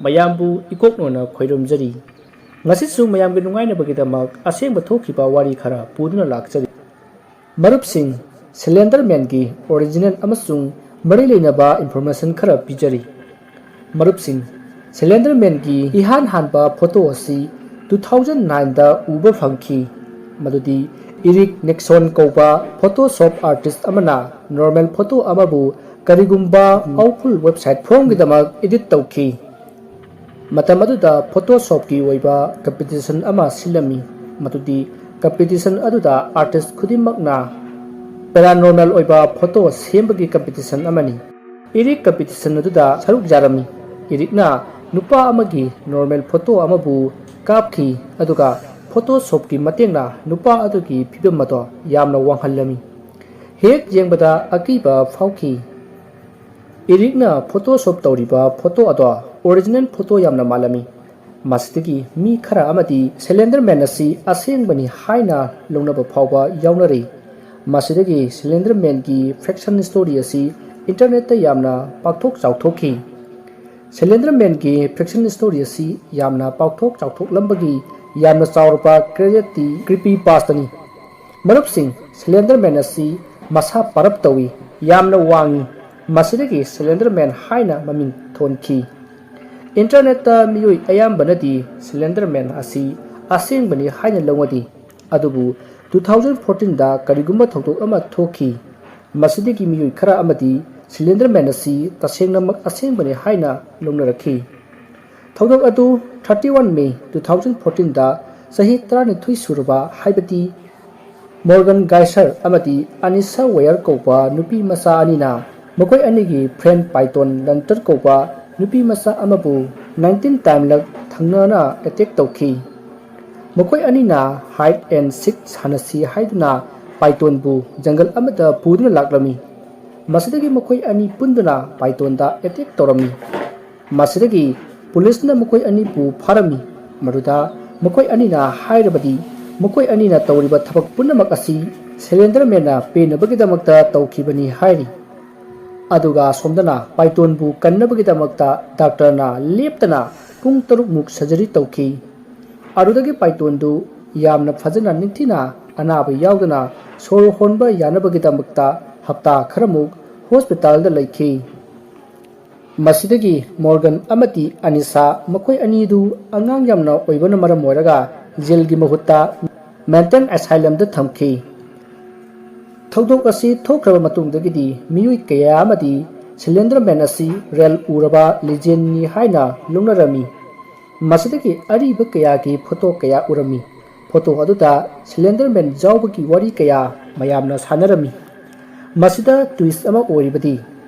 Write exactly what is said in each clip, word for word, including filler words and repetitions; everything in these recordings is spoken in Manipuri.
ꯃꯌꯥꯝꯕꯨ ꯏꯀꯣꯛꯅꯣꯅ ꯈꯣꯏꯔꯨꯝꯖꯔꯤ꯫ ꯉꯁꯤꯁꯨ ꯃꯌꯥꯝꯒꯤ ꯅꯨꯡꯉꯥꯏꯅꯕꯒꯤꯗꯃꯛ ꯑꯁꯦꯡꯕ ꯊꯣꯛꯈꯤꯕ ꯋꯥꯔꯤ ꯈꯔ ꯄꯨꯗꯨꯅ ꯂꯥꯛꯆꯔꯤ꯫ ꯃꯔꯨꯞꯁꯤꯡ, ꯁꯦꯂꯦꯟꯗꯔ ꯃꯦꯟꯒꯤ ꯑꯣꯔꯤꯖꯤꯅꯦꯜ ꯑꯃꯁꯨꯡ ꯃꯔꯤ ꯂꯩꯅꯕ ꯏꯟꯐꯣꯔꯃꯦꯁꯟ ꯈꯔ ꯄꯤꯖꯔꯤ꯫ ꯃꯔꯨꯞꯁꯤꯡ, ꯁꯦꯂꯦꯟꯗꯔ ꯃꯦꯟꯒꯤ ꯏꯍꯥꯟ ꯍꯥꯟꯕ ꯐꯣꯇꯣ ꯑꯁꯤ ꯇꯨ ꯊꯥꯎꯖꯟ ꯅꯥꯏꯟꯗ ꯎꯕ ꯐꯪꯈꯤ, ꯃꯗꯨꯗꯤ ꯏꯔꯤꯛ ꯅꯤꯛꯁꯣꯟ ꯀꯧꯕ ꯐꯣꯇꯣꯁꯣꯞ ꯑꯥꯔꯇꯤꯁ ꯑꯃꯅ ꯅꯣꯔꯃꯦꯜ ꯐꯣꯇꯣ ꯑꯃꯕꯨ ꯀꯔꯤꯒꯨꯝꯕ ꯄꯥꯋꯔꯐꯨꯜ ꯋꯦꯕꯁꯥꯏꯠ ꯐꯣꯔꯝꯒꯤꯗꯃꯛ ꯏꯗꯤꯠ ꯇꯧꯈꯤ꯫ ꯃꯇꯝ ꯑꯗꯨꯗ ꯐꯣꯇꯣꯁꯣꯞꯀꯤ ꯑꯣꯏꯕ ꯀꯝꯄꯤꯇꯤꯁꯟ ꯑꯃ ꯁꯤꯜꯂꯝꯃꯤ, ꯃꯗꯨꯗꯤ ꯀꯝꯄꯤꯇꯤꯁꯟ ꯑꯗꯨꯗ ꯑꯥꯔꯇꯤꯁ ꯈꯨꯗꯤꯡꯃꯛꯅ ꯄꯦꯔꯥꯅꯣꯔꯃꯦꯜ ꯑꯣꯏꯕ ꯐꯣꯇꯣ ꯁꯦꯝꯕꯒꯤ ꯀꯝꯄꯤꯇꯤꯁꯟ ꯑꯃꯅꯤ꯫ ꯏꯔꯤꯛ ꯀꯝꯄꯤꯇꯤꯁꯟ ꯑꯗꯨꯗ ꯁꯔꯨꯛ ꯌꯥꯔꯝꯃꯤ꯫ ꯏꯔꯤꯛꯅ ꯅꯨꯄꯥ ꯑꯃꯒꯤ ꯅꯣꯔꯃꯦꯜ ꯐꯣꯇꯣ ꯑꯃꯕꯨ ꯀꯥꯞꯈꯤ, ꯑꯗꯨꯒ ꯐꯣꯇꯣꯁꯣꯞꯀꯤ ꯃꯇꯦꯡꯅ ꯅꯨꯄꯥ ꯑꯗꯨꯒꯤ ꯐꯤꯕꯝ ꯑꯗꯣ ꯌꯥꯝꯅ ꯋꯥꯡꯍꯜꯂꯝꯃꯤ꯫ ꯍꯦꯛ ꯌꯦꯡꯕꯗ ꯑꯀꯤꯕ ꯐꯥꯎꯈꯤ꯫ ꯏꯔꯤꯛꯅ ꯐꯣꯇꯣꯁꯣꯞ ꯇꯧꯔꯤꯕ ꯐꯣꯇꯣ ꯑꯗꯣ ꯑꯣꯔꯤꯖꯤꯅꯦꯜ ꯐꯣꯇꯣ ꯌꯥꯝꯅ ꯃꯥꯜꯂꯝꯃꯤ꯫ ꯃꯁꯤꯗꯒꯤ ꯃꯤ ꯈꯔ ꯑꯃꯗꯤ ꯁꯦꯂꯦꯟꯗꯔ ꯃꯦꯟ ꯑꯁꯤ ꯑꯁꯦꯡꯕꯅꯤ ꯍꯥꯏꯅ ꯂꯧꯅꯕ ꯐꯥꯎꯕ ꯌꯥꯎꯅꯔꯤ꯫ ꯃꯁꯤꯗꯒꯤ ꯁꯦꯂꯦꯟꯗꯔ ꯃꯦꯟꯒꯤ ꯐꯦꯛꯁꯟ ꯁ꯭ꯇꯣꯔꯤ ꯑꯁꯤ ꯏꯟꯇꯔꯅꯦꯠꯇ ꯌꯥꯝꯅ ꯄꯥꯛꯊꯣꯛ ꯆꯥꯎꯊꯣꯛꯈꯤ꯫ ꯁꯦꯂꯦꯟꯗꯔ ꯃꯦꯟꯒꯤ ꯐꯦꯛꯁꯟ ꯁ꯭ꯇꯣꯔꯤ ꯑꯁꯤ ꯌꯥꯝꯅ ꯄꯥꯛꯊꯣꯛ ꯆꯥꯎꯊꯣꯛꯂꯝꯕꯒꯤ ꯌꯥꯝꯅ ꯆꯥꯎꯔꯕ ꯀ꯭ꯔꯦꯗꯤꯠꯇꯤ ꯀ꯭ꯔꯤꯄꯤ ꯄꯥꯁꯇꯅꯤ꯫ ꯃꯔꯨꯞꯁꯤꯡ, ꯁꯦꯂꯦꯟꯗꯔ ꯃꯦꯟ ꯑꯁꯤ ꯃꯁꯥ ꯄꯔꯞ ꯇꯧꯏ, ꯌꯥꯝꯅ ꯋꯥꯡꯏ꯫ ꯃꯁꯤꯗꯒꯤ ꯁꯦꯂꯦꯟꯗꯔ ꯃꯦꯟ ꯍꯥꯏꯅ ꯃꯃꯤꯡ ꯊꯣꯟꯈꯤ꯫ ꯏꯟꯇꯔꯅꯦꯠꯇ ꯃꯤꯑꯣꯏ ꯑꯌꯥꯝꯕꯅꯗꯤ ꯁꯦꯂꯦꯟꯗꯔ ꯃꯦꯟ ꯑꯁꯤ ꯑꯁꯦꯡꯕꯅꯤ ꯍꯥꯏꯅ ꯂꯧꯅꯗꯦ, ꯑꯗꯨꯕꯨ ꯇꯨ ꯊꯥꯎꯖꯟ ꯐꯣꯔꯇꯤꯟꯗ ꯀꯔꯤꯒꯨꯝꯕ ꯊꯧꯗꯣꯛ ꯑꯃ ꯊꯣꯛꯈꯤ꯫ ꯃꯁꯤꯗꯒꯤ ꯃꯤꯑꯣꯏ ꯈꯔ ꯑꯃꯗꯤ ꯁꯦꯂꯦꯟꯗꯔ ꯃꯦꯟ ꯑꯁꯤ ꯇꯁꯦꯡꯅꯃꯛ ꯑꯁꯦꯡꯕꯅꯤ ꯍꯥꯏꯅ ꯂꯧꯅꯔꯛꯈꯤ꯫ ꯊꯧꯗꯣꯛ ꯑꯗꯨ thirty one May two thousand ꯐꯣꯔꯇꯤꯟꯗ ꯆꯍꯤ ꯇꯔꯥꯅꯤꯊꯣꯏ ꯁꯨꯔꯕ, ꯍꯥꯏꯕꯗꯤ ꯃꯣꯔꯒꯟ ꯒꯥꯏꯁꯔ ꯑꯃꯗꯤ ꯑꯅꯤꯁꯥ ꯋꯦꯌꯔ ꯀꯧꯕ ꯅꯨꯄꯤ ꯃꯆꯥ ꯑꯅꯤꯅ ꯃꯈꯣꯏ ꯑꯅꯤꯒꯤ ꯐ꯭ꯔꯦꯟ ꯄꯥꯏꯇꯣꯟ ꯂꯟꯇꯔ ꯀꯧꯕ ꯅꯨꯄꯤ ꯃꯆꯥ ꯑꯃꯕꯨ ꯅꯥꯏꯟꯇꯤꯟ ꯇꯥꯏꯝꯂꯛ ꯊꯪꯅꯅ ꯑꯦꯇꯦꯛ ꯇꯧꯈꯤ꯫ ꯃꯈꯣꯏ ꯑꯅꯤꯅ ꯍꯥꯏꯠ ꯑꯦꯟ ꯁꯤꯛ ꯁꯥꯟꯅꯁꯤ ꯍꯥꯏꯗꯨꯅ ꯄꯥꯏꯇꯣꯟꯕꯨ ꯖꯪꯒꯜ ꯑꯃꯗ ꯄꯨꯗꯨꯅ ꯂꯥꯛꯂꯝꯃꯤ꯫ ꯃꯁꯤꯗꯒꯤ ꯃꯈꯣꯏ ꯑꯅꯤ ꯄꯨꯟꯗꯨꯅ ꯄꯥꯏꯇꯣꯟꯗ ꯑꯦꯇꯦꯛ ꯇꯧꯔꯝꯃꯤ꯫ ꯃꯁꯤꯗꯒꯤ ꯄꯨꯂꯤꯁꯅ ꯃꯈꯣꯏ ꯑꯅꯤꯕꯨ ꯐꯥꯔꯝꯃꯤ꯫ ꯃꯗꯨꯗ ꯃꯈꯣꯏ ꯑꯅꯤꯅ ꯍꯥꯏꯔꯕꯗꯤ, ꯃꯈꯣꯏ ꯑꯅꯤꯅ ꯇꯧꯔꯤꯕ ꯊꯕꯛ ꯄꯨꯝꯅꯃꯛ ꯑꯁꯤ ꯁꯦꯂꯦꯟꯗꯔ ꯃꯦꯟꯅ ꯄꯦꯟꯅꯕꯒꯤꯗꯃꯛꯇ ꯇꯧꯈꯤꯕꯅꯤ ꯍꯥꯏꯔꯤ꯫ ꯑꯗꯨꯒ ꯁꯣꯝꯗꯅ ꯄꯥꯏꯇꯣꯟꯕꯨ ꯀꯟꯅꯕꯒꯤꯗꯃꯛꯇ ꯗꯥꯛꯇꯔꯅ ꯂꯦꯞꯇꯅ ꯄꯨꯡ ꯇꯔꯨꯛꯃꯨꯛ ꯁꯔꯖꯔꯤ ꯇꯧꯈꯤ꯫ ꯑꯗꯨꯗꯒꯤ ꯄꯥꯏꯇꯣꯟꯗꯨ ꯌꯥꯝꯅ ꯐꯖꯅ ꯅꯤꯡꯊꯤꯅ ꯑꯅꯥꯕ ꯌꯥꯎꯗꯅ ꯁꯣꯔ ꯍꯣꯟꯕ ꯌꯥꯅꯕꯒꯤꯗꯃꯛꯇ ꯍꯞꯇꯥ ꯈꯔꯃꯨꯛ ꯍꯣꯁꯄꯤꯇꯥꯜꯗ ꯂꯩꯈꯤ꯫ ꯃꯁꯤꯗꯒꯤ ꯃꯣꯔꯒꯟ ꯑꯃꯗꯤ ꯑꯅꯤꯁꯥ, ꯃꯈꯣꯏ ꯑꯅꯤꯗꯨ ꯑꯉꯥꯡ ꯌꯥꯝꯅ ꯑꯣꯏꯕꯅ ꯃꯔꯝ ꯑꯣꯏꯔꯒ ꯖꯦꯜꯒꯤ ꯃꯍꯨꯠꯇ ꯃꯦꯟꯇꯦꯜ ꯑꯦꯁꯥꯏꯂꯝꯗ ꯊꯝꯈꯤ꯫ ꯊꯧꯗꯣꯛ ꯑꯁꯤ ꯊꯣꯛꯈ꯭ꯔꯕ ꯃꯇꯨꯡꯗꯒꯤꯗꯤ ꯃꯤꯑꯣꯏ ꯀꯌꯥ ꯑꯃꯗꯤ ꯁꯤꯂꯦꯟꯗꯔ ꯃꯦꯟ ꯑꯁꯤ ꯔꯦꯜ ꯎꯔꯕ ꯂꯤꯖꯦꯟꯅꯤ ꯍꯥꯏꯅ ꯂꯧꯅꯔꯝꯃꯤ꯫ ꯃꯁꯤꯗꯒꯤ ꯑꯔꯤꯕ ꯀꯌꯥꯒꯤ ꯐꯣꯇꯣ ꯀꯌꯥ ꯎꯔꯝꯃꯤ꯫ ꯐꯣꯇꯣ ꯑꯗꯨꯗ ꯁꯤꯂꯦꯟꯗꯔ ꯃꯦꯟ ꯌꯥꯎꯕꯒꯤ ꯋꯥꯔꯤ ꯀꯌꯥ ꯃꯌꯥꯝꯅ ꯁꯥꯟꯅꯔꯝꯃꯤ꯫ ꯃꯁꯤꯗ ꯇ꯭ꯋꯤꯁ ꯑꯃ ꯑꯣꯏꯔꯤꯕꯗꯤ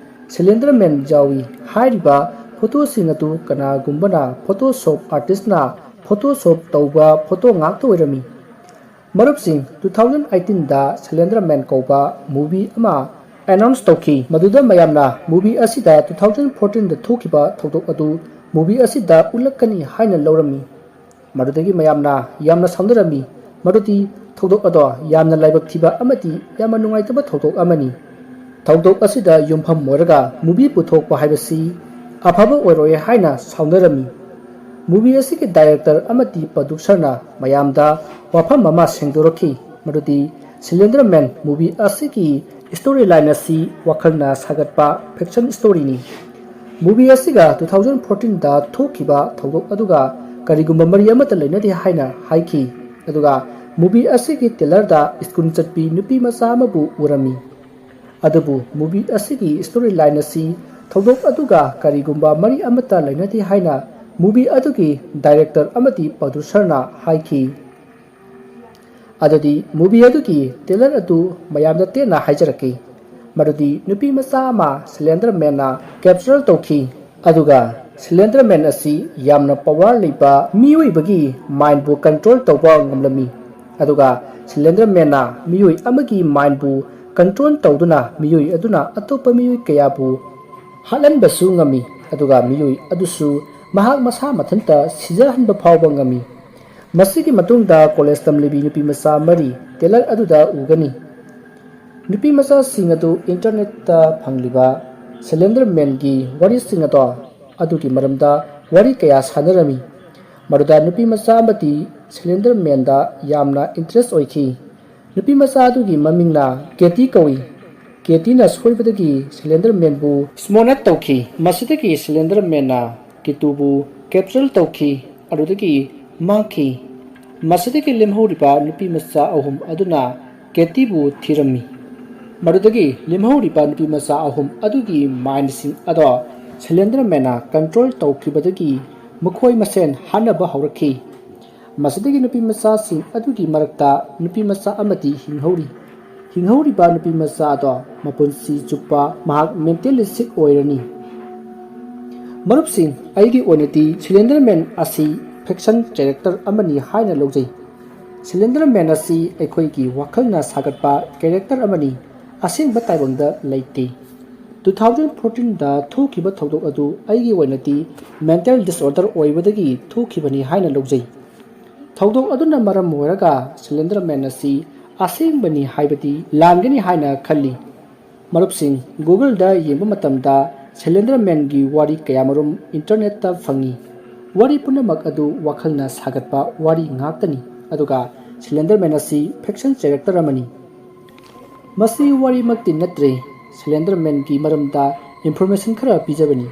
ꯁꯤꯂꯦꯟꯗꯔ ꯃꯦꯟ ꯌꯥꯎꯏ ꯍꯥꯏꯔꯤꯕ ꯐꯣꯇꯣꯁꯤꯡ ꯑꯗꯨ ꯀꯅꯥꯒꯨꯝꯕꯅ ꯐꯣꯇꯣꯁꯣꯞ ꯑꯥꯔꯇꯤꯁꯅ ꯐꯣꯇꯣꯁꯣꯞ ꯇꯧꯕ ꯐꯣꯇꯣ ꯉꯥꯛꯇ ꯑꯣꯏꯔꯝꯃꯤ꯫ ꯃꯔꯨꯞꯁꯤꯡ, ꯇꯨ ꯊꯥꯎꯖꯟ ꯑꯩꯠꯇꯤꯟꯗ ꯁꯤꯂꯦꯟꯗꯔ ꯃꯦꯟ ꯀꯧꯕ ꯃꯨꯚꯤ ꯑꯃ ꯑꯦꯅꯥꯎꯟꯁ ꯇꯧꯈꯤ꯫ ꯃꯗꯨꯗ ꯃꯌꯥꯝꯅ ꯃꯨꯚꯤ ꯑꯁꯤꯗ ꯇꯨ ꯊꯥꯎꯖꯟ ꯐꯣꯔꯇꯤꯟꯗ ꯊꯣꯛꯈꯤꯕ ꯊꯧꯗꯣꯛ ꯑꯗꯨ ꯃꯨꯚꯤ ꯑꯁꯤꯗ ꯎꯠꯂꯛꯀꯅꯤ ꯍꯥꯏꯅ ꯂꯧꯔꯝꯃꯤ꯫ ꯃꯗꯨꯗꯒꯤ ꯃꯌꯥꯝꯅ ꯌꯥꯝꯅ ꯁꯥꯎꯅꯔꯝꯃꯤ꯫ ꯃꯗꯨꯗꯤ ꯊꯧꯗꯣꯛ ꯑꯗꯣ ꯌꯥꯝꯅ ꯂꯥꯏꯕꯛ ꯊꯤꯕ ꯑꯃꯗꯤ ꯌꯥꯝꯅ ꯅꯨꯡꯉꯥꯏꯇꯕ ꯊꯧꯗꯣꯛ ꯑꯃꯅꯤ꯫ ꯊꯧꯗꯣꯛ ꯑꯁꯤꯗ ꯌꯨꯝꯐꯝ ꯑꯣꯏꯔꯒ ꯃꯨꯚꯤ ꯄꯨꯊꯣꯛꯄ ꯍꯥꯏꯕꯁꯤ ꯑꯐꯕ ꯑꯣꯏꯔꯣꯏ ꯍꯥꯏꯅ ꯁꯥꯎꯅꯔꯝꯃꯤ꯫ ꯃꯨꯚꯤ ꯑꯁꯤꯒꯤ ꯗꯥꯏꯔꯦꯛꯇꯔ ꯑꯃꯗꯤ ꯄ꯭ꯔꯣꯗ꯭ꯌꯨꯁꯔꯅ ꯃꯌꯥꯝꯗ ꯋꯥꯐꯝ ꯑꯃ ꯁꯦꯡꯗꯣꯔꯛꯈꯤ, ꯃꯗꯨꯗꯤ ꯁꯤꯂꯦꯟꯗꯔ ꯃꯦꯟ ꯃꯨꯚꯤ ꯑꯁꯤꯒꯤ ꯁ꯭ꯇꯣꯔꯤ ꯂꯥꯏꯟ ꯑꯁꯤ ꯋꯥꯈꯜꯅ ꯁꯥꯒꯠꯄ ꯐꯤꯛꯁꯟ ꯁ꯭ꯇꯣꯔꯤꯅꯤ꯫ ꯃꯨꯚꯤ ꯑꯁꯤꯒ ꯇꯨ ꯊꯥꯎꯖꯟ ꯐꯣꯔꯇꯤꯟꯗ ꯊꯣꯛꯈꯤꯕ ꯊꯧꯗꯣꯛ ꯑꯗꯨꯒ ꯀꯔꯤꯒꯨꯝꯕ ꯃꯔꯤ ꯑꯃꯠꯇ ꯂꯩꯅꯗꯦ ꯍꯥꯏꯅ ꯍꯥꯏꯈꯤ꯫ ꯑꯗꯨꯒ ꯃꯨꯚꯤ ꯑꯁꯤꯒꯤ ꯇ꯭ꯔꯦꯂꯔꯗ ꯁ꯭ꯀꯨꯜ ꯆꯠꯄꯤ ꯅꯨꯄꯤ ꯃꯆꯥ ꯑꯃꯕꯨ ꯎꯔꯝꯃꯤ꯫ ꯑꯗꯨꯕꯨ ꯃꯨꯚꯤ ꯑꯁꯤꯒꯤ ꯁ꯭ꯇꯣꯔꯤ ꯂꯥꯏꯟ ꯑꯁꯤ ꯊꯧꯗꯣꯛ ꯑꯗꯨꯒ ꯀꯔꯤꯒꯨꯝꯕ ꯃꯔꯤ ꯑꯃꯠꯇ ꯂꯩꯅꯗꯦ ꯍꯥꯏꯅ ꯃꯨꯚꯤ ꯑꯗꯨꯒꯤ ꯗꯥꯏꯔꯦꯛꯇꯔ ꯑꯃꯗꯤ ꯄ꯭ꯔꯣꯗ꯭ꯌꯨꯁꯔꯅ ꯍꯥꯏꯈꯤ꯫ ꯑꯗꯨꯗꯤ ꯃꯨꯚꯤ ꯑꯗꯨꯒꯤ ꯇ꯭ꯔꯦꯂꯔ ꯑꯗꯨ ꯃꯌꯥꯝꯗ ꯇꯦꯟꯅ ꯍꯥꯏꯖꯔꯛꯀꯦ꯫ ꯃꯗꯨꯗꯤ ꯅꯨꯄꯤ ꯃꯆꯥ ꯑꯃ ꯁꯤꯂꯦꯟꯗꯔ ꯃꯦꯟꯅ ꯀꯦꯞꯆꯔ ꯇꯧꯈꯤ꯫ ꯑꯗꯨꯒ ꯁꯤꯂꯦꯟꯗꯔ ꯃꯦꯟ ꯑꯁꯤ ꯌꯥꯝꯅ ꯄꯋꯥꯔ ꯂꯩꯕ ꯃꯤꯑꯣꯏꯕꯒꯤ ꯃꯥꯏꯟꯕꯨ ꯀꯟꯇ꯭ꯔꯣꯜ ꯇꯧꯕ ꯉꯝꯂꯝꯃꯤ꯫ ꯑꯗꯨꯒ ꯁꯤꯂꯦꯟꯗꯔ ꯃꯦꯟꯅ ꯃꯤꯑꯣꯏ ꯑꯃꯒꯤ ꯃꯥꯏꯟꯕꯨ ꯀꯟꯇ꯭ꯔꯣꯜ ꯇꯧꯗꯨꯅ ꯃꯤꯑꯣꯏ ꯑꯗꯨꯅ ꯑꯇꯣꯞꯄ ꯃꯤꯑꯣꯏ ꯀꯌꯥꯕꯨ ꯍꯥꯠꯍꯟꯕꯁꯨ ꯉꯝꯃꯤ꯫ ꯑꯗꯨꯒ ꯃꯤꯑꯣꯏ ꯑꯗꯨꯁꯨ ꯃꯍꯥꯛ ꯃꯁꯥ ꯃꯊꯟꯇ ꯁꯤꯖꯍꯟꯕ ꯐꯥꯎꯕ ꯉꯝꯃꯤ꯫ ꯃꯁꯤꯒꯤ ꯃꯇꯨꯡꯗ ꯀꯣꯂꯦꯖ ꯇꯝꯂꯤꯕꯤ ꯅꯨꯄꯤ ꯃꯆꯥ ꯃꯔꯤ ꯇ꯭ꯔꯦꯂꯔ ꯑꯗꯨꯗ ꯎꯒꯅꯤ꯫ ꯅꯨꯄꯤ ꯃꯆꯥꯁꯤꯡ ꯑꯗꯨ ꯏꯟꯇꯔꯅꯦꯠꯇ ꯐꯪꯂꯤꯕ ꯁꯦꯂꯦꯟꯗꯔ ꯃꯦꯟꯒꯤ ꯋꯥꯔꯤꯁꯤꯡ ꯑꯗꯣ ꯑꯗꯨꯒꯤ ꯃꯔꯝꯗ ꯋꯥꯔꯤ ꯀꯌꯥ ꯁꯥꯟꯅꯔꯝꯃꯤ꯫ ꯃꯗꯨꯗ ꯅꯨꯄꯤ ꯃꯆꯥ ꯑꯃꯗꯤ ꯁꯦꯂꯦꯟꯗꯔ ꯃꯦꯟꯗ ꯌꯥꯝꯅ ꯏꯟꯇꯔꯦꯁ ꯑꯣꯏꯈꯤ꯫ ꯅꯨꯄꯤ ꯃꯆꯥ ꯑꯗꯨꯒꯤ ꯃꯃꯤꯡꯅ ꯀꯦꯇꯤ ꯀꯧꯏ꯫ ꯀꯦꯇꯤꯅ ꯁꯣꯏꯕꯗꯒꯤ ꯁꯦꯂꯦꯟꯗꯔ ꯃꯦꯟꯕꯨ ꯁ꯭ꯃꯣꯅꯦꯠ ꯇꯧꯈꯤ꯫ ꯃꯁꯤꯗꯒꯤ ꯁꯦꯂꯦꯟꯗꯔ ꯃꯦꯟꯅ ꯀꯤꯇꯨꯕꯨ ꯀꯦꯞꯆꯔ ꯇꯧꯈꯤ꯫ ꯑꯗꯨꯗꯒꯤ ꯃꯥꯡꯈꯤ꯫ ꯃꯁꯤꯗꯒꯤ ꯂꯦꯝꯍꯧꯔꯤꯕ ꯅꯨꯄꯤ ꯃꯆꯥ ꯑꯍꯨꯝ ꯑꯗꯨꯅ ꯀꯦꯇꯤꯕꯨ ꯊꯤꯔꯝꯃꯤ꯫ ꯃꯗꯨꯗꯒꯤ ꯂꯦꯝꯍꯧꯔꯤꯕ ꯅꯨꯄꯤ ꯃꯆꯥ ꯑꯍꯨꯝ ꯑꯗꯨꯒꯤ ꯃꯥꯏꯟꯁꯤꯡ ꯑꯗꯣ ꯁꯦꯂꯦꯟꯗꯔ ꯃꯦꯟꯅ ꯀꯟꯇ꯭ꯔꯣꯜ ꯇꯧꯈꯤꯕꯗꯒꯤ ꯃꯈꯣꯏ ꯃꯁꯦꯟ ꯍꯥꯠꯅꯕ ꯍꯧꯔꯛꯈꯤ꯫ ꯃꯁꯤꯗꯒꯤ ꯅꯨꯄꯤ ꯃꯆꯥꯁꯤꯡ ꯑꯗꯨꯒꯤ ꯃꯔꯛꯇ ꯅꯨꯄꯤ ꯃꯆꯥ ꯑꯃꯗꯤ ꯍꯤꯡꯍꯧꯔꯤ꯫ ꯍꯤꯡꯍꯧꯔꯤꯕ ꯅꯨꯄꯤ ꯃꯆꯥ ꯑꯗꯣ ꯃꯄꯨꯟꯁꯤ ꯆꯨꯞꯄ ꯃꯍꯥꯛ ꯃꯦꯟꯇꯦꯜꯂꯤ ꯁꯤꯛ ꯑꯣꯏꯔꯅꯤ꯫ ꯃꯔꯨꯞꯁꯤꯡ, ꯑꯩꯒꯤ ꯑꯣꯏꯅꯗꯤ ꯁꯤꯂꯤꯟꯗꯔ ꯃꯦꯟ ꯑꯁꯤ ꯐꯤꯛꯁꯟ ꯀꯦꯔꯦꯛꯇꯔ ꯑꯃꯅꯤ ꯍꯥꯏꯅ ꯂꯧꯖꯩ꯫ ꯁꯤꯂꯤꯟꯗꯔ ꯃꯦꯟ ꯑꯁꯤ ꯑꯩꯈꯣꯏꯒꯤ ꯋꯥꯈꯜꯅ ꯁꯥꯒꯠꯄ ꯀꯦꯔꯦꯛꯇꯔ ꯑꯃꯅꯤ, ꯑꯁꯦꯡꯕ ꯇꯥꯏꯕꯪꯗ ꯂꯩꯇꯦ꯫ ꯇꯨ ꯊꯥꯎꯖꯟ ꯐꯣꯔꯇꯤꯟꯗ ꯊꯣꯛꯈꯤꯕ ꯊꯧꯗꯣꯛ ꯑꯗꯨ ꯑꯩꯒꯤ ꯑꯣꯏꯅꯗꯤ ꯃꯦꯟꯇꯦꯜ ꯗꯤꯁꯑꯣꯔꯗꯔ ꯑꯣꯏꯕꯗꯒꯤ ꯊꯣꯛꯈꯤꯕꯅꯤ ꯍꯥꯏꯅ ꯂꯧꯖꯩ꯫ ꯊꯧꯗꯣꯛ ꯑꯗꯨꯅ ꯃꯔꯝ ꯑꯣꯏꯔꯒ ꯁꯤꯂꯤꯟꯗꯔ ꯃꯦꯟ ꯑꯁꯤ ꯑꯁꯦꯡꯕꯅꯤ ꯍꯥꯏꯕꯗꯤ ꯂꯥꯟꯒꯅꯤ ꯍꯥꯏꯅ ꯈꯜꯂꯤ꯫ ꯃꯔꯨꯞꯁꯤꯡ, ꯒꯨꯒꯜꯗ ꯌꯦꯡꯕ ꯃꯇꯝꯗ ꯁꯤꯂꯤꯟꯗꯔ ꯃꯦꯟꯒꯤ ꯋꯥꯔꯤ ꯀꯌꯥꯃꯔꯨꯝ ꯏꯟꯇꯔꯅꯦꯠꯇ ꯐꯪꯏ꯫ ꯋꯥꯔꯤ ꯄꯨꯝꯅꯃꯛ ꯑꯗꯨ ꯋꯥꯈꯜꯅ ꯁꯥꯒꯠꯄ ꯋꯥꯔꯤ ꯉꯥꯛꯇꯅꯤ, ꯑꯗꯨꯒ ꯁꯤꯂꯤꯟꯗꯔ ꯃꯦꯟ ꯑꯁꯤ ꯐꯤꯛꯁꯟ ꯀꯦꯔꯦꯛꯇꯔ ꯑꯃꯅꯤ꯫ ꯃꯁꯤ ꯋꯥꯔꯤꯃꯛꯇꯤ ꯅꯠꯇ꯭ꯔꯦ, ꯁꯤꯂꯤꯟꯗꯔ ꯃꯦꯟꯒꯤ ꯃꯔꯝꯗ ꯏꯟꯐꯣꯔꯃꯦꯁꯟ ꯈꯔ ꯄꯤꯖꯕꯅꯤ꯫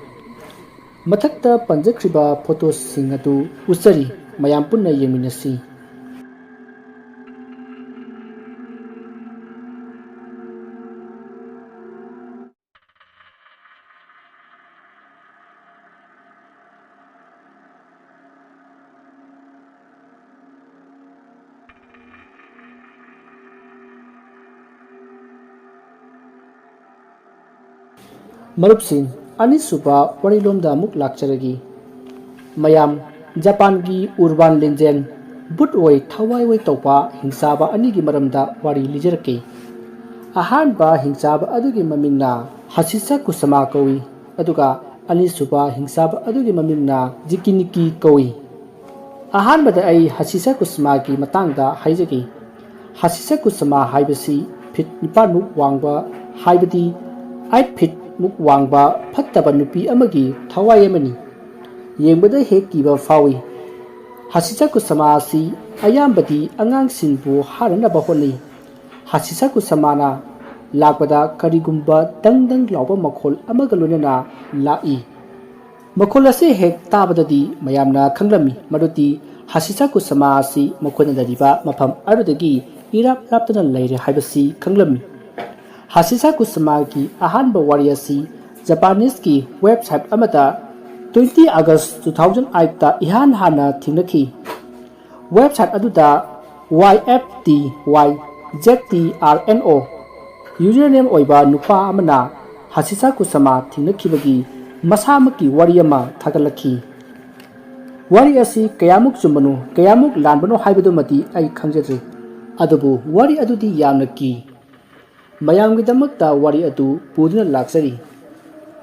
ꯃꯊꯛꯇ ꯄꯟꯖꯈ꯭ꯔꯤꯕ ꯐꯣꯇꯣꯁꯤꯡ ꯑꯗꯨ ꯎꯠꯆꯔꯤ, ꯃꯌꯥꯝ ꯄꯨꯟꯅ ꯌꯦꯡꯃꯤꯟꯅꯁꯤ꯫ ꯃꯔꯨꯞꯁꯤꯡ, ꯑꯅꯤꯁꯨꯕ ꯋꯥꯔꯤꯂꯣꯝꯗ ꯑꯃꯨꯛ ꯂꯥꯛꯆꯔꯒꯦ꯫ ꯃꯌꯥꯝ, ꯖꯄꯥꯟꯒꯤ ꯎꯔꯕꯥꯟ ꯂꯤꯟꯖꯦꯟ ꯕꯨꯠ ꯑꯣꯏ ꯊꯋꯥꯏ ꯑꯣꯏ ꯇꯧꯕ ꯍꯤꯡꯆꯥꯕ ꯑꯅꯤꯒꯤ ꯃꯔꯝꯗ ꯋꯥꯔꯤ ꯂꯤꯖꯔꯛꯀꯦ꯫ ꯑꯍꯥꯟꯕ ꯍꯤꯡꯆꯥꯕ ꯑꯗꯨꯒꯤ ꯃꯃꯤꯡꯅ ꯍꯁꯤꯁꯥ ꯀꯨꯁꯃꯥ ꯀꯧꯏ, ꯑꯗꯨꯒ ꯑꯅꯤꯁꯨꯕ ꯍꯤꯡꯆꯥꯕ ꯑꯗꯨꯒꯤ ꯃꯃꯤꯡꯅ ꯖꯤꯀꯤꯅꯤꯀꯤ ꯀꯧꯏ꯫ ꯑꯍꯥꯟꯕꯗ ꯑꯩ ꯍꯁꯤꯁꯥ ꯀꯨꯁꯃꯥꯒꯤ ꯃꯇꯥꯡꯗ ꯍꯥꯏꯖꯒꯦ꯫ ꯍꯁꯤꯁꯥ ꯀꯨꯁꯃꯥ ꯍꯥꯏꯕꯁꯤ ꯐꯤꯠ ꯅꯤꯄꯥꯟꯃꯨꯛ ꯋꯥꯡꯕ, ꯍꯥꯏꯕꯗꯤ ꯑꯩꯠ ꯐꯤꯠ ꯃꯨꯛ ꯋꯥꯡꯕ ꯐꯠꯇꯕ ꯅꯨꯄꯤ ꯑꯃꯒꯤ ꯊꯋꯥꯏ ꯑꯃꯅꯤ꯫ ꯌꯦꯡꯕꯗ ꯍꯦꯛ ꯀꯤꯕ ꯐꯥꯎꯏ꯫ ꯍꯥꯁꯤꯁꯥ ꯀꯨꯁꯥꯃꯥ ꯑꯁꯤ ꯑꯌꯥꯝꯕꯗꯤ ꯑꯉꯥꯡꯁꯤꯡꯕꯨ ꯍꯥꯠꯅꯅꯕ ꯍꯣꯠꯅꯩ꯫ ꯍꯥꯁꯤꯁꯥ ꯀꯨꯁꯥꯃꯥꯅ ꯂꯥꯛꯄꯗ ꯀꯔꯤꯒꯨꯝꯕ ꯗꯪ ꯗꯪ ꯂꯥꯎꯕ ꯃꯈꯣꯜ ꯑꯃꯒ ꯂꯣꯏꯅꯅ ꯂꯥꯛꯏ꯫ ꯃꯈꯣꯜ ꯑꯁꯤ ꯍꯦꯛ ꯇꯥꯕꯗꯗꯤ ꯃꯌꯥꯝꯅ ꯈꯪꯂꯝꯃꯤ ꯃꯗꯨꯗꯤ ꯍꯥꯁꯤꯁꯥ ꯀꯨꯁꯥꯃꯥ ꯑꯁꯤ ꯃꯈꯣꯏꯅ ꯂꯩꯔꯤꯕ ꯃꯐꯝ ꯑꯗꯨꯗꯒꯤ ꯏꯔꯥꯞ ꯂꯥꯞꯇꯅ ꯂꯩꯔꯦ ꯍꯥꯏꯕꯁꯤ ꯈꯪꯂꯝꯃꯤ꯫ ꯍꯥꯁꯤꯁꯥ ꯀꯨꯁꯥꯃꯥꯒꯤ ꯑꯍꯥꯟꯕ ꯋꯥꯔꯤ ꯑꯁꯤ ꯖꯄꯥꯅꯤꯁꯀꯤ ꯋꯦꯕꯁꯥꯏꯠ ꯑꯃꯗ twenty August two thousand eight ꯇ ꯏꯍꯥꯟ ꯍꯥꯟꯅ ꯊꯦꯡꯅꯈꯤ꯫ ꯋꯦꯕꯁꯥꯏꯠ ꯑꯗꯨꯗ Y F T Y Z T R N O username ꯑꯣꯏꯕ ꯅꯨꯄꯥ ꯑꯃꯅ ꯍꯥꯁꯤꯁꯥ ꯀꯨꯁꯥꯃꯥ ꯊꯦꯡꯅꯈꯤꯕꯒꯤ ꯃꯁꯥꯃꯛꯀꯤ ꯋꯥꯔꯤ ꯑꯃ ꯊꯥꯒꯠꯂꯛꯈꯤ꯫ ꯋꯥꯔꯤ ꯑꯁꯤ ꯀꯌꯥꯃꯨꯛ ꯆꯨꯝꯕꯅꯣ, ꯀꯌꯥꯃꯨꯛ ꯂꯥꯟꯕꯅꯣ ꯍꯥꯏꯕꯗꯨꯃꯗꯤ ꯑꯩ ꯈꯪꯖꯗ꯭ꯔꯦ, ꯑꯗꯨꯕꯨ ꯋꯥꯔꯤ ꯑꯗꯨꯗꯤ ꯌꯥꯝꯅ ꯀꯤ꯫ ꯃꯌꯥꯝꯒꯤꯗꯃꯛꯇ ꯋꯥꯔꯤ ꯑꯗꯨ ꯄꯨꯗꯨꯅ ꯂꯥꯛꯆꯔꯤ꯫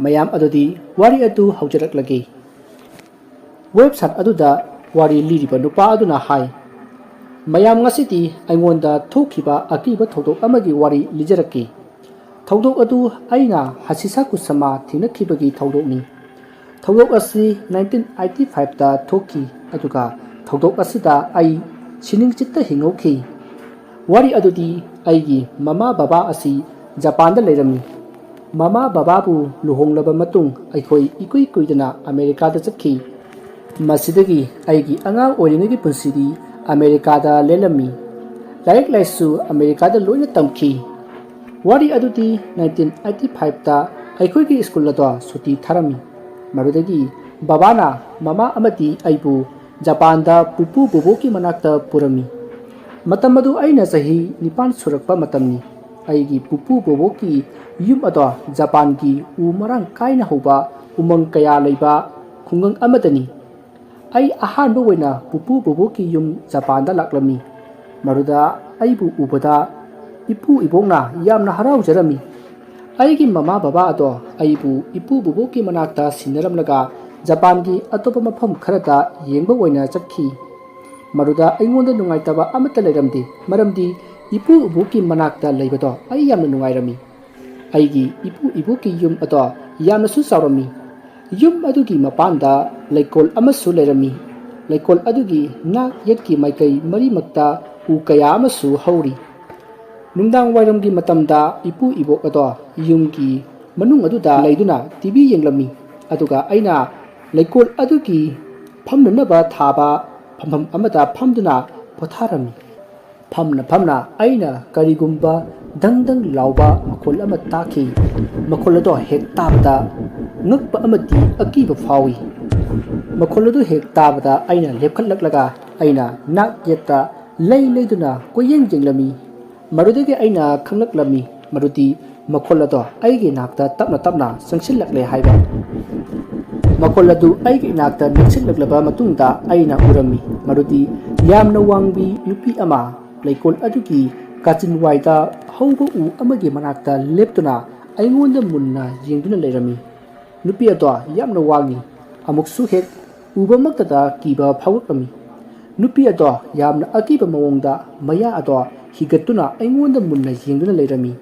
ꯃꯌꯥꯝ ꯑꯗꯨꯗꯤ ꯋꯥꯔꯤ ꯑꯗꯨ ꯍꯧꯖꯔꯛꯂꯒꯦ꯫ ꯋꯦꯕꯁꯥꯏꯠ ꯑꯗꯨꯗ ꯋꯥꯔꯤ ꯂꯤꯔꯤꯕ ꯅꯨꯄꯥ ꯑꯗꯨꯅ ꯍꯥꯏ, "ꯃꯌꯥꯝ, ꯉꯁꯤꯗꯤ ꯑꯩꯉꯣꯟꯗ ꯊꯣꯛꯈꯤꯕ ꯑꯀꯤꯕ ꯊꯧꯗꯣꯛ ꯑꯃꯒꯤ ꯋꯥꯔꯤ ꯂꯤꯖꯔꯛꯀꯦ꯫ ꯊꯧꯗꯣꯛ ꯑꯗꯨ ꯑꯩꯅ ꯍꯥꯁꯤꯁꯥ ꯀꯨꯁꯥꯃꯥ ꯊꯦꯡꯅꯈꯤꯕꯒꯤ ꯊꯧꯗꯣꯛꯅꯤ꯫ ꯊꯧꯗꯣꯛ ꯑꯁꯤ nineteen eighty five ꯇ ꯊꯣꯛꯈꯤ, ꯑꯗꯨꯒ ꯊꯧꯗꯣꯛ ꯑꯁꯤꯗ ꯑꯩ ꯁꯤꯅꯤꯡ ꯆꯤꯠꯇ ꯍꯤꯡꯍꯧꯈꯤ꯫ ꯋꯥꯔꯤ ꯑꯗꯨꯗꯤ ꯑꯩꯒꯤ ꯃꯃꯥ ꯕꯕꯥ ꯑꯁꯤ ꯖꯄꯥꯟꯗ ꯂꯩꯔꯝꯃꯤ꯫ ꯃꯃꯥ ꯕꯕꯥꯕꯨ ꯂꯨꯍꯣꯡꯂꯕ ꯃꯇꯨꯡ ꯑꯩꯈꯣꯏ ꯏꯀꯨꯏ ꯀꯨꯏꯗꯅ ꯑꯃꯦꯔꯤꯀꯥꯗ ꯆꯠꯈꯤ꯫ ꯃꯁꯤꯗꯒꯤ ꯑꯩꯒꯤ ꯑꯉꯥꯡ ꯑꯣꯏꯔꯤꯉꯩꯒꯤ ꯄꯨꯟꯁꯤꯗꯤ ꯑꯃꯦꯔꯤꯀꯥꯗ ꯂꯦꯜꯂꯝꯃꯤ꯫ ꯂꯥꯏꯔꯤꯛ ꯂꯥꯏꯁꯨ ꯑꯃꯦꯔꯤꯀꯥꯗ ꯂꯣꯏꯅ ꯇꯝꯈꯤ꯫ ꯋꯥꯔꯤ ꯑꯗꯨꯗꯤ nineteen eighty five ꯇ ꯑꯩꯈꯣꯏꯒꯤ ꯁ꯭ꯀꯨꯜ ꯑꯗꯣ ꯁꯨꯇꯤ ꯊꯥꯔꯝꯃꯤ꯫ ꯃꯗꯨꯗꯒꯤ ꯕꯕꯥꯅ ꯃꯃꯥ ꯑꯃꯗꯤ ꯑꯩꯕꯨ ꯖꯄꯥꯟꯗ ꯄꯨꯄꯨ ꯕꯣꯕꯣꯛꯀꯤ ꯃꯅꯥꯛꯇ ꯄꯨꯔꯝꯃꯤ꯫ ꯃꯇꯝ ꯑꯗꯨ ꯑꯩꯅ ꯆꯍꯤ ꯅꯤꯄꯥꯟ ꯁꯨꯔꯛꯄ ꯃꯇꯝꯅꯤ꯫ ꯑꯩꯒꯤ ꯄꯨꯄꯨ ꯕꯣꯕꯣꯛꯀꯤ ꯌꯨꯝ ꯑꯗꯣ ꯖꯄꯥꯟꯒꯤ ꯎ ꯃꯔꯥꯡ ꯀꯥꯏꯅ ꯍꯧꯕ ꯎꯃꯪ ꯀꯌꯥ ꯂꯩꯕ ꯈꯨꯡꯒꯪ ꯑꯃꯗꯅꯤ꯫ ꯑꯩ ꯑꯍꯥꯟꯕ ꯑꯣꯏꯅ ꯄꯨꯄꯨ ꯕꯣꯕꯣꯛꯀꯤ ꯌꯨꯝ ꯖꯄꯥꯟꯗ ꯂꯥꯛꯂꯝꯃꯤ꯫ ꯃꯗꯨꯗ ꯑꯩꯕꯨ ꯎꯕꯗ ꯏꯄꯨ ꯏꯕꯣꯛꯅ ꯌꯥꯝꯅ ꯍꯔꯥꯎꯖꯔꯝꯃꯤ꯫ ꯑꯩꯒꯤ ꯃꯃꯥ ꯕꯕꯥ ꯑꯗꯣ ꯑꯩꯕꯨ ꯏꯄꯨ ꯕꯣꯕꯣꯛꯀꯤ ꯃꯅꯥꯛꯇ ꯁꯤꯟꯅꯔꯝꯂꯒ ꯖꯄꯥꯟꯒꯤ ꯑꯇꯣꯞꯄ ꯃꯐꯝ ꯈꯔꯗ ꯌꯦꯡꯕ ꯑꯣꯏꯅ ꯆꯠꯈꯤ꯫ ꯃꯗꯨꯗ ꯑꯩꯉꯣꯟꯗ ꯅꯨꯡꯉꯥꯏꯇꯕ ꯑꯃꯠꯇ ꯂꯩꯔꯝꯗꯦ, ꯃꯔꯝꯗꯤ ꯏꯄꯨ ꯏꯕꯣꯛꯀꯤ ꯃꯅꯥꯛꯇ ꯂꯩꯕꯗꯣ ꯑꯩ ꯌꯥꯝꯅ ꯅꯨꯡꯉꯥꯏꯔꯝꯃꯤ꯫ ꯑꯩꯒꯤ ꯏꯄꯨ ꯏꯕꯣꯛꯀꯤ ꯌꯨꯝ ꯑꯗꯣ ꯌꯥꯝꯅꯁꯨ ꯆꯥꯎꯔꯝꯃꯤ꯫ ꯌꯨꯝ ꯑꯗꯨꯒꯤ ꯃꯄꯥꯟꯗ ꯂꯩꯀꯣꯜ ꯑꯃꯁꯨ ꯂꯩꯔꯝꯃꯤ꯫ ꯂꯩꯀꯣꯜ ꯑꯗꯨꯒꯤ ꯅꯥꯛ ꯌꯦꯠꯀꯤ ꯃꯥꯏꯀꯩ ꯃꯔꯤꯃꯛꯇ ꯎ ꯀꯌꯥ ꯑꯃꯁꯨ ꯍꯧꯔꯤ꯫ ꯅꯨꯡꯗꯥꯡ ꯋꯥꯏꯔꯝꯒꯤ ꯃꯇꯝꯗ ꯏꯄꯨ ꯏꯕꯣꯛ ꯑꯗꯣ ꯌꯨꯝꯒꯤ ꯃꯅꯨꯡ ꯑꯗꯨꯗ ꯂꯩꯗꯨꯅ ꯇꯤ ꯚꯤ ꯌꯦꯡꯂꯝꯃꯤ꯫ ꯑꯗꯨꯒ ꯑꯩꯅ ꯂꯩꯀꯣꯜ ꯑꯗꯨꯒꯤ ꯐꯝꯅꯅꯕ ꯊꯥꯕ ꯐꯝꯐꯝ ꯑꯃꯗ ꯐꯝꯗꯨꯅ ꯄꯣꯊꯥꯔꯝꯃꯤ꯫ ꯐꯝꯅ ꯐꯝꯅ ꯑꯩꯅ ꯀꯔꯤꯒꯨꯝꯕ ꯗꯪ ꯗꯪ ꯂꯥꯎꯕ ꯃꯈꯣꯜ ꯑꯃ ꯇꯥꯈꯤ꯫ ꯃꯈꯣꯜ ꯑꯗꯣ ꯍꯦꯛ ꯇꯥꯕꯗ ꯉꯛꯄ ꯑꯃꯗꯤ ꯑꯀꯤꯕ ꯐꯥꯎꯏ꯫ ꯃꯈꯣꯜ ꯑꯗꯨ ꯍꯦꯛ ꯇꯥꯕꯗ ꯑꯩꯅ ꯂꯦꯞꯈꯠꯂꯛꯂꯒ ꯑꯩꯅ ꯅꯥꯛ ꯌꯦꯠꯇ ꯂꯩ ꯂꯩꯗꯨꯅ ꯀꯣꯏꯌꯦꯡ ꯌꯦꯡꯂꯝꯃꯤ꯫ ꯃꯗꯨꯗꯒꯤ ꯑꯩꯅ ꯈꯪꯂꯛꯂꯝꯃꯤ ꯃꯗꯨꯗꯤ ꯃꯈꯣꯜ ꯑꯗꯣ ꯑꯩꯒꯤ ꯅꯥꯛꯇ ꯇꯞꯅ ꯇꯞꯅ ꯆꯪꯁꯤꯜꯂꯛꯂꯦ ꯍꯥꯏꯕ꯫ ꯃꯈꯣꯜ ꯑꯗꯨ ꯑꯩꯒꯤ ꯏꯅꯥꯛꯇ ꯅꯛꯁꯤꯜꯂꯛꯂꯕ ꯃꯇꯨꯡꯗ ꯑꯩꯅ ꯎꯔꯝꯃꯤ ꯃꯗꯨꯗꯤ ꯌꯥꯝꯅ ꯋꯥꯡꯕꯤ ꯅꯨꯄꯤ ꯑꯃ ꯂꯩꯀꯣꯜ ꯑꯗꯨꯒꯤ ꯀꯥꯆꯤꯟꯋꯥꯏꯗ ꯍꯧꯕ ꯎ ꯑꯃꯒꯤ ꯃꯅꯥꯛꯇ ꯂꯦꯞꯇꯨꯅ ꯑꯩꯉꯣꯟꯗ ꯃꯨꯟꯅ ꯌꯦꯡꯗꯨꯅ ꯂꯩꯔꯝꯃꯤ꯫ ꯅꯨꯄꯤ ꯑꯗꯣ ꯌꯥꯝꯅ ꯋꯥꯡꯏ꯫ ꯑꯃꯨꯛꯁꯨ ꯍꯦꯛ ꯎꯕꯃꯛꯇꯗ ꯀꯤꯕ ꯐꯥꯎꯔꯛꯂꯝꯃꯤ꯫ ꯅꯨꯄꯤ ꯑꯗꯣ ꯌꯥꯝꯅ ꯑꯀꯤꯕ ꯃꯑꯣꯡꯗ ꯃꯌꯥ ꯑꯗꯣ ꯍꯤꯒꯠꯇꯨꯅ ꯑꯩꯉꯣꯟꯗ ꯃꯨꯟꯅ ꯌꯦꯡꯗꯨꯅ ꯂꯩꯔꯝꯃꯤ꯫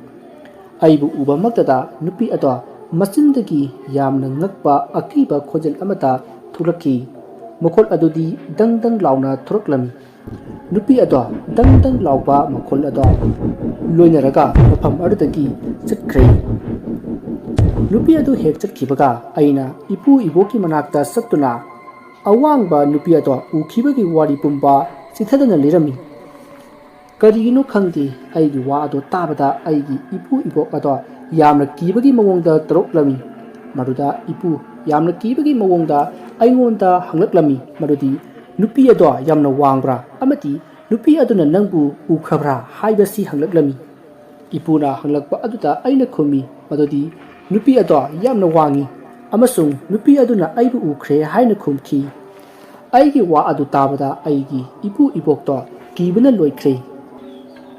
ꯑꯩꯕꯨ ꯎꯕꯃꯛꯇꯗ ꯅꯨꯄꯤ ꯑꯗꯣ ꯃꯆꯤꯟꯗꯒꯤ ꯌꯥꯝꯅ ꯉꯛꯄ ꯑꯀꯤꯕ ꯈꯣꯟꯖꯦꯜ ꯑꯃꯠꯇ ꯊꯣꯛꯂꯛꯈꯤ꯫ ꯃꯈꯣꯜ ꯑꯗꯨꯗꯤ ꯗꯪ ꯗꯪ ꯂꯥꯎꯅ ꯊꯣꯔꯛꯂꯝꯃꯤ꯫ ꯅꯨꯄꯤ ꯑꯗꯣ ꯗꯪ ꯗꯪ ꯂꯥꯎꯕ ꯃꯈꯣꯜ ꯑꯗꯣ ꯂꯣꯏꯅꯔꯒ ꯃꯐꯝ ꯑꯗꯨꯗꯒꯤ ꯆꯠꯈ꯭ꯔꯦ꯫ ꯅꯨꯄꯤ ꯑꯗꯨ ꯍꯦꯛ ꯆꯠꯈꯤꯕꯒ ꯑꯩꯅ ꯏꯄꯨ ꯏꯕꯣꯛꯀꯤ ꯃꯅꯥꯛꯇ ꯆꯠꯇꯨꯅ ꯑꯋꯥꯡꯕ ꯅꯨꯄꯤ ꯑꯗꯣ ꯎꯈꯤꯕꯒꯤ ꯋꯥꯔꯤ ꯄꯨꯝꯕ ꯆꯤꯊꯗꯅ ꯂꯤꯔꯝꯃꯤ꯫ ꯀꯔꯤꯒꯤꯅꯣ ꯈꯪꯗꯦ, ꯑꯩꯒꯤ ꯋꯥ ꯑꯗꯣ ꯇꯥꯕꯗ ꯑꯩꯒꯤ ꯏꯄꯨ ꯏꯕꯣꯛ ꯑꯗꯣ ꯌꯥꯝꯅ ꯀꯤꯕꯒꯤ ꯃꯑꯣꯡꯗ ꯇꯧꯔꯛꯂꯝꯃꯤ꯫ ꯃꯗꯨꯗ ꯏꯄꯨ ꯌꯥꯝꯅ ꯀꯤꯕꯒꯤ ꯃꯑꯣꯡꯗ ꯑꯩꯉꯣꯟꯗ ꯍꯪꯂꯛꯂꯝꯃꯤ ꯃꯗꯨꯗꯤ ꯅꯨꯄꯤ ꯑꯗꯣ ꯌꯥꯝꯅ ꯋꯥꯡꯕ꯭ꯔꯥ ꯑꯃꯗꯤ ꯅꯨꯄꯤ ꯑꯗꯨꯅ ꯅꯪꯕꯨ ꯎꯈ꯭ꯔꯕ꯭ꯔꯥ ꯍꯥꯏꯕꯁꯤ ꯍꯪꯂꯛꯂꯝꯃꯤ꯫ ꯏꯄꯨꯅ ꯍꯪꯂꯛꯄ ꯑꯗꯨꯗ ꯑꯩꯅ ꯈꯨꯝꯃꯤ ꯃꯗꯨꯗꯤ ꯅꯨꯄꯤ ꯑꯗꯣ ꯌꯥꯝꯅ ꯋꯥꯡꯏ ꯑꯃꯁꯨꯡ ꯅꯨꯄꯤ ꯑꯗꯨꯅ ꯑꯩꯕꯨ ꯎꯈ꯭ꯔꯦ ꯍꯥꯏꯅ ꯈꯨꯝꯈꯤ꯫ ꯑꯩꯒꯤ ꯋꯥ ꯑꯗꯨ ꯇꯥꯕꯗ ꯑꯩꯒꯤ ꯏꯄꯨ ꯏꯕꯣꯛꯇꯣ ꯀꯤꯕꯅ ꯂꯣꯏꯈ꯭ꯔꯦ꯫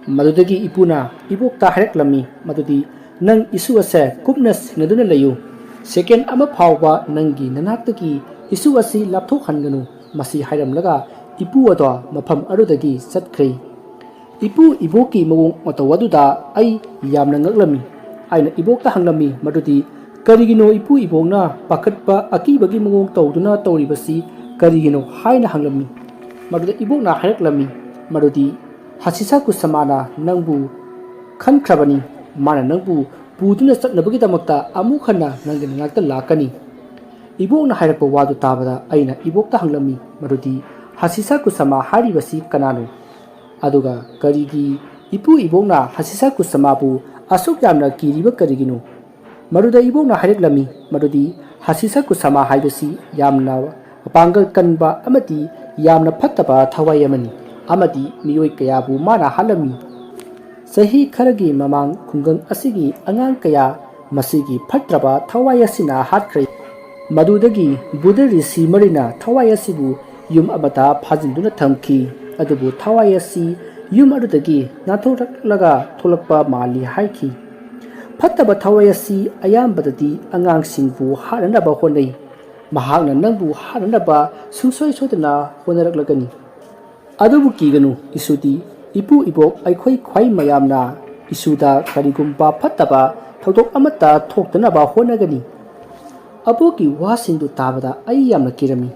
ꯃꯗꯨꯗꯒꯤ ꯏꯄꯨꯅ ꯏꯕꯣꯛꯇ ꯍꯥꯏꯔꯛꯂꯝꯃꯤ ꯃꯗꯨꯗꯤ ꯅꯪ ꯏꯁꯨ ꯑꯁꯦ ꯀꯨꯞꯅ ꯁꯦꯟꯅꯗꯨꯅ ꯂꯩꯌꯨ꯫ ꯁꯦꯀꯦꯟ ꯑꯃ ꯐꯥꯎꯕ ꯅꯪꯒꯤ ꯅꯅꯥꯛꯇꯒꯤ ꯏꯁꯨ ꯑꯁꯤ ꯂꯥꯞꯊꯣꯛꯍꯟꯒꯅꯨ꯫ ꯃꯁꯤ ꯍꯥꯏꯔꯝꯂꯒ ꯏꯄꯨ ꯑꯗꯣ ꯃꯐꯝ ꯑꯗꯨꯗꯒꯤ ꯆꯠꯈ꯭ꯔꯦ꯫ ꯏꯄꯨ ꯏꯕꯣꯛꯀꯤ ꯃꯑꯣꯡ ꯃꯇꯧ ꯑꯗꯨꯗ ꯑꯩ ꯌꯥꯝꯅ ꯉꯛꯂꯝꯃꯤ꯫ ꯑꯩꯅ ꯏꯕꯣꯛꯇ ꯍꯪꯂꯝꯃꯤ ꯃꯗꯨꯗꯤ, "ꯀꯔꯤꯒꯤꯅꯣ ꯏꯄꯨ ꯏꯕꯣꯛꯅ ꯄꯥꯈꯠꯄ ꯑꯀꯤꯕꯒꯤ ꯃꯑꯣꯡ ꯇꯧꯗꯨꯅ ꯇꯧꯔꯤꯕꯁꯤ ꯀꯔꯤꯒꯤꯅꯣ?" ꯍꯥꯏꯅ ꯍꯪꯂꯝꯃꯤ꯫ ꯃꯗꯨꯗ ꯏꯕꯣꯛꯅ ꯍꯥꯏꯔꯛꯂꯝꯃꯤ ꯃꯗꯨꯗꯤ, "ꯍꯁꯤꯁꯥ ꯀꯨꯁꯃꯥꯅ ꯅꯪꯕꯨ ꯈꯟꯈ꯭ꯔꯕꯅꯤ꯫ ꯃꯥꯅ ꯅꯪꯕꯨ ꯄꯨꯗꯨꯅ ꯆꯠꯅꯕꯒꯤꯗꯃꯛꯇ ꯑꯃꯨꯛ ꯍꯟꯅ ꯅꯪꯒꯤ ꯅꯅꯥꯛꯇ ꯂꯥꯛꯀꯅꯤ꯫" ꯏꯕꯣꯛꯅ ꯍꯥꯏꯔꯛꯄ ꯋꯥꯗꯨ ꯇꯥꯕꯗ ꯑꯩꯅ ꯏꯕꯣꯛꯇ ꯍꯪꯂꯝꯃꯤ ꯃꯗꯨꯗꯤ, "ꯍꯁꯤꯁꯥ ꯀꯨꯁꯃꯥ ꯍꯥꯏꯔꯤꯕꯁꯤ ꯀꯅꯥꯅꯣ? ꯑꯗꯨꯒ ꯀꯔꯤꯒꯤ ꯏꯄꯨ ꯏꯕꯣꯛꯅ ꯍꯁꯤꯁꯥ ꯀꯨꯁꯃꯥꯕꯨ ꯑꯁꯨꯛ ꯌꯥꯝꯅ ꯀꯤꯔꯤꯕ ꯀꯔꯤꯒꯤꯅꯣ?" ꯃꯗꯨꯗ ꯏꯕꯣꯛꯅ ꯍꯥꯏꯔꯛꯂꯝꯃꯤ ꯃꯗꯨꯗꯤ, "ꯍꯁꯤꯁꯥ ꯀꯨꯁꯃꯥ ꯍꯥꯏꯕꯁꯤ ꯌꯥꯝꯅ ꯄꯥꯡꯒꯜ ꯀꯟꯕ ꯑꯃꯗꯤ ꯌꯥꯝꯅ ꯐꯠꯇꯕ ꯊꯋꯥꯏ ꯑꯃꯅꯤ, ꯑꯃꯗꯤ ꯃꯤꯑꯣꯏ ꯀꯌꯥꯕꯨ ꯃꯥꯅ ꯍꯥꯠꯂꯝꯃꯤ꯫ ꯆꯍꯤ ꯈꯔꯒꯤ ꯃꯃꯥꯡ ꯈꯨꯡꯒꯪ ꯑꯁꯤꯒꯤ ꯑꯉꯥꯡ ꯀꯌꯥ ꯃꯁꯤꯒꯤ ꯐꯠꯇ꯭ꯔꯕ ꯊꯋꯥꯏ ꯑꯁꯤꯅ ꯍꯥꯠꯈ꯭ꯔꯦ꯫ ꯃꯗꯨꯗꯒꯤ ꯕꯨꯙ ꯔꯤꯁꯤ ꯃꯔꯤꯅ ꯊꯋꯥꯏ ꯑꯁꯤꯕꯨ ꯌꯨꯝ ꯑꯃꯗ ꯐꯥꯖꯤꯟꯗꯨꯅ ꯊꯝꯈꯤ꯫ ꯑꯗꯨꯕꯨ ꯊꯋꯥꯏ ꯑꯁꯤ ꯌꯨꯝ ꯑꯗꯨꯗꯒꯤ ꯅꯥꯟꯊꯣꯔꯛꯂꯒ ꯊꯣꯛꯂꯛꯄ ꯃꯥꯜꯂꯤ ꯍꯥꯏꯈꯤ꯫ ꯐꯠꯇꯕ ꯊꯋꯥꯏ ꯑꯁꯤ ꯑꯌꯥꯝꯕꯗꯗꯤ ꯑꯉꯥꯡꯁꯤꯡꯕꯨ ꯍꯥꯠꯅꯅꯕ ꯍꯣꯠꯅꯩ꯫ ꯃꯍꯥꯛꯅ ꯅꯪꯕꯨ ꯍꯥꯠꯅꯅꯕ ꯁꯨꯡꯁꯣꯏ ꯁꯣꯏꯗꯅ ꯍꯣꯠꯅꯔꯛꯂꯒꯅꯤ꯫ ꯑꯗꯨꯕꯨ ꯀꯤꯒꯅꯨ, ꯏꯁꯨꯗꯤ ꯏꯄꯨ ꯏꯕꯣꯛ ꯑꯩꯈꯣꯏ ꯈ꯭ꯋꯥꯏ ꯃꯌꯥꯝꯅ ꯏꯁꯨꯗ ꯀꯔꯤꯒꯨꯝꯕ ꯐꯠꯇꯕ ꯊꯧꯗꯣꯛ ꯑꯃꯠꯇ ꯊꯣꯛꯇꯅꯕ ꯍꯣꯠꯅꯒꯅꯤ꯫" ꯑꯕꯣꯛꯀꯤ ꯋꯥꯁꯤꯡꯗꯨ ꯇꯥꯕꯗ ꯑꯩ ꯌꯥꯝꯅ ꯀꯤꯔꯝꯃꯤ꯫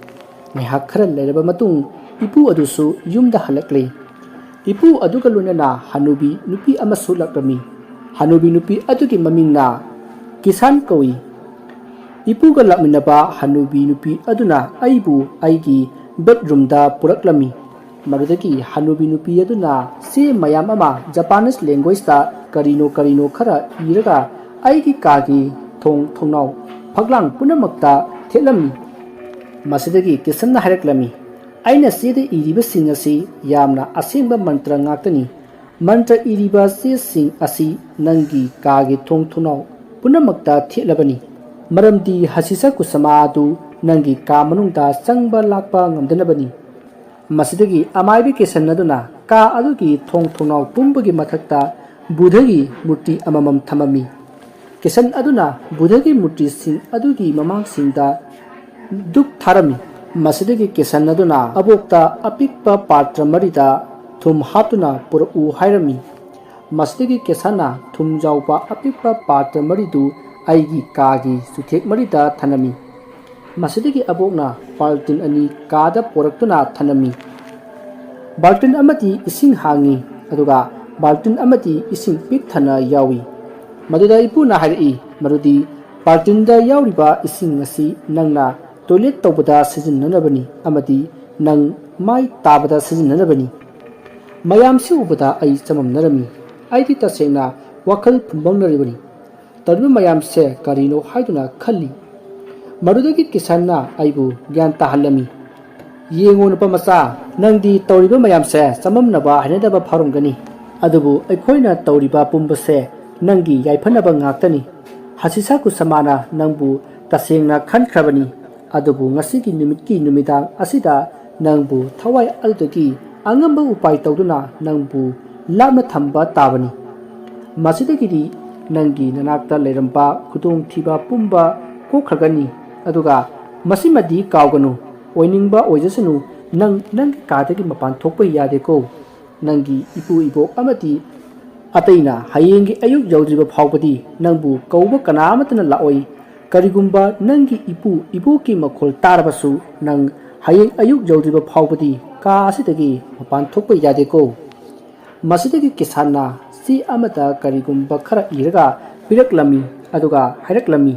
ꯉꯥꯏꯍꯥꯛ ꯈꯔ ꯂꯩꯔꯕ ꯃꯇꯨꯡ ꯏꯄꯨ ꯑꯗꯨꯁꯨ ꯌꯨꯝꯗ ꯍꯜꯂꯛꯂꯦ꯫ ꯏꯄꯨ ꯑꯗꯨꯒ ꯂꯣꯏꯅꯅ ꯍꯅꯨꯕꯤ ꯅꯨꯄꯤ ꯑꯃꯁꯨ ꯂꯥꯛꯂꯝꯃꯤ꯫ ꯍꯅꯨꯕꯤ ꯅꯨꯄꯤ ꯑꯗꯨꯒꯤ ꯃꯃꯤꯡꯅ ꯀꯤꯁꯥꯟ ꯀꯧꯏ꯫ ꯏꯄꯨꯒ ꯂꯥꯛꯃꯤꯟꯅꯕ ꯍꯅꯨꯕꯤ ꯅꯨꯄꯤ ꯑꯗꯨꯅ ꯑꯩꯕꯨ ꯑꯩꯒꯤ ꯕꯦꯗꯔꯨꯝꯗ ꯄꯨꯔꯛꯂꯝꯃꯤ꯫ ꯃꯗꯨꯗꯒꯤ ꯍꯅꯨꯕꯤ ꯅꯨꯄꯤ ꯑꯗꯨꯅ ꯆꯦ ꯃꯌꯥꯝ ꯑꯃ ꯖꯄꯥꯅꯤꯁ ꯂꯦꯡꯒ꯭ꯋꯦꯖꯇ ꯀꯔꯤꯅꯣ ꯀꯔꯤꯅꯣ ꯈꯔ ꯏꯔꯒ ꯑꯩꯒꯤ ꯀꯥꯒꯤ ꯊꯣꯡ ꯊꯣꯡꯅꯥꯎ ꯐꯛꯂꯥꯡ ꯄꯨꯝꯅꯃꯛꯇ ꯊꯦꯠꯂꯝꯃꯤ꯫ ꯃꯁꯤꯗꯒꯤ ꯀꯤꯁꯟꯅ ꯍꯥꯏꯔꯛꯂꯝꯃꯤ, "ꯑꯩꯅ ꯆꯦꯗ ꯏꯔꯤꯕꯁꯤꯡ ꯑꯁꯤ ꯌꯥꯝꯅ ꯑꯁꯦꯡꯕ ꯃꯟꯇ꯭ꯔ ꯉꯥꯛꯇꯅꯤ꯫ ꯃꯟꯇ꯭ꯔ ꯏꯔꯤꯕ ꯆꯦꯁꯤꯡ ꯑꯁꯤ ꯅꯪꯒꯤ ꯀꯥꯒꯤ ꯊꯣꯡ ꯊꯣꯡꯅꯥꯎ ꯄꯨꯝꯅꯃꯛꯇ ꯊꯦꯠꯂꯕꯅꯤ, ꯃꯔꯝꯗꯤ ꯍꯁꯤꯁꯥ ꯀꯨꯁꯃꯥ ꯑꯗꯨ ꯅꯪꯒꯤ ꯀꯥ ꯃꯅꯨꯡꯗ ꯆꯪꯕ ꯂꯥꯛꯄ ꯉꯝꯗꯅꯕꯅꯤ꯫" ꯃꯁꯤꯗꯒꯤ ꯑꯃꯥꯏꯕꯤ ꯀꯤꯁꯟ ꯑꯗꯨꯅ ꯀꯥ ꯑꯗꯨꯒꯤ ꯊꯣꯡ ꯊꯣꯡꯅꯥꯎ ꯄꯨꯝꯕꯒꯤ ꯃꯊꯛꯇ ꯕꯨꯙꯒꯤ ꯃꯨꯔꯇꯤ ꯑꯃꯃꯝ ꯊꯝꯃꯝꯃꯤ꯫ ꯀꯤꯁꯟ ꯑꯗꯨꯅ ꯕꯨꯙꯒꯤ ꯃꯨꯔꯇꯤꯁꯤꯡ ꯑꯗꯨꯒꯤ ꯃꯃꯥꯡꯁꯤꯡꯗ ꯙꯨꯞ ꯊꯥꯔꯝꯃꯤ꯫ ꯃꯁꯤꯗꯒꯤ ꯀꯤꯁꯟ ꯑꯗꯨꯅ ꯑꯕꯣꯛꯇ ꯑꯄꯤꯛꯄ ꯄꯥꯇ꯭ꯔ ꯃꯔꯤꯗ ꯊꯨꯝ ꯍꯥꯞꯇꯨꯅ ꯄꯨꯔꯛꯎ ꯍꯥꯏꯔꯝꯃꯤ꯫ ꯃꯁꯤꯗꯒꯤ ꯀꯤꯁꯟꯅ ꯊꯨꯝ ꯌꯥꯎꯕ ꯑꯄꯤꯛꯄ ꯄꯥꯇ꯭ꯔ ꯃꯔꯤꯗꯨ ꯑꯩꯒꯤ ꯀꯥꯒꯤ ꯆꯨꯊꯦꯛ ꯃꯔꯤꯗ ꯊꯅꯝꯃꯤ꯫ ꯃꯁꯤꯗꯒꯤ ꯑꯕꯣꯛꯅ ꯕꯥꯜꯇꯤꯟ ꯑꯅꯤ ꯀꯥꯗ ꯄꯣꯔꯛꯇꯨꯅ ꯊꯅꯝꯃꯤ꯫ ꯕꯥꯜꯇꯤꯟ ꯑꯃꯗꯤ ꯏꯁꯤꯡ ꯍꯥꯡꯉꯤ, ꯑꯗꯨꯒ ꯕꯥꯜꯇꯤꯟ ꯑꯃꯗꯤ ꯏꯁꯤꯡ ꯄꯤꯛ ꯊꯟꯅ ꯌꯥꯎꯏ꯫ ꯃꯗꯨꯗ ꯏꯄꯨꯅ ꯍꯥꯏꯔꯛꯏ ꯃꯗꯨꯗꯤ ꯕꯥꯜꯇꯤꯟꯗ ꯌꯥꯎꯔꯤꯕ ꯏꯁꯤꯡ ꯑꯁꯤ ꯅꯪꯅ ꯇꯣꯏꯂꯦꯠ ꯇꯧꯕꯗ ꯁꯤꯖꯤꯟꯅꯅꯕꯅꯤ ꯑꯃꯗꯤ ꯅꯪ ꯃꯥꯏ ꯇꯥꯕꯗ ꯁꯤꯖꯤꯟꯅꯅꯕꯅꯤ꯫ ꯃꯌꯥꯝꯁꯤ ꯎꯕꯗ ꯑꯩ ꯆꯃꯝꯅꯔꯝꯃꯤ꯫ ꯑꯩꯗꯤ ꯇꯁꯦꯡꯅ ꯋꯥꯈꯜ ꯐꯨꯝꯕꯪꯅꯔꯤꯕꯅꯤ꯫ ꯇꯧꯔꯤꯕ ꯃꯌꯥꯝꯁꯦ ꯀꯔꯤꯅꯣ ꯍꯥꯏꯗꯨꯅ ꯈꯜꯂꯤ꯫ ꯃꯗꯨꯗꯒꯤ ꯀꯤꯁꯟꯅ ꯑꯩꯕꯨ ꯒ꯭ꯌꯥꯟ ꯇꯥꯍꯜꯂꯝꯃꯤ꯫ "ꯌꯦꯡꯉꯣ ꯅꯨꯄꯥ ꯃꯆꯥ, ꯅꯪꯗꯤ ꯇꯧꯔꯤꯕ ꯃꯌꯥꯝꯁꯦ ꯆꯃꯝꯅꯕ ꯍꯩꯅꯗꯕ ꯐꯥꯎꯔꯝꯒꯅꯤ, ꯑꯗꯨꯕꯨ ꯑꯩꯈꯣꯏꯅ ꯇꯧꯔꯤꯕ ꯄꯨꯝꯕꯁꯦ ꯅꯪꯒꯤ ꯌꯥꯏꯐꯅꯕ ꯉꯥꯛꯇꯅꯤ꯫ ꯍꯁꯤꯁꯥ ꯀꯨꯁꯃꯥꯅ ꯅꯪꯕꯨ ꯇꯁꯦꯡꯅ ꯈꯟꯈ꯭ꯔꯕꯅꯤ, ꯑꯗꯨꯕꯨ ꯉꯁꯤꯒꯤ ꯅꯨꯃꯤꯠꯀꯤ ꯅꯨꯃꯤꯗꯥꯡ ꯑꯁꯤꯗ ꯅꯪꯕꯨ ꯊꯋꯥꯏ ꯑꯗꯨꯗꯒꯤ ꯑꯉꯝꯕ ꯎꯄꯥꯏ ꯇꯧꯗꯨꯅ ꯅꯪꯕꯨ ꯂꯥꯞꯅ ꯊꯝꯕ ꯇꯥꯕꯅꯤ꯫ ꯃꯁꯤꯗꯒꯤꯗꯤ ꯅꯪꯒꯤ ꯅꯅꯥꯛꯇ ꯂꯩꯔꯝꯕ ꯈꯨꯗꯣꯡꯊꯤꯕ ꯄꯨꯝꯕ ꯀꯣꯛꯈ꯭ꯔꯒꯅꯤ꯫ ꯑꯗꯨꯒ ꯃꯁꯤꯃꯗꯤ ꯀꯥꯎꯒꯅꯨ, ꯑꯣꯏꯅꯤꯡꯕ ꯑꯣꯏꯖꯁꯅꯨ, ꯅꯪ ꯅꯪꯒꯤ ꯀꯥꯗꯒꯤ ꯃꯄꯥꯟ ꯊꯣꯛꯄ ꯌꯥꯗꯦꯀꯣ꯫ ꯅꯪꯒꯤ ꯏꯄꯨ ꯏꯕꯣꯛ ꯑꯃꯗꯤ ꯑꯇꯩꯅ ꯍꯌꯦꯡꯒꯤ ꯑꯌꯨꯛ ꯌꯧꯗ꯭ꯔꯤꯕ ꯐꯥꯎꯕꯗꯤ ꯅꯪꯕꯨ ꯀꯧꯕ ꯀꯅꯥ ꯑꯃꯠꯇꯅ ꯂꯥꯛꯑꯣꯏ꯫ ꯀꯔꯤꯒꯨꯝꯕ ꯅꯪꯒꯤ ꯏꯄꯨ ꯏꯕꯣꯛꯀꯤ ꯃꯈꯣꯜ ꯇꯥꯔꯕꯁꯨ ꯅꯪ ꯍꯌꯦꯡ ꯑꯌꯨꯛ ꯌꯧꯗ꯭ꯔꯤꯕ ꯐꯥꯎꯕꯗꯤ ꯀꯥ ꯑꯁꯤꯗꯒꯤ ꯃꯄꯥꯟ ꯊꯣꯛꯄ ꯌꯥꯗꯦꯀꯣ꯫" ꯃꯁꯤꯗꯒꯤ ꯀꯤꯁꯥꯟꯅ ꯆꯦ ꯑꯃꯗ ꯀꯔꯤꯒꯨꯝꯕ ꯈꯔ ꯏꯔꯒ ꯄꯤꯔꯛꯂꯝꯃꯤ, ꯑꯗꯨꯒ ꯍꯥꯏꯔꯛꯂꯝꯃꯤ,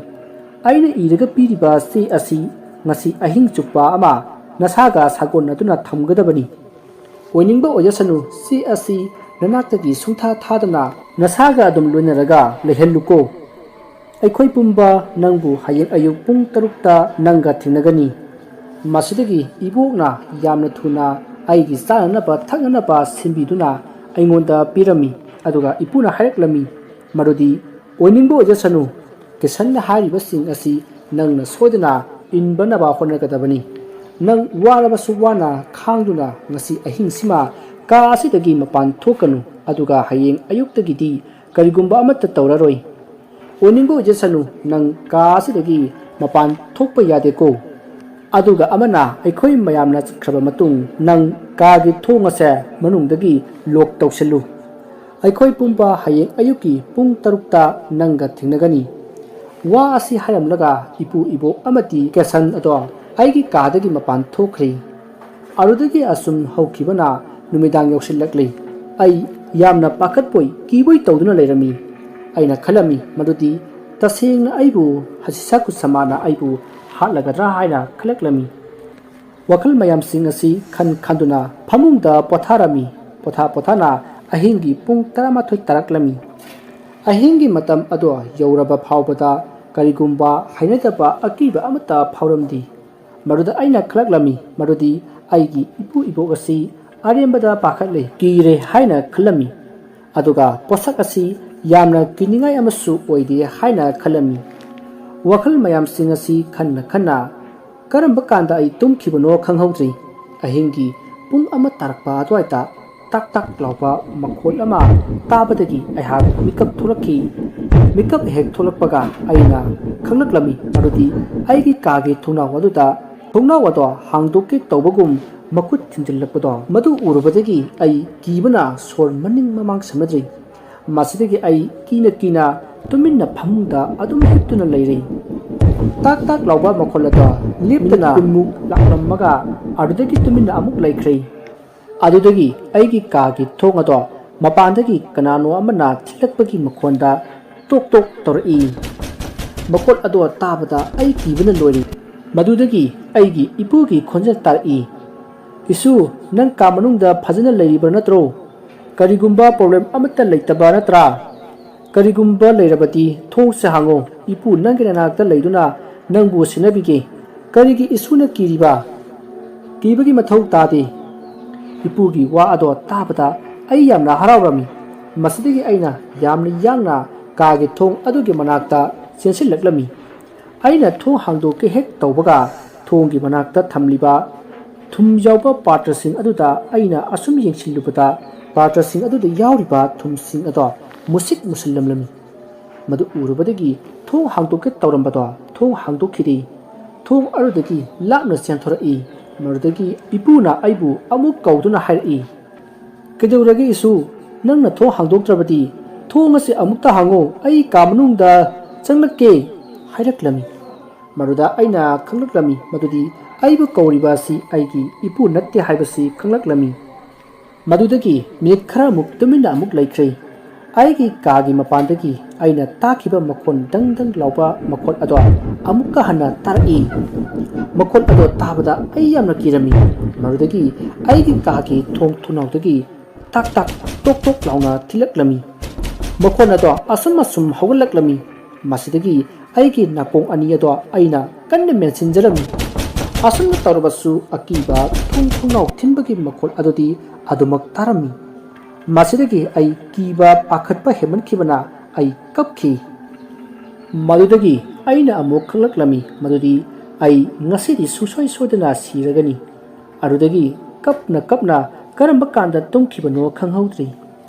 "ꯑꯩꯅ ꯏꯔꯒ ꯄꯤꯔꯤꯕ ꯆꯦ ꯑꯁꯤ ꯉꯁꯤ ꯑꯍꯤꯡ ꯆꯨꯞꯄ ꯑꯃ ꯅꯁꯥꯒ ꯁꯥꯒꯣꯟꯅꯗꯨꯅ ꯊꯝꯒꯗꯕꯅꯤ꯫ ꯑꯣꯏꯅꯤꯡꯕ ꯑꯣꯏꯖꯁꯅꯨ, ꯆꯦ ꯑꯁꯤ ꯅꯅꯥꯛꯇꯒꯤ ꯁꯨꯡꯊꯥ ꯊꯥꯗꯅ ꯅꯁꯥꯒ ꯑꯗꯨꯝ ꯂꯣꯏꯅꯔꯒ ꯂꯩꯍꯜꯂꯨꯀꯣ꯫ ꯑꯩꯈꯣꯏ ꯄꯨꯝꯕ ꯅꯪꯕꯨ ꯍꯌꯦꯡ ꯑꯌꯨꯛ ꯄꯨꯡ ꯇꯔꯨꯛꯇ ꯅꯪꯒ ꯊꯦꯡꯅꯒꯅꯤ꯫" ꯃꯁꯤꯗꯒꯤ ꯏꯕꯣꯛꯅ ꯌꯥꯝꯅ ꯊꯨꯅ ꯑꯩꯒꯤ ꯆꯥꯅꯅꯕ ꯊꯛꯅꯅꯕ ꯁꯤꯟꯕꯤꯗꯨꯅ ꯑꯩꯉꯣꯟꯗ ꯄꯤꯔꯝꯃꯤ, ꯑꯗꯨꯒ ꯏꯄꯨꯅ ꯍꯥꯏꯔꯛꯂꯝꯃꯤ ꯃꯗꯨꯗꯤ, "ꯑꯣꯏꯅꯤꯡꯕ ꯑꯣꯏꯖꯁꯅꯨ, ꯀꯤꯁꯟꯅ ꯍꯥꯏꯔꯤꯕꯁꯤꯡ ꯑꯁꯤ ꯅꯪꯅ ꯁꯣꯏꯗꯅ ꯏꯟꯕꯅꯕ ꯍꯣꯠꯅꯒꯗꯕꯅꯤ꯫ ꯅꯪ ꯋꯥꯔꯕꯁꯨ ꯋꯥꯅ ꯈꯥꯡꯗꯨꯅ ꯉꯁꯤ ꯑꯍꯤꯡꯁꯤꯃ ꯀꯥ ꯑꯁꯤꯗꯒꯤ ꯃꯄꯥꯟ ꯊꯣꯛꯀꯅꯨ, ꯑꯗꯨꯒ ꯍꯌꯦꯡ ꯑꯌꯨꯛꯇꯒꯤꯗꯤ ꯀꯔꯤꯒꯨꯝꯕ ꯑꯃꯠꯇ ꯇꯧꯔꯔꯣꯏ꯫ ꯑꯣꯏꯅꯤꯡꯕ ꯑꯣꯏꯖꯁꯅꯨ, ꯅꯪ ꯀꯥ ꯑꯁꯤꯗꯒꯤ ꯃꯄꯥꯟ ꯊꯣꯛꯄ ꯌꯥꯗꯦꯀꯣ꯫ ꯑꯗꯨꯒ ꯑꯃꯅ ꯑꯩꯈꯣꯏ ꯃꯌꯥꯝꯅ ꯆꯠꯈ꯭ꯔꯕ ꯃꯇꯨꯡ ꯅꯪ ꯀꯥꯒꯤ ꯊꯣꯡ ꯑꯁꯦ ꯃꯅꯨꯡꯗꯒꯤ ꯂꯣꯛ ꯇꯧꯁꯤꯜꯂꯨ꯫ "ꯑꯩꯈꯣꯏ ꯄꯨꯝꯕ ꯍꯌꯦꯡ ꯑꯌꯨꯛꯀꯤ ꯄꯨꯡ ꯇꯔꯨꯛꯇ ꯅꯪꯒ ꯊꯦꯡꯅꯒꯅꯤ"꯫ ꯋꯥ ꯑꯁꯤ ꯍꯥꯏꯔꯝꯂꯒ ꯏꯄꯨ ꯏꯕꯣꯛ ꯑꯃꯗꯤ ꯀꯦꯁꯟ ꯑꯗꯣ ꯑꯩꯒꯤ ꯀꯥꯗꯒꯤ ꯃꯄꯥꯟ ꯊꯣꯛꯈ꯭ꯔꯦ꯫ ꯑꯗꯨꯗꯒꯤ ꯑꯁꯨꯝ ꯍꯧꯈꯤꯕꯅ ꯅꯨꯃꯤꯗꯥꯡ ꯌꯧꯁꯤꯜꯂꯛꯂꯦ꯫ ꯑꯩ ꯌꯥꯝꯅ ꯄꯥꯈꯠꯄꯣꯏ ꯀꯤꯕꯣꯏ ꯇꯧꯗꯨꯅ ꯂꯩꯔꯝꯃꯤ꯫ ꯑꯩꯅ ꯈꯜꯂꯝꯃꯤ, ꯃꯗꯨꯗꯤ ꯇꯁꯦꯡꯅ ꯑꯩꯕꯨ ꯍꯁꯤꯁꯥꯀꯨ ꯁꯃꯥꯅ ꯑꯩꯕꯨ ꯍꯥꯠꯂꯒꯗ꯭ꯔꯥ ꯍꯥꯏꯅ ꯈꯜꯂꯛꯂꯝꯃꯤ꯫ ꯋꯥꯈꯜ ꯃꯌꯥꯝꯁꯤꯡ ꯑꯁꯤ ꯈꯟ ꯈꯟꯗꯨꯅ ꯐꯃꯨꯡꯗ ꯄꯣꯊꯥꯔꯝꯃꯤ꯫ ꯄꯣꯊꯥ ꯄꯣꯊꯥꯅ ꯑꯍꯤꯡꯒꯤ ꯄꯨꯡ ꯇꯔꯥꯃꯥꯊꯣꯏ ꯇꯥꯔꯛꯂꯝꯃꯤ꯫ ꯑꯍꯤꯡꯒꯤ ꯃꯇꯝ ꯑꯗꯣ ꯌꯧꯔꯕ ꯐꯥꯎꯕꯗ ꯀꯔꯤꯒꯨꯝꯕ ꯍꯩꯅꯗꯕ ꯑꯀꯤꯕ ꯑꯃꯠꯇ ꯐꯥꯎꯔꯝꯗꯦ꯫ ꯃꯗꯨꯗ ꯑꯩꯅ ꯈꯜꯂꯛꯂꯝꯃꯤ, ꯃꯗꯨꯗꯤ ꯑꯩꯒꯤ ꯏꯄꯨ ꯏꯕꯣꯛ ꯑꯁꯤ ꯑꯔꯦꯝꯕꯗ ꯄꯥꯈꯠꯂꯦ, ꯀꯤꯔꯦ ꯍꯥꯏꯅ ꯈꯜꯂꯝꯃꯤ꯫ ꯑꯗꯨꯒ ꯄꯣꯠꯁꯛ ꯑꯁꯤ ꯌꯥꯝꯅ ꯀꯤꯅꯤꯡꯉꯥꯏ ꯑꯃꯁꯨ ꯑꯣꯏꯗꯦ ꯍꯥꯏꯅ ꯈꯜꯂꯝꯃꯤ꯫ ꯋꯥꯈꯜ ꯃꯌꯥꯝꯁꯤꯡ ꯑꯁꯤ ꯈꯟꯅ ꯈꯟꯅ ꯀꯔꯝꯕ ꯀꯥꯟꯗ ꯑꯩ ꯇꯨꯝꯈꯤꯕꯅꯣ ꯈꯪꯍꯧꯗ꯭ꯔꯤ꯫ ꯑꯍꯤꯡꯒꯤ ꯄꯨꯡ ꯑꯃ ꯇꯥꯔꯛꯄ ꯑꯗꯨꯋꯥꯏꯗ ꯇꯥꯛ ꯇꯥꯛ ꯂꯥꯎꯕ ꯃꯈꯣꯜ ꯑꯃ ꯇꯥꯕꯗꯒꯤ ꯑꯩꯍꯥꯛ ꯃꯤꯀꯞ ꯊꯣꯛꯂꯛꯈꯤ꯫ ꯃꯤꯀꯞ ꯍꯦꯛ ꯊꯣꯛꯂꯛꯄꯒ ꯑꯩꯅ ꯈꯪꯂꯛꯂꯝꯃꯤ, ꯃꯗꯨꯗꯤ ꯑꯩꯒꯤ ꯀꯥꯒꯤ ꯊꯣꯡꯅꯥꯎ ꯑꯗꯨꯗ ꯊꯣꯡꯅꯥꯎ ꯑꯗꯣ ꯍꯥꯡꯗꯣꯛꯀꯦ ꯇꯧꯕꯒꯨꯝ ꯃꯈꯨꯠ ꯊꯤꯟꯖꯤꯜꯂꯛꯄꯗꯣ, ꯃꯗꯨ ꯎꯔꯨꯕꯗꯒꯤ ꯑꯩ ꯀꯤꯕꯅ ꯁꯣꯔ ꯃꯅꯤꯡ ꯃꯃꯥꯡ ꯁꯝꯅꯗ꯭ꯔꯤ꯫ ꯃꯁꯤꯗꯒꯤ ꯑꯩ ꯀꯤꯅ ꯀꯤꯅ ꯇꯨꯃꯤꯟꯅ ꯐꯃꯨꯡꯗ ꯑꯗꯨꯝ ꯍꯤꯞꯇꯨꯅ ꯂꯩꯔꯦ꯫ ꯇꯥꯛ ꯇꯥꯛ ꯂꯥꯎꯕ ꯃꯈꯣꯜ ꯑꯗꯣ ꯂꯦꯞꯇꯅ ꯀꯨꯟꯃꯨꯛ ꯂꯥꯛꯂꯝꯃꯒ ꯑꯗꯨꯗꯒꯤ ꯇꯨꯃꯤꯟꯅ ꯑꯃꯨꯛ ꯂꯩꯈ꯭ꯔꯦ꯫ ꯑꯗꯨꯗꯒꯤ ꯑꯩꯒꯤ ꯀꯥꯒꯤ ꯊꯣꯡ ꯑꯗꯣ ꯃꯄꯥꯟꯗꯒꯤ ꯀꯅꯥꯅꯣ ꯑꯃꯅ ꯊꯤꯜꯂꯛꯄꯒꯤ ꯃꯈꯣꯟꯗ ꯇꯣꯛ ꯇꯣꯛ ꯇꯧꯔꯛꯏ꯫ ꯃꯈꯣꯜ ꯑꯗꯣ ꯇꯥꯕꯗ ꯑꯩ ꯀꯤꯕꯅ ꯂꯣꯏꯔꯦ꯫ ꯃꯗꯨꯗꯒꯤ ꯑꯩꯒꯤ ꯏꯄꯨꯒꯤ ꯈꯣꯟꯖꯦꯜ ꯇꯥꯔꯛꯏ, "ꯏꯁꯨ, ꯅꯪ ꯀꯥ ꯃꯅꯨꯡꯗ ꯐꯖꯅ ꯂꯩꯔꯤꯕ ꯅꯠꯇ꯭ꯔꯣ? ꯀꯔꯤꯒꯨꯝꯕ problem ꯑꯃꯠꯇ ꯂꯩꯇꯕ ꯅꯠꯇ꯭ꯔꯥ? ꯀꯔꯤꯒꯨꯝꯕ ꯂꯩꯔꯕꯗꯤ ꯊꯣꯡꯁꯦ ꯍꯥꯡꯉꯣ, ꯏꯄꯨ ꯅꯪꯒꯤ ꯅꯅꯥꯛꯇ ꯂꯩꯗꯨꯅ ꯅꯪꯕꯨ ꯁꯦꯟꯅꯕꯤꯒꯦ꯫ ꯀꯔꯤꯒꯤ ꯏꯁꯨꯅ ꯀꯤꯔꯤꯕ? ꯀꯤꯕꯒꯤ ꯃꯊꯧ ꯇꯥꯗꯦ"꯫ ꯏꯄꯨꯒꯤ ꯋꯥ ꯑꯗꯣ ꯇꯥꯕꯗ ꯑꯩ ꯌꯥꯝꯅ ꯍꯔꯥꯎꯔꯝꯃꯤ꯫ ꯃꯁꯤꯗꯒꯤ ꯑꯩꯅ ꯌꯥꯝꯅ ꯌꯥꯡꯅ ꯀꯥꯒꯤ ꯊꯣꯡ ꯑꯗꯨꯒꯤ ꯃꯅꯥꯛꯇ ꯆꯦꯟꯁꯤꯜꯂꯛꯂꯝꯃꯤ꯫ ꯑꯩꯅ ꯊꯣꯡ ꯍꯥꯡꯗꯣꯛꯀꯦ ꯍꯦꯛ ꯇꯧꯕꯒ ꯊꯣꯡꯒꯤ ꯃꯅꯥꯛꯇ ꯊꯝꯂꯤꯕ ꯊꯨꯝ ꯌꯥꯎꯕ ꯄꯥꯇ꯭ꯔꯁꯤꯡ ꯑꯗꯨꯗ ꯑꯩꯅ ꯑꯁꯨꯝ ꯌꯦꯡꯁꯤꯜꯂꯨꯕꯗ ꯄꯥꯇ꯭ꯔꯁꯤꯡ ꯑꯗꯨꯗ ꯌꯥꯎꯔꯤꯕ ꯊꯨꯝꯁꯤꯡ ꯑꯗꯣ ꯃꯨꯁꯤꯛ ꯃꯨꯁꯤꯜꯂꯝꯂꯝꯃꯤ꯫ ꯃꯗꯨ ꯎꯔꯨꯕꯗꯒꯤ ꯊꯣꯡ ꯍꯥꯡꯗꯣꯛꯀꯦ ꯇꯧꯔꯝꯕꯗꯣ ꯊꯣꯡ ꯍꯥꯡꯗꯣꯛꯈꯤꯗꯦ꯫ ꯊꯣꯡ ꯑꯗꯨꯗꯒꯤ ꯂꯥꯞꯅ ꯆꯦꯟꯊꯣꯔꯛꯏ꯫ ꯃꯗꯨꯗꯒꯤ ꯏꯄꯨꯅ ꯑꯩꯕꯨ ꯑꯃꯨꯛ ꯀꯧꯗꯨꯅ ꯍꯥꯏꯔꯛꯏ, "ꯀꯩꯗꯧꯔꯒꯦ ꯏꯁꯨ? "ꯅꯪꯅ ꯊꯣꯡ ꯍꯥꯡꯗꯣꯛꯇ꯭ꯔꯕꯗꯤ ꯊꯣꯡ ꯑꯁꯤ ꯑꯃꯨꯛꯇ ꯍꯥꯡꯉꯨ, ꯑꯩ ꯀꯥ ꯃꯅꯨꯡꯗ ꯆꯪꯂꯛꯀꯦ" ꯍꯥꯏꯔꯛꯂꯝꯃꯤ꯫ ꯃꯗꯨꯗ ꯑꯩꯅ ꯈꯪꯂꯛꯂꯝꯃꯤ ꯃꯗꯨꯗꯤ ꯑꯩꯕꯨ ꯀꯧꯔꯤꯕ ꯑꯁꯤ ꯑꯩꯒꯤ ꯏꯄꯨ ꯅꯠꯇꯦ ꯍꯥꯏꯕꯁꯤ ꯈꯪꯂꯛꯂꯝꯃꯤ꯫ ꯃꯗꯨꯗꯒꯤ ꯃꯤꯅꯤꯠ ꯈꯔꯃꯨꯛ ꯇꯨꯃꯤꯟꯅ ꯑꯃꯨꯛ ꯂꯩꯈ꯭ꯔꯦ꯫ ꯑꯩꯒꯤ ꯀꯥꯒꯤ ꯃꯄꯥꯟꯗꯒꯤ ꯑꯩꯅ ꯇꯥꯈꯤꯕ ꯃꯈꯣꯟ ꯗꯪ ꯗꯪ ꯂꯥꯎꯕ ꯃꯈꯣꯟ ꯑꯗꯣ ꯑꯃꯨꯛꯀ ꯍꯟꯅ ꯇꯥꯔꯛꯏ꯫ ꯃꯈꯣꯟ ꯑꯗꯣ ꯇꯥꯕꯗ ꯑꯩ ꯌꯥꯝꯅ ꯀꯤꯔꯝꯃꯤ꯫ ꯃꯗꯨꯗꯒꯤ ꯑꯩꯒꯤ ꯀꯥꯒꯤ ꯊꯣꯡ ꯊꯣꯡꯅꯥꯎꯗꯒꯤ ꯇꯥꯛ ꯇꯥꯛ ꯇꯣꯛ ꯇꯣꯛ ꯂꯥꯎꯅ ꯊꯤꯜꯂꯛꯂꯝꯃꯤ꯫ ꯃꯈꯣꯟ ꯑꯗꯣ ꯑꯁꯨꯝ ꯑꯁꯨꯝ ꯍꯧꯒꯠꯂꯛꯂꯝꯃꯤ꯫ ꯃꯁꯤꯗꯒꯤ ꯑꯩꯒꯤ ꯅꯥꯀꯣꯡ ꯑꯅꯤ ꯑꯗꯣ ꯑꯩꯅ ꯀꯟꯅ ꯃꯦꯟꯁꯤꯟꯖꯔꯝꯃꯤ꯫ ꯑꯁꯨꯝꯅ ꯇꯧꯔꯕꯁꯨ ꯑꯀꯤꯕ ꯊꯣꯡ ꯊꯣꯡꯅꯥꯎ ꯊꯤꯟꯕꯒꯤ ꯃꯈꯣꯜ ꯑꯗꯨꯗꯤ ꯑꯗꯨꯃꯛ ꯇꯥꯔꯝꯃꯤ꯫ ꯃꯁꯤꯗꯒꯤ ꯑꯩ ꯀꯤꯕ ꯄꯥꯈꯠꯄ ꯍꯦꯟꯃꯟꯈꯤꯕꯅ ꯑꯩ ꯀꯞꯈꯤ꯫ ꯃꯗꯨꯗꯒꯤ ꯑꯩꯅ ꯑꯃꯨꯛ ꯈꯪꯂꯛꯂꯝꯃꯤ ꯃꯗꯨꯗꯤ ꯑꯩ ꯉꯁꯤꯗꯤ ꯁꯨꯡꯁꯣꯏ ꯁꯣꯏꯗꯅ ꯁꯤꯔꯒꯅꯤ꯫ ꯑꯗꯨꯗꯒꯤ ꯀꯞꯅ ꯀꯞꯅ ꯀꯔꯝꯕ ꯀꯥꯟꯗ ꯇꯨꯝꯈꯤꯕꯅꯣ ꯈꯪꯍꯧꯗ꯭ꯔꯤ꯫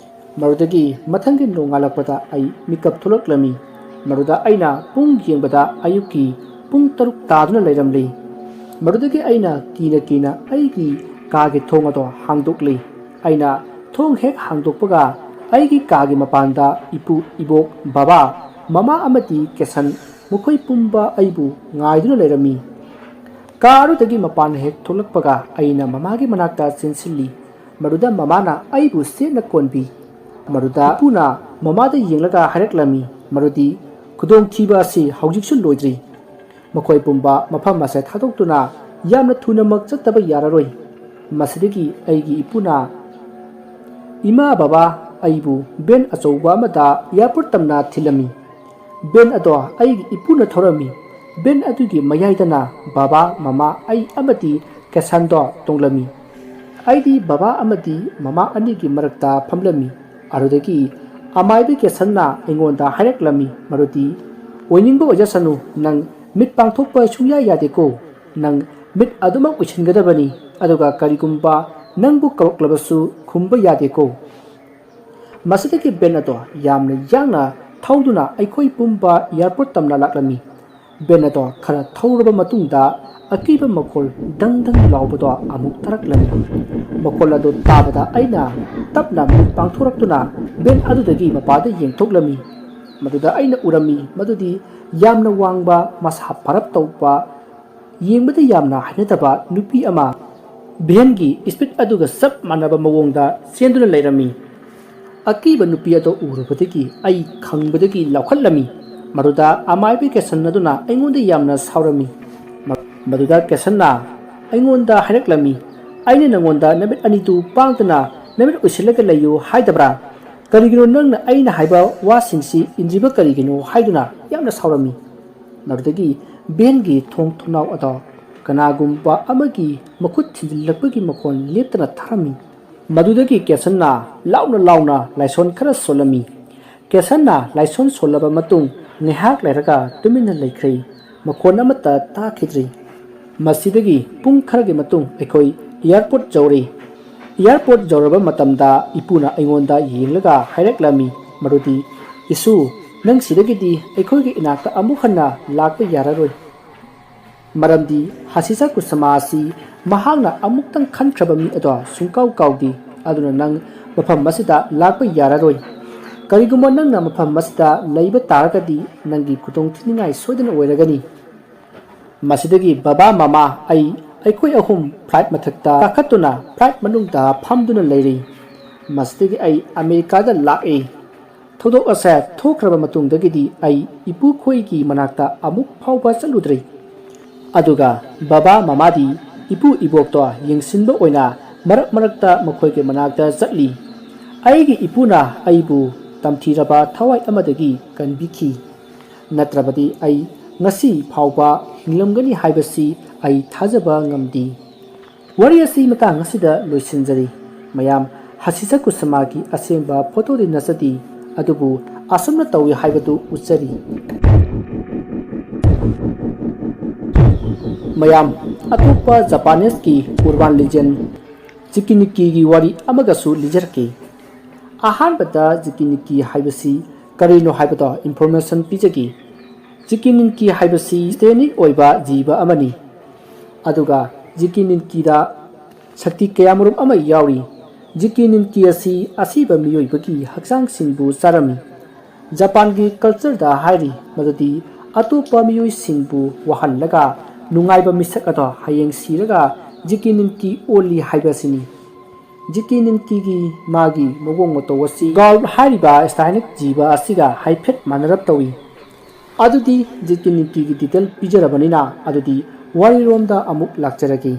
ꯃꯗꯨꯗꯒꯤ ꯃꯊꯪꯒꯤ ꯅꯣꯡꯉꯥꯜꯂꯛꯄꯗ ꯑꯩ ꯃꯤꯀꯞ ꯊꯣꯛꯂꯛꯂꯝꯃꯤ꯫ ꯃꯗꯨꯗ ꯑꯩꯅ ꯄꯨꯡ ꯌꯦꯡꯕꯗ ꯑꯌꯨꯛꯀꯤ ꯄꯨꯡ ꯇꯔꯨꯛ ꯇꯥꯗꯨꯅ ꯂꯩꯔꯝꯂꯤ꯫ ꯃꯗꯨꯗꯒꯤ ꯑꯩꯅ ꯀꯤꯅ ꯀꯤꯅ ꯑꯩꯒꯤ ꯀꯥꯒꯤ ꯊꯣꯡ ꯑꯗꯣ ꯍꯥꯡꯗꯣꯛꯂꯤ꯫ ꯑꯩꯅ ꯊꯣꯡ ꯍꯦꯛ ꯍꯥꯡꯗꯣꯛꯄꯒ ꯑꯩꯒꯤ ꯀꯥꯒꯤ ꯃꯄꯥꯟꯗ ꯏꯄꯨ, ꯏꯕꯣꯛ, ꯕꯕꯥ, ꯃꯃꯥ ꯑꯃꯗꯤ ꯀꯦꯁꯟ, ꯃꯈꯣꯏ ꯄꯨꯝꯕ ꯑꯩꯕꯨ ꯉꯥꯏꯗꯨꯅ ꯂꯩꯔꯝꯃꯤ꯫ ꯀꯥ ꯑꯗꯨꯗꯒꯤ ꯃꯄꯥꯟ ꯍꯦꯛ ꯊꯣꯛꯂꯛꯄꯒ ꯑꯩꯅ ꯃꯃꯥꯒꯤ ꯃꯅꯥꯛꯇ ꯆꯦꯟꯁꯤꯜꯂꯤ꯫ ꯃꯗꯨꯗ ꯃꯃꯥꯅ ꯑꯩꯕꯨ ꯆꯦꯠꯅ ꯀꯣꯟꯕꯤ꯫ ꯃꯗꯨꯗ ꯏꯄꯨꯅ ꯃꯃꯥꯗ ꯌꯦꯡꯂꯒ ꯍꯥꯏꯔꯛꯂꯝꯃꯤ ꯃꯗꯨꯗꯤ ꯈꯨꯗꯣꯡꯊꯤꯕ ꯑꯁꯤ ꯍꯧꯖꯤꯛꯁꯨ ꯂꯣꯏꯗ꯭ꯔꯤ꯫ ꯃꯈꯣꯏ ꯄꯨꯝꯕ ꯃꯐꯝ ꯑꯁꯦ ꯊꯥꯗꯣꯛꯇꯨꯅ ꯌꯥꯝꯅ ꯊꯨꯅꯃꯛ ꯆꯠꯇꯕ ꯌꯥꯔꯔꯣꯏ꯫ ꯃꯁꯤꯗꯒꯤ ꯑꯩꯒꯤ ꯏꯄꯨꯅ ꯏꯃꯥ ꯕꯕꯥ ꯑꯩꯕꯨ ꯚꯦꯟ ꯑꯆꯧꯕ ꯑꯃꯗ ꯑꯦꯌꯥꯔꯄꯣꯔꯠ ꯇꯝꯅ ꯊꯤꯜꯂꯝꯃꯤ꯫ ꯚꯦꯟ ꯑꯗꯣ ꯑꯩꯒꯤ ꯏꯄꯨꯅ ꯊꯧꯔꯝꯃꯤ꯫ ꯚꯦꯟ ꯑꯗꯨꯒꯤ ꯃꯌꯥꯏꯗꯅ ꯕꯕꯥ, ꯃꯃꯥ, ꯑꯩ ꯑꯃꯗꯤ ꯀꯦꯁꯟꯗꯣ ꯇꯣꯡꯂꯝꯃꯤ꯫ ꯑꯩꯗꯤ ꯕꯕꯥ ꯑꯃꯗꯤ ꯃꯃꯥ ꯑꯅꯤꯒꯤ ꯃꯔꯛꯇ ꯐꯝꯂꯝꯃꯤ꯫ ꯑꯗꯨꯗꯒꯤ ꯑꯃꯥꯏꯕ ꯀꯦꯁꯟꯅ ꯑꯩꯉꯣꯟꯗ ꯍꯥꯏꯔꯛꯂꯝꯃꯤ ꯃꯗꯨꯗꯤ, "ꯑꯣꯏꯅꯤꯡꯕ ꯑꯣꯏꯖꯁꯅꯨ, ꯅꯪ ꯃꯤꯠ ꯄꯥꯡꯊꯣꯛꯄ ꯁꯨꯡꯌꯥ ꯌꯥꯗꯦꯀꯣ꯫ ꯅꯪ ꯃꯤꯠ ꯑꯗꯨꯃꯛ ꯎꯏꯁꯤꯟꯒꯗꯕꯅꯤ, ꯑꯗꯨꯒ ꯀꯔꯤꯒꯨꯝꯕ ꯅꯪꯕꯨ ꯀꯧꯔꯛꯂꯕꯁꯨ ꯈꯨꯝꯕ ꯌꯥꯗꯦꯀꯣ"꯫ ꯃꯁꯤꯗꯒꯤ ꯚꯦꯟ ꯑꯗꯣ ꯌꯥꯝꯅ ꯌꯥꯡꯅ ꯊꯧꯗꯨꯅ ꯑꯩꯈꯣꯏ ꯄꯨꯝꯕ ꯑꯦꯌꯥꯔꯄꯣꯔꯠ ꯇꯝꯅ ꯂꯥꯛꯂꯝꯃꯤ꯫ ꯚꯦꯟ ꯑꯗꯣ ꯈꯔ ꯊꯧꯔꯕ ꯃꯇꯨꯡꯗ ꯑꯀꯤꯕ ꯃꯈꯣꯜ ꯗꯪ ꯗꯪ ꯂꯥꯎꯕꯗꯣ ꯑꯃꯨꯛ ꯇꯥꯔꯛꯂꯝꯃꯤ꯫ ꯃꯈꯣꯜ ꯑꯗꯨ ꯇꯥꯕꯗ ꯑꯩꯅ ꯇꯞꯅ ꯃꯤꯠ ꯄꯥꯡꯊꯣꯔꯛꯇꯨꯅ ꯚꯦꯟ ꯑꯗꯨꯗꯒꯤ ꯃꯄꯥꯗ ꯌꯦꯡꯊꯣꯛꯂꯝꯃꯤ꯫ ꯃꯗꯨꯗ ꯑꯩꯅ ꯎꯔꯝꯃꯤ ꯃꯗꯨꯗꯤ ꯌꯥꯝꯅ ꯋꯥꯡꯕ, ꯃꯁꯥ ꯄꯔꯞ ꯇꯧꯕ, ꯌꯦꯡꯕꯗ ꯌꯥꯝꯅ ꯍꯩꯅꯗꯕ ꯅꯨꯄꯤ ꯑꯃ ꯚꯦꯟꯒꯤ ꯁ꯭ꯄꯤꯗ ꯑꯗꯨꯒ ꯆꯞ ꯃꯥꯟꯅꯕ ꯃꯑꯣꯡꯗ ꯆꯦꯟꯗꯨꯅ ꯂꯩꯔꯝꯃꯤ꯫ ꯑꯀꯤꯕ ꯅꯨꯄꯤ ꯑꯗꯨ ꯎꯔꯨꯕꯗꯒꯤ ꯑꯩ ꯈꯪꯕꯗꯒꯤ ꯂꯥꯎꯈꯠꯂꯝꯃꯤ꯫ ꯃꯗꯨꯗ ꯑꯃꯥꯏꯕ ꯀꯦꯁꯟ ꯑꯗꯨꯅ ꯑꯩꯉꯣꯟꯗ ꯌꯥꯝꯅ ꯁꯥꯎꯔꯝꯃꯤ꯫ ꯃ-, ꯃꯗꯨꯗ ꯀꯦꯁꯟꯅ ꯑꯩꯉꯣꯟꯗ ꯍꯥꯏꯔꯛꯂꯝꯃꯤ, "ꯑꯩꯅ ꯅꯉꯣꯟꯗ ꯅꯃꯤꯠ ꯑꯅꯤꯗꯨ ꯄꯥꯡꯗꯨꯅ ꯅꯃꯤꯠ ꯎꯏꯁꯤꯜꯂꯒ ꯂꯩꯌꯨ ꯍꯥꯏꯗꯕ꯭ꯔꯥ? ꯀꯔꯤꯒꯤꯅꯣ ꯅꯪꯅ ꯑꯩꯅ ꯍꯥꯏꯕ ꯋꯥꯁꯤꯡꯁꯤ ꯏꯟꯗ꯭ꯔꯤꯕ ꯀꯔꯤꯒꯤꯅꯣ?" ꯍꯥꯏꯗꯨꯅ ꯌꯥꯝꯅ ꯁꯥꯎꯔꯝꯃꯤ꯫ ꯃꯗꯨꯗꯒꯤ ꯚꯦꯟꯒꯤ ꯊꯣꯡ ꯊꯣꯡꯅꯥꯎ ꯑꯗꯣ ꯀꯅꯥꯒꯨꯝꯕ ꯑꯃꯒꯤ ꯃꯈꯨꯠ ꯊꯤꯟꯖꯤꯜꯂꯛꯄꯒꯤ ꯃꯈꯣꯟ ꯂꯦꯞꯇꯅ ꯇꯥꯔꯝꯃꯤ꯫ ꯃꯗꯨꯗꯒꯤ ꯀꯦꯁꯟꯅ ꯂꯥꯎꯅ ꯂꯥꯎꯅ ꯂꯥꯏꯁꯣꯟ ꯈꯔ ꯁꯣꯜꯂꯝꯃꯤ꯫ ꯀꯦꯁꯟꯅ ꯂꯥꯏꯁꯣꯟ ꯁꯣꯜꯂꯕ ꯃꯇꯨꯡ ꯉꯥꯏꯍꯥꯛ ꯂꯩꯔꯒ ꯇꯨꯃꯤꯟꯅ ꯂꯩꯈ꯭ꯔꯦ꯫ ꯃꯈꯣꯟ ꯑꯃꯠꯇ ꯇꯥꯈꯤꯗ꯭ꯔꯦ꯫ ꯃꯁꯤꯗꯒꯤ ꯄꯨꯡ ꯈꯔꯒꯤ ꯃꯇꯨꯡ ꯑꯩꯈꯣꯏ ꯑꯦꯌꯥꯔꯄꯣꯔꯠ ꯌꯧꯔꯦ꯫ ꯑꯦꯌꯥꯔꯄꯣꯔꯠ ꯌꯧꯔꯕ ꯃꯇꯝꯗ ꯏꯄꯨꯅ ꯑꯩꯉꯣꯟꯗ ꯌꯦꯡꯂꯒ ꯍꯥꯏꯔꯛꯂꯝꯃꯤ ꯃꯗꯨꯗꯤ, "ꯏꯁꯨ, ꯅꯪ ꯁꯤꯗꯒꯤꯗꯤ ꯑꯩꯈꯣꯏꯒꯤ ꯏꯅꯥꯛꯇ ꯑꯃꯨꯛ ꯍꯟꯅ ꯂꯥꯛꯄ ꯌꯥꯔꯔꯣꯏ꯫ ꯃꯔꯝꯗꯤ ꯍꯁꯤꯁꯥ ꯀꯨꯁꯥꯃꯥ ꯑꯁꯤ ꯃꯍꯥꯛꯅ ꯑꯃꯨꯛꯇꯪ ꯈꯟꯈ꯭ꯔꯕ ꯃꯤ ꯑꯗꯣ ꯁꯨꯡꯀꯥꯎ ꯀꯥꯎꯗꯦ꯫ ꯑꯗꯨꯅ ꯅꯪ ꯃꯐꯝ ꯑꯁꯤꯗ ꯂꯥꯛꯄ ꯌꯥꯔꯔꯣꯏ꯫ ꯀꯔꯤꯒꯨꯝꯕ ꯅꯪꯅ ꯃꯐꯝ ꯑꯁꯤꯗ ꯂꯩꯕ ꯇꯥꯔꯒꯗꯤ ꯅꯪꯒꯤ ꯈꯨꯗꯣꯡ ꯊꯤꯅꯤꯡꯉꯥꯏ ꯁꯣꯏꯗꯅ ꯑꯣꯏꯔꯒꯅꯤ꯫" ꯃꯁꯤꯗꯒꯤ ꯕꯕꯥ, ꯃꯃꯥ, ꯑꯩ, ꯑꯩꯈꯣꯏ ꯑꯍꯨꯝ ꯐ꯭ꯂꯥꯏꯠ ꯃꯊꯛꯇ ꯀꯥꯈꯠꯇꯨꯅ ꯐ꯭ꯂꯥꯏꯠ ꯃꯅꯨꯡꯗ ꯐꯝꯗꯨꯅ ꯂꯩꯔꯤ꯫ ꯃꯁꯤꯗꯒꯤ ꯑꯩ ꯑꯃꯦꯔꯤꯀꯥꯗ ꯂꯥꯛꯏ꯫ ꯊꯧꯗꯣꯛ ꯑꯁꯦ ꯊꯣꯛꯈ꯭ꯔꯕ ꯃꯇꯨꯡꯗꯒꯤꯗꯤ ꯑꯩ ꯏꯄꯨꯈꯣꯏꯒꯤ ꯃꯅꯥꯛꯇ ꯑꯃꯨꯛ ꯐꯥꯎꯕ ꯆꯠꯂꯨꯗ꯭ꯔꯤ꯫ ꯑꯗꯨꯒ ꯕꯕꯥ ꯃꯃꯥꯗꯤ ꯏꯄꯨ ꯏꯕꯣꯛꯇꯣ ꯌꯦꯡꯁꯤꯟꯕ ꯑꯣꯏꯅ ꯃꯔꯛ ꯃꯔꯛꯇ ꯃꯈꯣꯏꯒꯤ ꯃꯅꯥꯛꯇ ꯆꯠꯂꯤ꯫ ꯑꯩꯒꯤ ꯏꯄꯨꯅ ꯑꯩꯕꯨ ꯇꯝꯊꯤꯔꯕ ꯊꯋꯥꯏ ꯑꯃꯗꯒꯤ ꯀꯟꯕꯤꯈꯤ꯫ ꯅꯠꯇ꯭ꯔꯕꯗꯤ ꯑꯩ ꯉꯁꯤ ꯐꯥꯎꯕ ꯍꯤꯡꯂꯝꯒꯅꯤ ꯍꯥꯏꯕꯁꯤ ꯑꯩ ꯊꯥꯖꯕ ꯉꯝꯗꯦ꯫ ꯋꯥꯔꯤ ꯑꯁꯤ ꯃꯇꯥꯡ ꯑꯁꯤꯗ ꯂꯣꯏꯁꯤꯟꯖꯔꯤ꯫ ꯃꯌꯥꯝ, ꯍꯁꯤꯁꯥ ꯀꯨꯁꯥꯃꯥꯒꯤ ꯑꯁꯦꯡꯕ ꯐꯣꯇꯣꯗꯤ ꯅꯠꯆꯗꯦ, ꯑꯗꯨꯕꯨ ꯑꯁꯨꯝꯅ ꯇꯧꯏ ꯍꯥꯏꯕꯗꯨ ꯎꯠꯆꯔꯤ꯫ ꯃꯌꯥꯝ, ꯑꯇꯣꯞꯄ ꯖꯄꯥꯅꯤꯁꯀꯤ urban legend ꯖꯤꯀꯤꯅꯤꯀꯤꯒꯤ ꯋꯥꯔꯤ ꯑꯃꯒꯁꯨ ꯂꯤꯖꯔꯛꯀꯦ꯫ ꯑꯍꯥꯟꯕꯗ ꯖꯤꯀꯤꯅꯤꯀꯤ ꯍꯥꯏꯕꯁꯤ ꯀꯔꯤꯅꯣ ꯍꯥꯏꯕꯗꯣ information ꯄꯤꯖꯒꯦ꯫ ꯖꯤꯀꯤꯅꯤꯀꯤ ꯍꯥꯏꯕꯁꯤ satanic ꯑꯣꯏꯕ ꯖꯤꯕ ꯑꯃꯅꯤ꯫ ꯑꯗꯨꯒ ꯖꯤꯀꯤ ꯅꯤꯟꯀꯤꯗ ꯁꯛꯇꯤ ꯀꯌꯥꯃꯔꯨꯝ ꯑꯃ ꯌꯥꯎꯔꯤ꯫ ꯖꯤꯀꯤ ꯅꯤꯟꯀꯤ ꯑꯁꯤ ꯑꯁꯤꯕ ꯃꯤꯑꯣꯏꯕꯒꯤ ꯍꯛꯆꯥꯡꯁꯤꯡꯕꯨ ꯆꯥꯔꯝꯃꯤ꯫ ꯖꯄꯥꯟꯒꯤ ꯀꯜꯆꯔꯗ ꯍꯥꯏꯔꯤ ꯃꯗꯨꯗꯤ ꯑꯇꯣꯞꯄ ꯃꯤꯑꯣꯏꯁꯤꯡꯕꯨ ꯋꯥꯍꯜꯂꯒ ꯅꯨꯡꯉꯥꯏꯕ ꯃꯤꯁꯛ ꯑꯗꯣ ꯍꯌꯦꯡ ꯁꯤꯔꯒ ꯖꯤꯀꯤ ꯅꯤꯟꯀꯤ ꯑꯣꯜꯂꯤ ꯍꯥꯏꯕꯁꯤꯅꯤ꯫ ꯖꯤꯀꯤ ꯅꯤꯟꯀꯤꯒꯤ ꯃꯥꯒꯤ ꯃꯑꯣꯡ ꯃꯇꯧ ꯑꯁꯤ ꯒꯥꯜ ꯍꯥꯏꯔꯤꯕ ꯁ꯭ꯇꯥꯏꯅꯤꯛ ꯖꯤꯕ ꯑꯁꯤꯒ ꯍꯥꯏꯐꯦꯠ ꯃꯥꯟꯅꯔꯞ ꯇꯧꯏ꯫ ꯑꯗꯨꯗꯤ ꯖꯤꯀꯤ ꯅꯤꯟꯀꯤꯒꯤ ꯗꯤꯇꯦꯜ ꯄꯤꯖꯔꯕꯅꯤꯅ ꯑꯗꯨꯗꯤ ꯋꯥꯔꯤꯔꯣꯝꯗ ꯑꯃꯨꯛ ꯂꯥꯛꯆꯔꯒꯦ꯫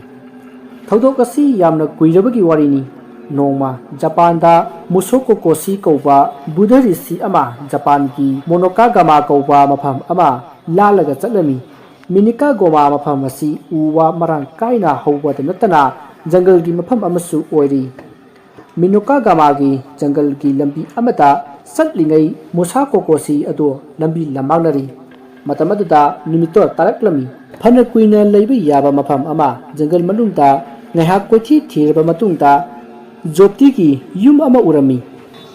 ꯊꯧꯗꯣꯛ ꯑꯁꯤ ꯌꯥꯝꯅ ꯀꯨꯏꯔꯕꯒꯤ ꯋꯥꯔꯤꯅꯤ꯫ ꯅꯣꯡꯃ ꯖꯄꯥꯟꯗ ꯃꯨꯁꯣꯀꯣꯀꯣꯁꯤ ꯀꯧꯕ ꯕꯨꯙ ꯔꯤꯁꯤ ꯑꯃ ꯖꯄꯥꯟꯒꯤ ꯃꯣꯅꯣꯀꯥꯒꯥꯃꯥ ꯀꯧꯕ ꯃꯐꯝ ꯑꯃ ꯂꯥꯜꯂꯒ ꯆꯠꯂꯝꯃꯤ꯫ ꯃꯤꯅꯤꯀꯥꯒꯣꯃꯥ ꯃꯐꯝ ꯑꯁꯤ ꯎ ꯋꯥ ꯃꯔꯥꯡ ꯀꯥꯏꯅ ꯍꯧꯕꯗ ꯅꯠꯇꯅ ꯖꯪꯒꯜꯒꯤ ꯃꯐꯝ ꯑꯃꯁꯨ ꯑꯣꯏꯔꯤ꯫ ꯃꯤꯅꯣꯀꯥꯒꯥꯃꯥꯒꯤ ꯖꯪꯒꯜꯒꯤ ꯂꯝꯕꯤ ꯑꯃꯗ ꯆꯠꯂꯤꯉꯩ ꯃꯨꯁꯥ ꯀꯣꯀꯣꯁꯤ ꯑꯗꯨ ꯂꯝꯕꯤ ꯂꯝꯃꯥꯡꯅꯔꯤ꯫ ꯃꯇꯝ ꯑꯗꯨꯗ ꯅꯨꯃꯤꯠꯇꯣ ꯇꯥꯔꯛꯂꯝꯃꯤ꯫ ꯐꯅ ꯀꯨꯏꯅ ꯂꯩꯕ ꯌꯥꯕ ꯃꯐꯝ ꯑꯃ ꯖꯪꯒꯜ ꯃꯅꯨꯡꯗ ꯉꯥꯏꯍꯥꯛ ꯀꯣꯏꯊꯤ ꯊꯤꯔꯕ ꯃꯇꯨꯡꯗ ꯖꯣꯞꯇꯤꯒꯤ ꯌꯨꯝ ꯑꯃ ꯎꯔꯝꯃꯤ꯫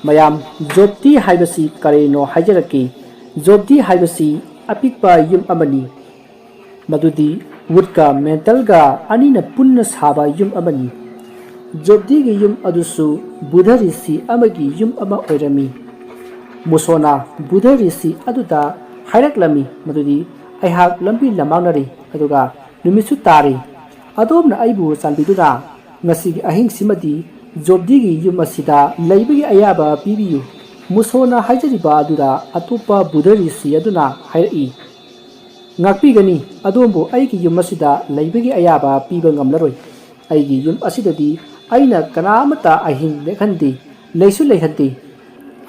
ꯃꯌꯥꯝ, ꯖꯣꯞꯇꯤ ꯍꯥꯏꯕꯁꯤ ꯀꯔꯤꯅꯣ ꯍꯥꯏꯖꯔꯛꯀꯦ꯫ ꯖꯣꯞꯇꯤ ꯍꯥꯏꯕꯁꯤ ꯑꯄꯤꯛꯄ ꯌꯨꯝ ꯑꯃꯅꯤ꯫ ꯃꯗꯨꯗꯤ ꯋꯨꯗꯀ ꯃꯦꯟꯇꯜꯒ ꯑꯅꯤꯅ ꯄꯨꯟꯅ ꯁꯥꯕ ꯌꯨꯝ ꯑꯃꯅꯤ꯫ ꯖꯣꯞꯗꯤꯒꯤ ꯌꯨꯝ ꯑꯗꯨꯁꯨ ꯕꯨꯙ ꯔꯤꯁꯤ ꯑꯃꯒꯤ ꯌꯨꯝ ꯑꯃ ꯑꯣꯏꯔꯝꯃꯤ꯫ ꯃꯨꯁꯣꯅ ꯕꯨꯙ ꯔꯤꯁꯤ ꯑꯗꯨꯗ ꯍꯥꯏꯔꯛꯂꯝꯃꯤ ꯃꯗꯨꯗꯤ, "ꯑꯩꯍꯥꯛ ꯂꯝꯕꯤ ꯂꯝꯃꯥꯡꯅꯔꯤ, ꯑꯗꯨꯒ ꯅꯨꯃꯤꯠꯁꯨ ꯇꯥꯔꯤ꯫ ꯑꯗꯣꯝꯅ ꯑꯩꯕꯨ ꯆꯥꯟꯕꯤꯗꯨꯅ ꯉꯁꯤꯒꯤ ꯑꯍꯤꯡꯁꯤꯃꯗꯤ ꯖꯣꯞꯗꯤꯒꯤ ꯌꯨꯝ ꯑꯁꯤꯗ ꯂꯩꯕꯒꯤ ꯑꯌꯥꯕ ꯄꯤꯕꯤꯌꯨ꯫" ꯃꯨꯁꯣꯅ ꯍꯥꯏꯖꯔꯤꯕ ꯑꯗꯨꯗ ꯑꯇꯣꯞꯄ ꯕꯨꯙ ꯔꯤꯁꯤ ꯑꯗꯨꯅ ꯍꯥꯏꯔꯛꯏ, "ꯉꯥꯛꯄꯤꯒꯅꯤ, ꯑꯗꯣꯝꯕꯨ ꯑꯩꯒꯤ ꯌꯨꯝ ꯑꯁꯤꯗ ꯂꯩꯕꯒꯤ ꯑꯌꯥꯕ ꯄꯤꯕ ꯉꯝꯂꯔꯣꯏ꯫ ꯑꯩꯒꯤ ꯌꯨꯝ ꯑꯁꯤꯗꯗꯤ ꯑꯩꯅ ꯀꯅꯥ ꯑꯃꯠꯇ ꯑꯍꯤꯡ ꯂꯦꯛꯍꯟꯗꯦ, ꯂꯩꯁꯨ ꯂꯩꯍꯟꯗꯦ꯫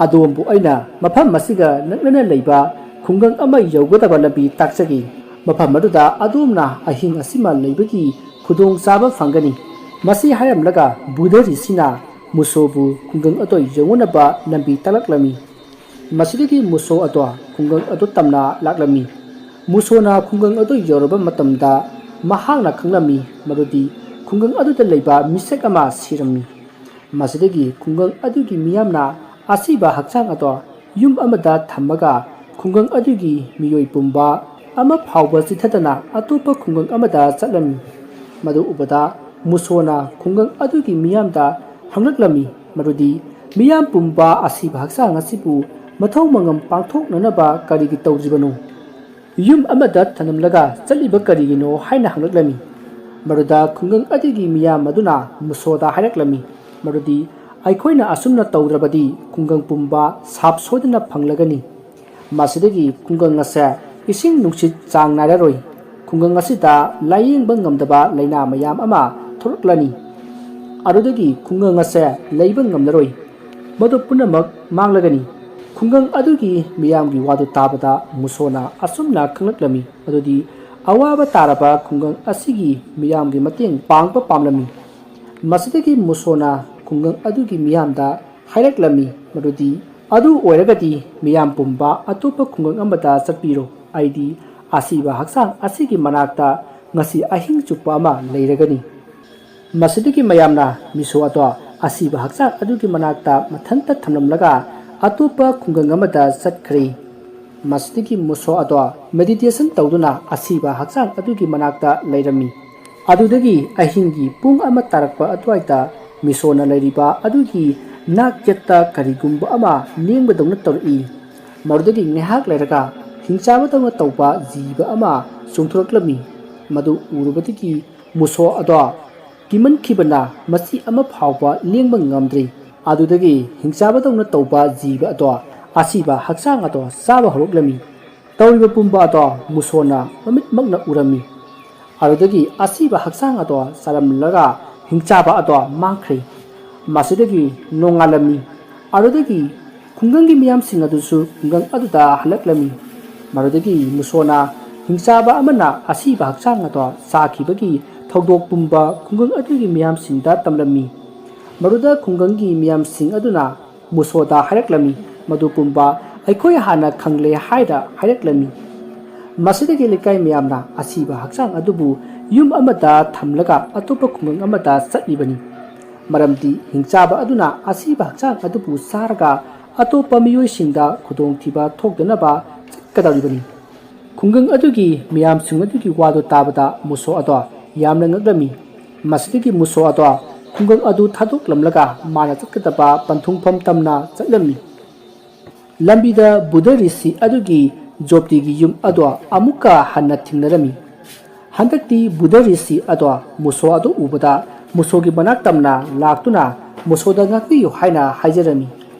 ꯑꯗꯣꯝꯕꯨ ꯑꯩꯅ ꯃꯐꯝ ꯑꯁꯤꯒ ꯅꯛꯅꯅ ꯂꯩꯕ ꯈꯨꯡꯒꯪ ꯑꯃ ꯌꯧꯒꯗꯕ ꯂꯝꯕꯤ ꯇꯥꯛꯆꯒꯦ꯫ ꯃꯐꯝ ꯑꯗꯨꯗ ꯑꯗꯣꯝꯅ ꯑꯍꯤꯡ ꯑꯁꯤꯃ ꯂꯩꯕꯒꯤ ꯈꯨꯗꯣꯡꯆꯥꯕ ꯐꯪꯒꯅꯤ꯫" ꯃꯁꯤ ꯍꯥꯏꯔꯝꯂꯒ ꯕꯨꯙ ꯔꯤꯁꯤꯅ ꯃꯨꯁꯣꯕꯨ ꯈꯨꯡꯒꯪ ꯑꯗꯨ ꯌꯧꯅꯅꯕ ꯂꯝꯕꯤ ꯇꯥꯛꯂꯛꯂꯝꯃꯤ꯫ ꯃꯁꯤꯗꯒꯤ ꯃꯨꯁꯣ ꯑꯗꯣ ꯈꯨꯡꯒꯪ ꯑꯗꯨ ꯇꯝꯅ ꯂꯥꯛꯂꯝꯃꯤ꯫ ꯃꯨꯁꯣꯅ ꯈꯨꯡꯒꯪ ꯑꯗꯨ ꯌꯧꯔꯕ ꯃꯇꯝꯗ ꯃꯍꯥꯛꯅ ꯈꯪꯂꯝꯃꯤ ꯃꯗꯨꯗꯤ ꯈꯨꯡꯒꯪ ꯑꯗꯨꯗ ꯂꯩꯕ ꯃꯤꯁꯛ ꯑꯃ ꯁꯤꯔꯝꯃꯤ꯫ ꯃꯁꯤꯗꯒꯤ ꯈꯨꯡꯒꯪ ꯑꯗꯨꯒꯤ ꯃꯤꯌꯥꯝꯅ ꯑꯁꯤꯕ ꯍꯛꯆꯥꯡ ꯑꯗꯣ ꯌꯨꯝ ꯑꯃꯗ ꯊꯝꯃꯒ ꯈꯨꯡꯒꯪ ꯑꯗꯨꯒꯤ ꯃꯤꯑꯣꯏ ꯄꯨꯝꯕ ꯑꯃ ꯐꯥꯎꯕ ꯆꯤꯊꯗꯅ ꯑꯇꯣꯞꯄ ꯈꯨꯡꯒꯪ ꯑꯃꯗ ꯆꯠꯂꯝꯃꯤ꯫ ꯃꯗꯨ ꯎꯕꯗ ꯃꯨꯁꯣꯅ ꯈꯨꯡꯒꯪ ꯑꯗꯨꯒꯤ ꯃꯤꯌꯥꯝꯗ ꯍꯪꯂꯛꯂꯝꯃꯤ, ꯃꯗꯨꯗꯤ, "ꯃꯤꯌꯥꯝ ꯄꯨꯝꯕ ꯑꯁꯤꯕ ꯍꯛꯆꯥꯡ ꯑꯁꯤꯕꯨ ꯃꯊꯧ ꯃꯉꯝ ꯄꯥꯡꯊꯣꯛꯅꯅꯕ ꯀꯔꯤꯒꯤ ꯇꯧꯗ꯭ꯔꯤꯕꯅꯣ? ꯌꯨꯝ ꯑꯃꯗ ꯊꯅꯝꯂꯒ ꯆꯠꯂꯤꯕ ꯀꯔꯤꯒꯤꯅꯣ?" ꯍꯥꯏꯅ ꯍꯪꯂꯛꯂꯝꯃꯤ꯫ ꯃꯗꯨꯗ ꯈꯨꯡꯒꯪ ꯑꯗꯨꯒꯤ ꯃꯤꯌꯥꯝ ꯑꯗꯨꯅ ꯃꯨꯁꯣꯗ ꯍꯥꯏꯔꯛꯂꯝꯃꯤ, ꯃꯗꯨꯗꯤ, "ꯑꯩꯈꯣꯏꯅ ꯑꯁꯨꯝꯅ ꯇꯧꯗ꯭ꯔꯕꯗꯤ ꯈꯨꯡꯒꯪ ꯄꯨꯝꯕ ꯁꯥꯞ ꯁꯣꯏꯗꯅ ꯐꯪꯂꯒꯅꯤ꯫ ꯃꯁꯤꯗꯒꯤ ꯈꯨꯡꯒꯪ ꯑꯁꯦ ꯏꯁꯤꯡ ꯅꯨꯡꯁꯤꯠ ꯆꯥꯡ ꯅꯥꯏꯔꯔꯣꯏ꯫ ꯈꯨꯡꯒꯪ ꯑꯁꯤꯗ ꯂꯥꯌꯦꯡꯕ ꯉꯝꯗꯕ ꯂꯥꯏꯅꯥ ꯃꯌꯥꯝ ꯑꯃ ꯊꯣꯛꯂꯛꯂꯅꯤ꯫ ꯑꯗꯨꯗꯒꯤ ꯈꯨꯡꯒꯪ ꯑꯁꯦ ꯂꯩꯕ ꯉꯝꯂꯔꯣꯏ꯫ ꯃꯗꯨ ꯄꯨꯝꯅꯃꯛ ꯃꯥꯡꯂꯒꯅꯤ꯫" ꯈꯨꯡꯒꯪ ꯑꯗꯨꯒꯤ ꯃꯤꯌꯥꯝꯒꯤ ꯋꯥꯗꯨ ꯇꯥꯕꯗ ꯃꯨꯁꯣꯅ ꯑꯁꯨꯝꯅ ꯈꯪꯂꯛꯂꯝꯃꯤ, ꯃꯗꯨꯗꯤ ꯑꯋꯥꯕ ꯇꯥꯔꯕ ꯈꯨꯡꯒꯪ ꯑꯁꯤꯒꯤ ꯃꯤꯌꯥꯝꯒꯤ ꯃꯇꯦꯡ ꯄꯥꯡꯕ ꯄꯥꯝꯂꯝꯃꯤ꯫ ꯃꯁꯤꯗꯒꯤ ꯃꯨꯁꯣꯅ ꯈꯨꯡꯒꯪ ꯑꯗꯨꯒꯤ ꯃꯤꯌꯥꯝꯗ ꯍꯥꯏꯔꯛꯂꯝꯃꯤ, ꯃꯗꯨꯗꯤ, "ꯑꯗꯨ ꯑꯣꯏꯔꯒꯗꯤ ꯃꯤꯌꯥꯝ ꯄꯨꯝꯕ ꯑꯇꯣꯞꯄ ꯈꯨꯡꯒꯪ ꯑꯃꯗ ꯆꯠꯄꯤꯔꯣ꯫ ꯑꯩꯗꯤ ꯑꯁꯤꯕ ꯍꯛꯆꯥꯡ ꯑꯁꯤꯒꯤ ꯃꯅꯥꯛꯇ ꯉꯁꯤ ꯑꯍꯤꯡ ꯆꯨꯞꯄ ꯑꯃ ꯂꯩꯔꯒꯅꯤ꯫" ꯃꯁꯤꯗꯒꯤ ꯃꯌꯥꯝꯅ ꯃꯤꯁꯣ ꯑꯗꯣ ꯑꯁꯤꯕ ꯍꯛꯆꯥꯡ ꯑꯗꯨꯒꯤ ꯃꯅꯥꯛꯇ ꯃꯊꯟꯇ ꯊꯝꯂꯝꯂꯒ ꯑꯇꯣꯞꯄ ꯈꯨꯡꯒꯪ ꯑꯃꯗ ꯆꯠꯈ꯭ꯔꯦ꯫ ꯃꯁꯤꯗꯒꯤ ꯃꯨꯁꯣ ꯑꯗꯣ ꯃꯦꯗꯤꯇꯦꯁꯟ ꯇꯧꯗꯨꯅ ꯑꯁꯤꯕ ꯍꯛꯆꯥꯡ ꯑꯗꯨꯒꯤ ꯃꯅꯥꯛꯇ ꯂꯩꯔꯝꯃꯤ꯫ ꯑꯗꯨꯗꯒꯤ ꯑꯍꯤꯡꯒꯤ ꯄꯨꯡ ꯑꯃ ꯇꯥꯔꯛꯄ ꯑꯗꯨꯋꯥꯏꯗ ꯃꯤꯁꯣꯅ ꯂꯩꯔꯤꯕ ꯑꯗꯨꯒꯤ ꯅꯥꯛ ꯌꯦꯠꯇ ꯀꯔꯤꯒꯨꯝꯕ ꯑꯃ ꯂꯦꯡꯕꯗꯧꯅ ꯇꯧꯔꯛꯏ꯫ ꯃꯗꯨꯗꯒꯤ ꯉꯥꯏꯍꯥꯛ ꯂꯩꯔꯒ ꯍꯤꯡꯆꯥꯕꯗꯧꯅ ꯇꯧꯕ ꯖꯤꯕ ꯑꯃ ꯆꯣꯡꯊꯣꯔꯛꯂꯝꯃꯤ꯫ ꯃꯗꯨ ꯎꯔꯨꯕꯗꯒꯤ ꯃꯨꯁꯣ ꯑꯗꯣ ꯀꯤꯃꯟꯈꯤꯕꯅ ꯃꯆꯤ ꯑꯃ ꯐꯥꯎꯕ ꯂꯦꯡꯕ ꯉꯝꯗ꯭ꯔꯤ꯫ ꯑꯗꯨꯗꯒꯤ ꯍꯤꯡꯆꯥꯕꯗꯧꯅ ꯇꯧꯕ ꯖꯤꯕ ꯑꯗꯣ ꯑꯁꯤꯕ ꯍꯛꯆꯥꯡ ꯑꯗꯣ ꯆꯥꯕ ꯍꯧꯔꯛꯂꯝꯃꯤ꯫ ꯇꯧꯔꯤꯕ ꯄꯨꯝꯕ ꯑꯗꯣ ꯃꯨꯁꯣꯅ ꯃꯃꯤꯠꯃꯛꯅ ꯎꯔꯝꯃꯤ꯫ ꯑꯗꯨꯗꯒꯤ ꯑꯁꯤꯕ ꯍꯛꯆꯥꯡ ꯑꯗꯣ ꯆꯥꯔꯝꯂꯒ ꯍꯤꯡꯆꯥꯕ ꯑꯗꯣ ꯃꯥꯡꯈ꯭ꯔꯦ꯫ ꯃꯁꯤꯗꯒꯤ ꯅꯣꯡꯉꯥꯜꯂꯝꯃꯤ꯫ ꯑꯗꯨꯗꯒꯤ ꯈꯨꯡꯒꯪꯒꯤ ꯃꯤꯌꯥꯝꯁꯤꯡ ꯑꯗꯨꯁꯨ ꯈꯨꯡꯒꯪ ꯑꯗꯨꯗ ꯍꯜꯂꯛꯂꯝꯃꯤ꯫ ꯃꯗꯨꯗꯒꯤ ꯃꯨꯁꯣꯅ ꯍꯤꯡꯆꯥꯕ ꯑꯃꯅ ꯑꯁꯤꯕ ꯍꯛꯆꯥꯡ ꯑꯗꯣ ꯆꯥꯈꯤꯕꯒꯤ ꯊꯧꯗꯣꯛ ꯄꯨꯝꯕ ꯈꯨꯡꯒꯪ ꯑꯗꯨꯒꯤ ꯃꯤꯌꯥꯝꯁꯤꯡꯗ ꯇꯝꯂꯝꯃꯤ꯫ ꯃꯗꯨꯗ ꯈꯨꯡꯒꯪꯒꯤ ꯃꯤꯌꯥꯝꯁꯤꯡ ꯑꯗꯨꯅ ꯃꯨꯁꯣꯗ ꯍꯥꯏꯔꯛꯂꯝꯃꯤ, ꯃꯗꯨ ꯄꯨꯝꯕ ꯑꯩꯈꯣꯏ ꯍꯥꯟꯅ ꯈꯪꯂꯦ ꯍꯥꯏꯅ ꯍꯥꯏꯔꯛꯂꯝꯃꯤ꯫ ꯃꯁꯤꯗꯒꯤ ꯂꯩꯀꯥꯏ ꯃꯌꯥꯝꯅ ꯑꯁꯤꯕ ꯍꯛꯆꯥꯡ ꯑꯗꯨꯕꯨ ꯌꯨꯝ ꯑꯃꯗ ꯊꯝꯂꯒ ꯑꯇꯣꯞꯄ ꯈꯨꯡꯒꯪ ꯑꯃꯗ ꯆꯠꯂꯤꯕꯅꯤ꯫ ꯃꯔꯝꯗꯤ ꯍꯤꯡꯆꯥꯕ ꯑꯗꯨꯅ ꯑꯁꯤꯕ ꯍꯛꯆꯥꯡ ꯑꯗꯨꯕꯨ ꯆꯥꯔꯒ ꯑꯇꯣꯞꯄ ꯃꯤꯑꯣꯏꯁꯤꯡꯗ ꯈꯨꯗꯣꯡꯊꯤꯕ ꯊꯣꯛꯇꯅꯕ ꯆꯠꯀꯗꯧꯔꯤꯕꯅꯤ꯫ ꯈꯨꯡꯒꯪ ꯑꯗꯨꯒꯤ ꯃꯤꯌꯥꯝꯁꯤꯡ ꯑꯗꯨꯒꯤ ꯋꯥꯗꯨ ꯇꯥꯕꯗ ꯃꯨꯁꯣ ꯑꯗꯣ ꯌꯥꯝꯅ ꯉꯛꯂꯝꯃꯤ꯫ ꯃꯁꯤꯗꯒꯤ ꯃꯨꯁꯣ ꯑꯗꯣ ꯈꯨꯡꯒꯪ ꯑꯗꯨ ꯊꯥꯗꯣꯛꯂꯝꯂꯒ ꯃꯥꯅ ꯆꯠꯀꯗꯕ ꯄꯟꯊꯨꯡꯐꯝ ꯇꯝꯅ ꯆꯠꯂꯝꯃꯤ꯫ ꯂꯝꯕꯤꯗ ꯕꯨꯙ ꯔꯤꯁꯤ ꯑꯗꯨꯒꯤ ꯖꯣꯞꯇꯤꯒꯤ ꯌꯨꯝ ꯑꯗꯣ ꯑꯃꯨꯛꯀ ꯍꯟꯅ ꯊꯦꯡꯅꯔꯝꯃꯤ꯫ ꯍꯟꯗꯛꯇꯤ ꯕꯨꯙ ꯔꯤꯁꯤ ꯑꯗꯣ ꯃꯨꯁꯣ ꯑꯗꯨ ꯎꯕꯗ ꯃꯨꯁꯣꯒꯤ ꯃꯅꯥꯛ ꯇꯝꯅ ꯂꯥꯛꯇꯨꯅ ꯃꯨꯁꯣꯗ ꯉꯥꯛꯄꯤꯌꯨ ꯍꯥꯏꯅ ꯍꯥꯏꯖꯔꯝꯃꯤ꯫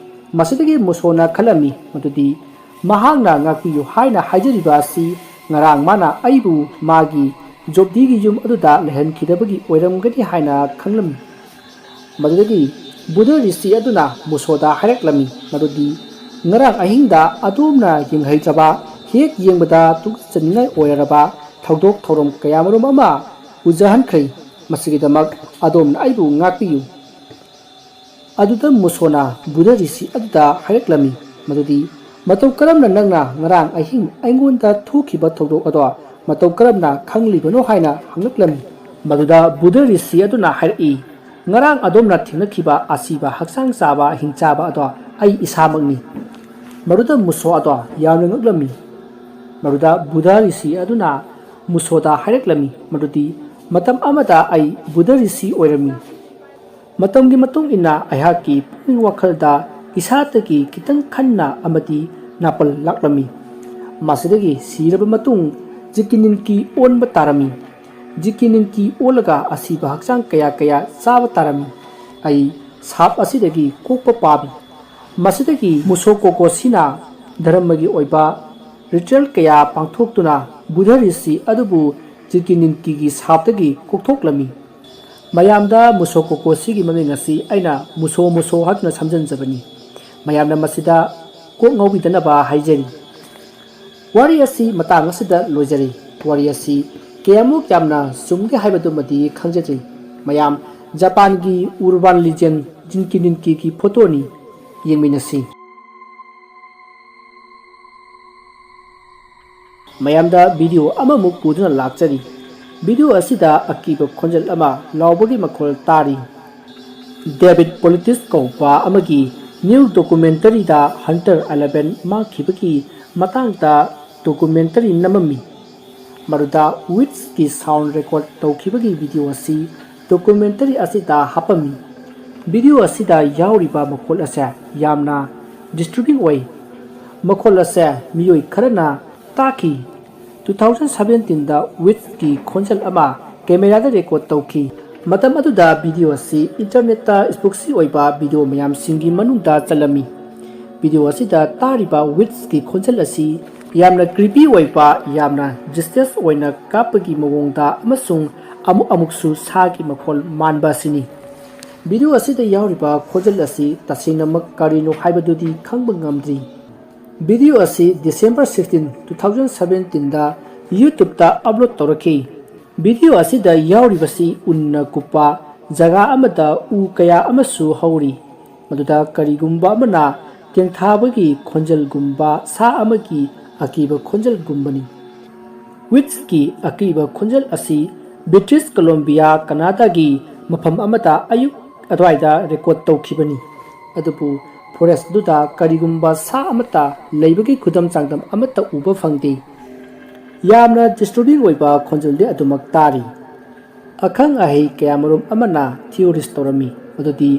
ꯃꯁꯤꯗꯒꯤ ꯃꯨꯁꯣꯅ ꯈꯜꯂꯝꯃꯤ ꯃꯗꯨꯗꯤ ꯃꯍꯥꯛꯅ ꯉꯥꯛꯄꯤꯌꯨ ꯍꯥꯏꯅ ꯍꯥꯏꯖꯔꯤꯕ ꯑꯁꯤ ꯉꯔꯥꯡ ꯃꯥꯅ ꯑꯩꯕꯨ ꯃꯥꯒꯤ ꯖꯣꯞꯇꯤꯒꯤ ꯌꯨꯝ ꯑꯗꯨꯗ ꯂꯩꯍꯟꯈꯤꯗꯕꯒꯤ ꯑꯣꯏꯔꯝꯒꯅꯤ ꯍꯥꯏꯅ ꯈꯪꯂꯝꯃꯤ꯫ ꯃꯗꯨꯗꯒꯤ ꯕꯨꯙ ꯔꯤꯁꯤ ꯑꯗꯨꯅ ꯃꯨꯁꯣꯗ ꯍꯥꯏꯔꯛꯂꯝꯃꯤ ꯃꯗꯨꯗꯤ ꯉꯔꯥꯡ ꯑꯍꯤꯡꯗ ꯑꯗꯣꯝꯅ ꯌꯦꯡꯍꯩꯗ꯭ꯔꯕ, ꯍꯦꯛ ꯌꯦꯡꯕꯗ ꯇꯨꯀꯠꯆꯅꯤꯡꯉꯥꯏ ꯑꯣꯏꯔꯔꯕ ꯊꯧꯗꯣꯛ ꯊꯧꯔꯝ ꯀꯌꯥꯃꯔꯨꯝ ꯑꯃ ꯎꯖꯍꯟꯈ꯭ꯔꯦ꯫ ꯃꯁꯤꯒꯤꯗꯃꯛ ꯑꯗꯣꯝꯅ ꯑꯩꯕꯨ ꯉꯥꯛꯄꯤꯌꯨ꯫ ꯑꯗꯨꯗ ꯃꯨꯁꯣꯅ ꯕꯨꯙ ꯔꯤꯁꯤ ꯑꯗꯨꯗ ꯍꯥꯏꯔꯛꯂꯝꯃꯤ ꯃꯗꯨꯗꯤ ꯃꯇꯧ ꯀꯔꯝꯅ ꯅꯪꯅ ꯉꯔꯥꯡ ꯑꯍꯤꯡ ꯑꯩꯉꯣꯟꯗ ꯊꯣꯛꯈꯤꯕ ꯊꯧꯗꯣꯛ ꯑꯗꯣ ꯃꯇꯧ ꯀꯔꯝꯅ ꯈꯪꯂꯤꯕꯅꯣ ꯍꯥꯏꯅ ꯍꯪꯂꯛꯂꯝꯃꯤ꯫ ꯃꯗꯨꯗ ꯕꯨꯙ ꯔꯤꯁꯤ ꯑꯗꯨꯅ ꯍꯥꯏꯔꯛꯏ, ꯉꯔꯥꯡ ꯑꯗꯣꯝꯅ ꯊꯦꯡꯅꯈꯤꯕ ꯑꯁꯤꯕ ꯍꯛꯆꯥꯡ ꯆꯥꯕ ꯍꯤꯡꯆꯥꯕ ꯑꯗꯣ ꯑꯩ ꯏꯁꯥꯃꯛꯅꯤ꯫ ꯃꯗꯨꯗ ꯃꯨꯁꯣ ꯑꯗꯣ ꯌꯥꯝꯅ ꯉꯛꯂꯝꯃꯤ꯫ ꯃꯗꯨꯗ ꯕꯨꯙ ꯔꯤꯁꯤ ꯑꯗꯨꯅ ꯃꯨꯁꯣꯗ ꯍꯥꯏꯔꯛꯂꯝꯃꯤ ꯃꯗꯨꯗꯤ ꯃꯇꯝ ꯑꯃꯗ ꯑꯩ ꯕꯨꯙ ꯔꯤꯁꯤ ꯑꯣꯏꯔꯝꯃꯤ꯫ ꯃꯇꯝꯒꯤ ꯃꯇꯨꯡ ꯏꯟꯅ ꯑꯩꯍꯥꯛꯀꯤ ꯄꯨꯛꯅꯤꯡ ꯋꯥꯈꯜꯗ ꯏꯁꯥꯗꯒꯤ ꯈꯤꯇꯪ ꯈꯟꯅ ꯑꯃꯗꯤ ꯅꯥꯄꯜ ꯂꯥꯛꯂꯝꯃꯤ꯫ ꯃꯁꯤꯗꯒꯤ ꯁꯤꯔꯕ ꯃꯇꯨꯡ ꯖꯤꯀꯤꯅꯤꯟꯀꯤ ꯑꯣꯟꯕ ꯇꯥꯔꯝꯃꯤ꯫ ꯖꯤꯀꯤꯅꯤꯟꯀꯤ ꯑꯣꯜꯂꯒ ꯑꯁꯤꯕ ꯍꯛꯆꯥꯡ ꯀꯌꯥ ꯀꯌꯥ ꯆꯥꯕ ꯇꯥꯔꯝꯃꯤ꯫ ꯑꯩ ꯁꯥꯞ ꯑꯁꯤꯗꯒꯤ ꯀꯣꯛꯄ ꯄꯥꯝꯃꯤ꯫ ꯃꯁꯤꯗꯒꯤ ꯃꯨꯁꯣ ꯀꯣꯀꯣꯁꯤꯅ ꯙꯔꯃꯒꯤ ꯑꯣꯏꯕ ꯔꯤꯆꯨꯋꯦꯜ ꯀꯌꯥ ꯄꯥꯡꯊꯣꯛꯇꯨꯅ ꯕꯨꯙ ꯔꯤꯁꯤ ꯑꯗꯨꯕꯨ ꯖꯤꯀꯤꯅꯤꯟꯀꯤꯒꯤ ꯁꯥꯞꯇꯒꯤ ꯀꯣꯛꯊꯣꯛꯂꯝꯃꯤ꯫ ꯃꯌꯥꯝꯗ ꯃꯨꯁꯣ ꯀꯣꯀꯣꯁꯤꯒꯤ ꯃꯃꯤꯡ ꯑꯁꯤ ꯑꯩꯅ ꯃꯨꯁꯣ ꯃꯨꯁꯣ ꯍꯥꯏꯗꯨꯅ ꯁꯝꯖꯤꯟꯖꯕꯅꯤ꯫ ꯃꯌꯥꯝꯅ ꯃꯁꯤꯗ ꯀꯣꯛ ꯉꯥꯎꯕꯤꯗꯅꯕ ꯍꯥꯏꯖꯔꯤ꯫ ꯋꯥꯔꯤ ꯑꯁꯤ ꯃꯇꯥꯡ ꯑꯁꯤꯗ ꯂꯣꯏꯖꯔꯦ꯫ ꯋꯥꯔꯤ ꯑꯁꯤ ꯀꯌꯥꯃꯨꯛ ꯌꯥꯝꯅ ꯆꯨꯝꯒꯦ ꯍꯥꯏꯕꯗꯨꯃꯗꯤ ꯈꯪꯖꯗ꯭ꯔꯤ꯫ ꯃꯌꯥꯝ ꯖꯄꯥꯟꯒꯤ ꯎꯔꯕꯥꯟ ꯂꯤꯖꯦꯟ ꯖꯤꯟꯀꯤ ꯅꯤꯟꯀꯤꯒꯤ ꯐꯣꯇꯣꯅꯤ꯫ ꯌꯦꯡꯃꯤꯟꯅꯁꯤ꯫ ꯃꯌꯥꯝꯗ ꯚꯤꯗꯤꯑꯣ ꯑꯃꯃꯨꯛ ꯄꯨꯗꯨꯅ ꯂꯥꯛꯆꯔꯤ꯫ ꯚꯤꯗꯤꯑꯣ ꯑꯁꯤꯗ ꯑꯀꯤꯕ ꯈꯣꯟꯖꯦꯜ ꯑꯃ ꯂꯥꯎꯕꯒꯤ ꯃꯈꯣꯜ ꯇꯥꯔꯤ꯫ ꯗꯦꯕꯤꯠ ꯄꯣꯂꯤꯇꯤꯁ ꯀꯧꯕ ꯑꯃꯒꯤ ꯅ꯭ꯌꯨ ꯗꯣꯀꯨꯃꯦꯟꯇꯔꯤꯗ ꯍꯟꯇꯔ ꯑꯦꯂꯦꯚꯦꯟ ꯃꯥꯡꯈꯤꯕꯒꯤ ꯃꯇꯥꯡꯗ ꯗꯣꯀꯨꯃꯦꯟꯇꯔꯤ ꯅꯝꯃꯝꯃꯤ꯫ ꯃꯗꯨꯗ ꯋꯤꯠꯁꯀꯤ ꯁꯥꯎꯟ ꯔꯦꯀꯣꯔꯗ ꯇꯧꯈꯤꯕꯒꯤ ꯚꯤꯗꯤꯑꯣ ꯑꯁꯤ ꯗꯣꯀꯨꯃꯦꯟꯇꯔꯤ ꯑꯁꯤꯗ ꯍꯥꯞꯄꯝꯃꯤ꯫ ꯚꯤꯗꯤꯑꯣ ꯑꯁꯤꯗ ꯌꯥꯎꯔꯤꯕ ꯃꯈꯣꯜ ꯑꯁꯦ ꯌꯥꯝꯅ ꯗꯤꯁꯇꯔꯕꯤꯡ ꯑꯣꯏ꯫ ꯃꯈꯣꯜ ꯑꯁꯦ ꯃꯤꯑꯣꯏ ꯈꯔꯅ ꯇꯥꯈꯤ꯫ ꯇꯨ ꯊꯥꯎꯖꯟ ꯁꯕꯦꯟꯇꯤꯟꯗ ꯋꯤꯠꯁꯀꯤ ꯈꯣꯟꯖꯦꯜ ꯑꯃ ꯀꯦꯃꯦꯔꯥꯗ ꯔꯦꯀꯣꯔꯗ ꯇꯧꯈꯤ꯫ ꯃꯇꯝ ꯑꯗꯨꯗ ꯚꯤꯗꯤꯑꯣ ꯑꯁꯤ ꯏꯟꯇꯔꯅꯦꯠꯇ ꯁ꯭ꯄꯨꯛꯁꯤ ꯑꯣꯏꯕ ꯚꯤꯗꯤꯑꯣ ꯃꯌꯥꯝꯁꯤꯡꯒꯤ ꯃꯅꯨꯡꯗ ꯆꯜꯂꯝꯃꯤ꯫ ꯚꯤꯗꯤꯑꯣ ꯑꯁꯤꯗ ꯇꯥꯔꯤꯕ ꯋꯤꯠꯁꯀꯤ ꯈꯣꯟꯖꯦꯜ ꯑꯁꯤ ꯌꯥꯝꯅ ꯀ꯭ꯔꯤꯄꯤ ꯑꯣꯏꯕ, ꯌꯥꯝꯅ ꯗꯤꯁꯇꯦꯟꯁ ꯑꯣꯏꯅ ꯀꯥꯞꯄꯒꯤ ꯃꯑꯣꯡꯗ ꯑꯃꯁꯨꯡ ꯑꯃꯨꯛ ꯑꯃꯨꯛꯁꯨ ꯁꯥꯒꯤ ꯃꯈꯣꯜ ꯃꯥꯟꯕ ꯑꯁꯤꯅꯤ꯫ ꯚꯤꯗꯤꯑꯣ ꯑꯁꯤꯗ ꯌꯥꯎꯔꯤꯕ ꯈꯣꯟꯖꯦꯜ ꯑꯁꯤ ꯇꯁꯦꯡꯅꯃꯛ ꯀꯔꯤꯅꯣ ꯍꯥꯏꯕꯗꯨꯗꯤ ꯈꯪꯕ ꯉꯝꯗ꯭ꯔꯤ꯫ ꯚꯤꯗꯤꯑꯣ ꯑꯁꯤ ꯗꯤꯁꯦꯝꯕꯔ ꯁꯤꯛꯁꯇꯤꯟ, ꯇꯨ ꯊꯥꯎꯖꯟ ꯁꯕꯦꯟꯇꯤꯟꯗ YouTube ꯇ ꯑꯞꯂꯣꯗ ꯇꯧꯔꯛꯈꯤ꯫ ꯚꯤꯗꯤꯑꯣ ꯑꯁꯤꯗ ꯌꯥꯎꯔꯤꯕꯁꯤ ꯎꯟꯅ ꯀꯨꯞꯄ ꯖꯒꯥ ꯑꯃꯗ ꯎ ꯀꯌꯥ ꯑꯃꯁꯨ ꯍꯧꯔꯤ, ꯃꯗꯨꯗ ꯀꯔꯤꯒꯨꯝꯕ ꯑꯃꯅ ꯇꯦꯡꯊꯥꯕꯒꯤ ꯈꯣꯟꯖꯦꯜꯒꯨꯝꯕ ꯁꯥ ꯑꯃꯒꯤ ꯑꯀꯤꯕ ꯈꯣꯟꯖꯦꯜꯒꯨꯝꯕꯅꯤ꯫ ꯋꯤꯠꯁꯀꯤ ꯑꯀꯤꯕ ꯈꯣꯟꯖꯦꯜ ꯑꯁꯤ ꯕ꯭ꯔꯤꯇꯤꯁ ꯀꯣꯂꯣꯝꯕꯤꯌꯥ, ꯀꯅꯥꯗꯥꯒꯤ ꯃꯐꯝ ꯑꯃꯗ ꯑꯌꯨꯛ ꯑꯗꯨꯋꯥꯏꯗ ꯔꯦꯀꯣꯔꯗ ꯇꯧꯈꯤꯕꯅꯤ꯫ ꯑꯗꯨꯕꯨ ꯐꯣꯔꯦꯁ꯭ꯠ ꯑꯗꯨꯗ ꯀꯔꯤꯒꯨꯝꯕ ꯁꯥ ꯑꯃꯠꯇ ꯂꯩꯕꯒꯤ ꯈꯨꯗꯝ ꯆꯥꯡꯗꯝ ꯑꯃꯠꯇ ꯎꯕ ꯐꯪꯗꯦ꯫ ꯌꯥꯝꯅ ꯗꯤꯁꯇꯔꯕꯤꯡ ꯑꯣꯏꯕ ꯈꯣꯟꯖꯦꯜꯗꯤ ꯑꯗꯨꯃꯛ ꯇꯥꯔꯤ꯫ ꯑꯈꯪ ꯑꯍꯩ ꯀꯌꯥꯃꯔꯨꯝ ꯑꯃꯅ ꯊꯤꯑꯣꯔꯤꯁ ꯇꯧꯔꯝꯃꯤ, ꯃꯗꯨꯗꯤ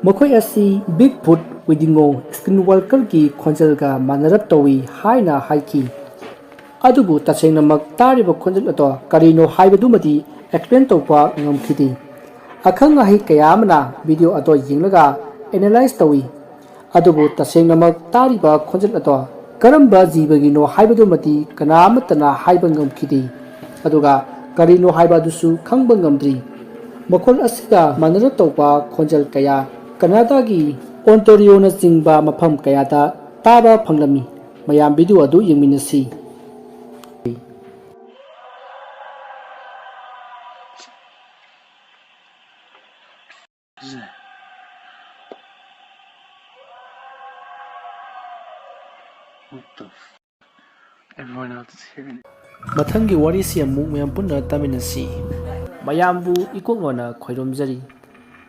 ꯃꯈꯣꯏ ꯑꯁꯤ ꯕꯤꯒ ꯐꯨꯠ, ꯋꯤꯗꯤꯉꯣ, ꯁ꯭ꯀꯤꯟꯋꯥꯜꯀꯔꯒꯤ ꯈꯣꯟꯖꯦꯜꯒ ꯃꯥꯟꯅꯔꯞ ꯇꯧꯏ ꯍꯥꯏꯅ ꯍꯥꯏꯈꯤ꯫ ꯑꯗꯨꯕꯨ ꯇꯁꯦꯡꯅꯃꯛ ꯇꯥꯔꯤꯕ ꯈꯣꯟꯖꯦꯜ ꯑꯗꯣ ꯀꯔꯤꯅꯣ ꯍꯥꯏꯕꯗꯨꯃꯗꯤ ꯑꯦꯛꯁꯄ꯭ꯂꯦꯟ ꯇꯧꯕ ꯉꯝꯈꯤꯗꯦ꯫ ꯑꯈꯪ ꯑꯍꯩ ꯀꯌꯥ ꯑꯃꯅ ꯚꯤꯗꯤꯑꯣ ꯑꯗꯣ ꯌꯦꯡꯂꯒ ꯑꯦꯅꯥꯂꯥꯏꯖ ꯇꯧꯏ, ꯑꯗꯨꯕꯨ ꯇꯁꯦꯡꯅꯃꯛ ꯇꯥꯔꯤꯕ ꯈꯣꯟꯖꯦꯜ ꯑꯗꯣ ꯀꯔꯝꯕ ꯖꯤꯕꯒꯤꯅꯣ ꯍꯥꯏꯕꯗꯨꯃꯗꯤ ꯀꯅꯥ ꯑꯃꯠꯇꯅ ꯍꯥꯏꯕ ꯉꯝꯈꯤꯗꯦ꯫ ꯑꯗꯨꯒ ꯀꯔꯤꯅꯣ ꯍꯥꯏꯕ ꯑꯗꯨꯁꯨ ꯈꯪꯕ ꯉꯝꯗ꯭ꯔꯤ꯫ ꯃꯈꯣꯜ ꯑꯁꯤꯒ ꯃꯥꯟꯅꯔꯞ ꯇꯧꯕ ꯈꯣꯟꯖꯦꯜ ꯀꯌꯥ ꯀꯅꯥꯗꯥꯒꯤ ꯑꯣꯟꯇꯥꯔꯤꯑꯣꯅꯆꯤꯡꯕ ꯃꯐꯝ ꯀꯌꯥꯗ ꯇꯥꯕ ꯐꯪꯂꯝꯃꯤ꯫ ꯃꯌꯥꯝ ꯚꯤꯗꯤꯑꯣ ꯑꯗꯨ ꯌꯦꯡꯃꯤꯟꯅꯁꯤ꯫ What the f-? Everyone else is hearing it. ꯃꯊꯪꯒꯤ ꯋꯥꯔꯤꯁꯤ ꯑꯃꯨꯛ ꯃꯌꯥꯝ ꯄꯨꯟꯅ ꯇꯥꯃꯤꯟꯅꯁꯤ꯫ ꯃꯌꯥꯝꯕꯨ ꯏꯀꯣꯛ ꯅꯣꯟꯅ ꯈꯣꯏꯔꯨꯝꯖꯔꯤ꯫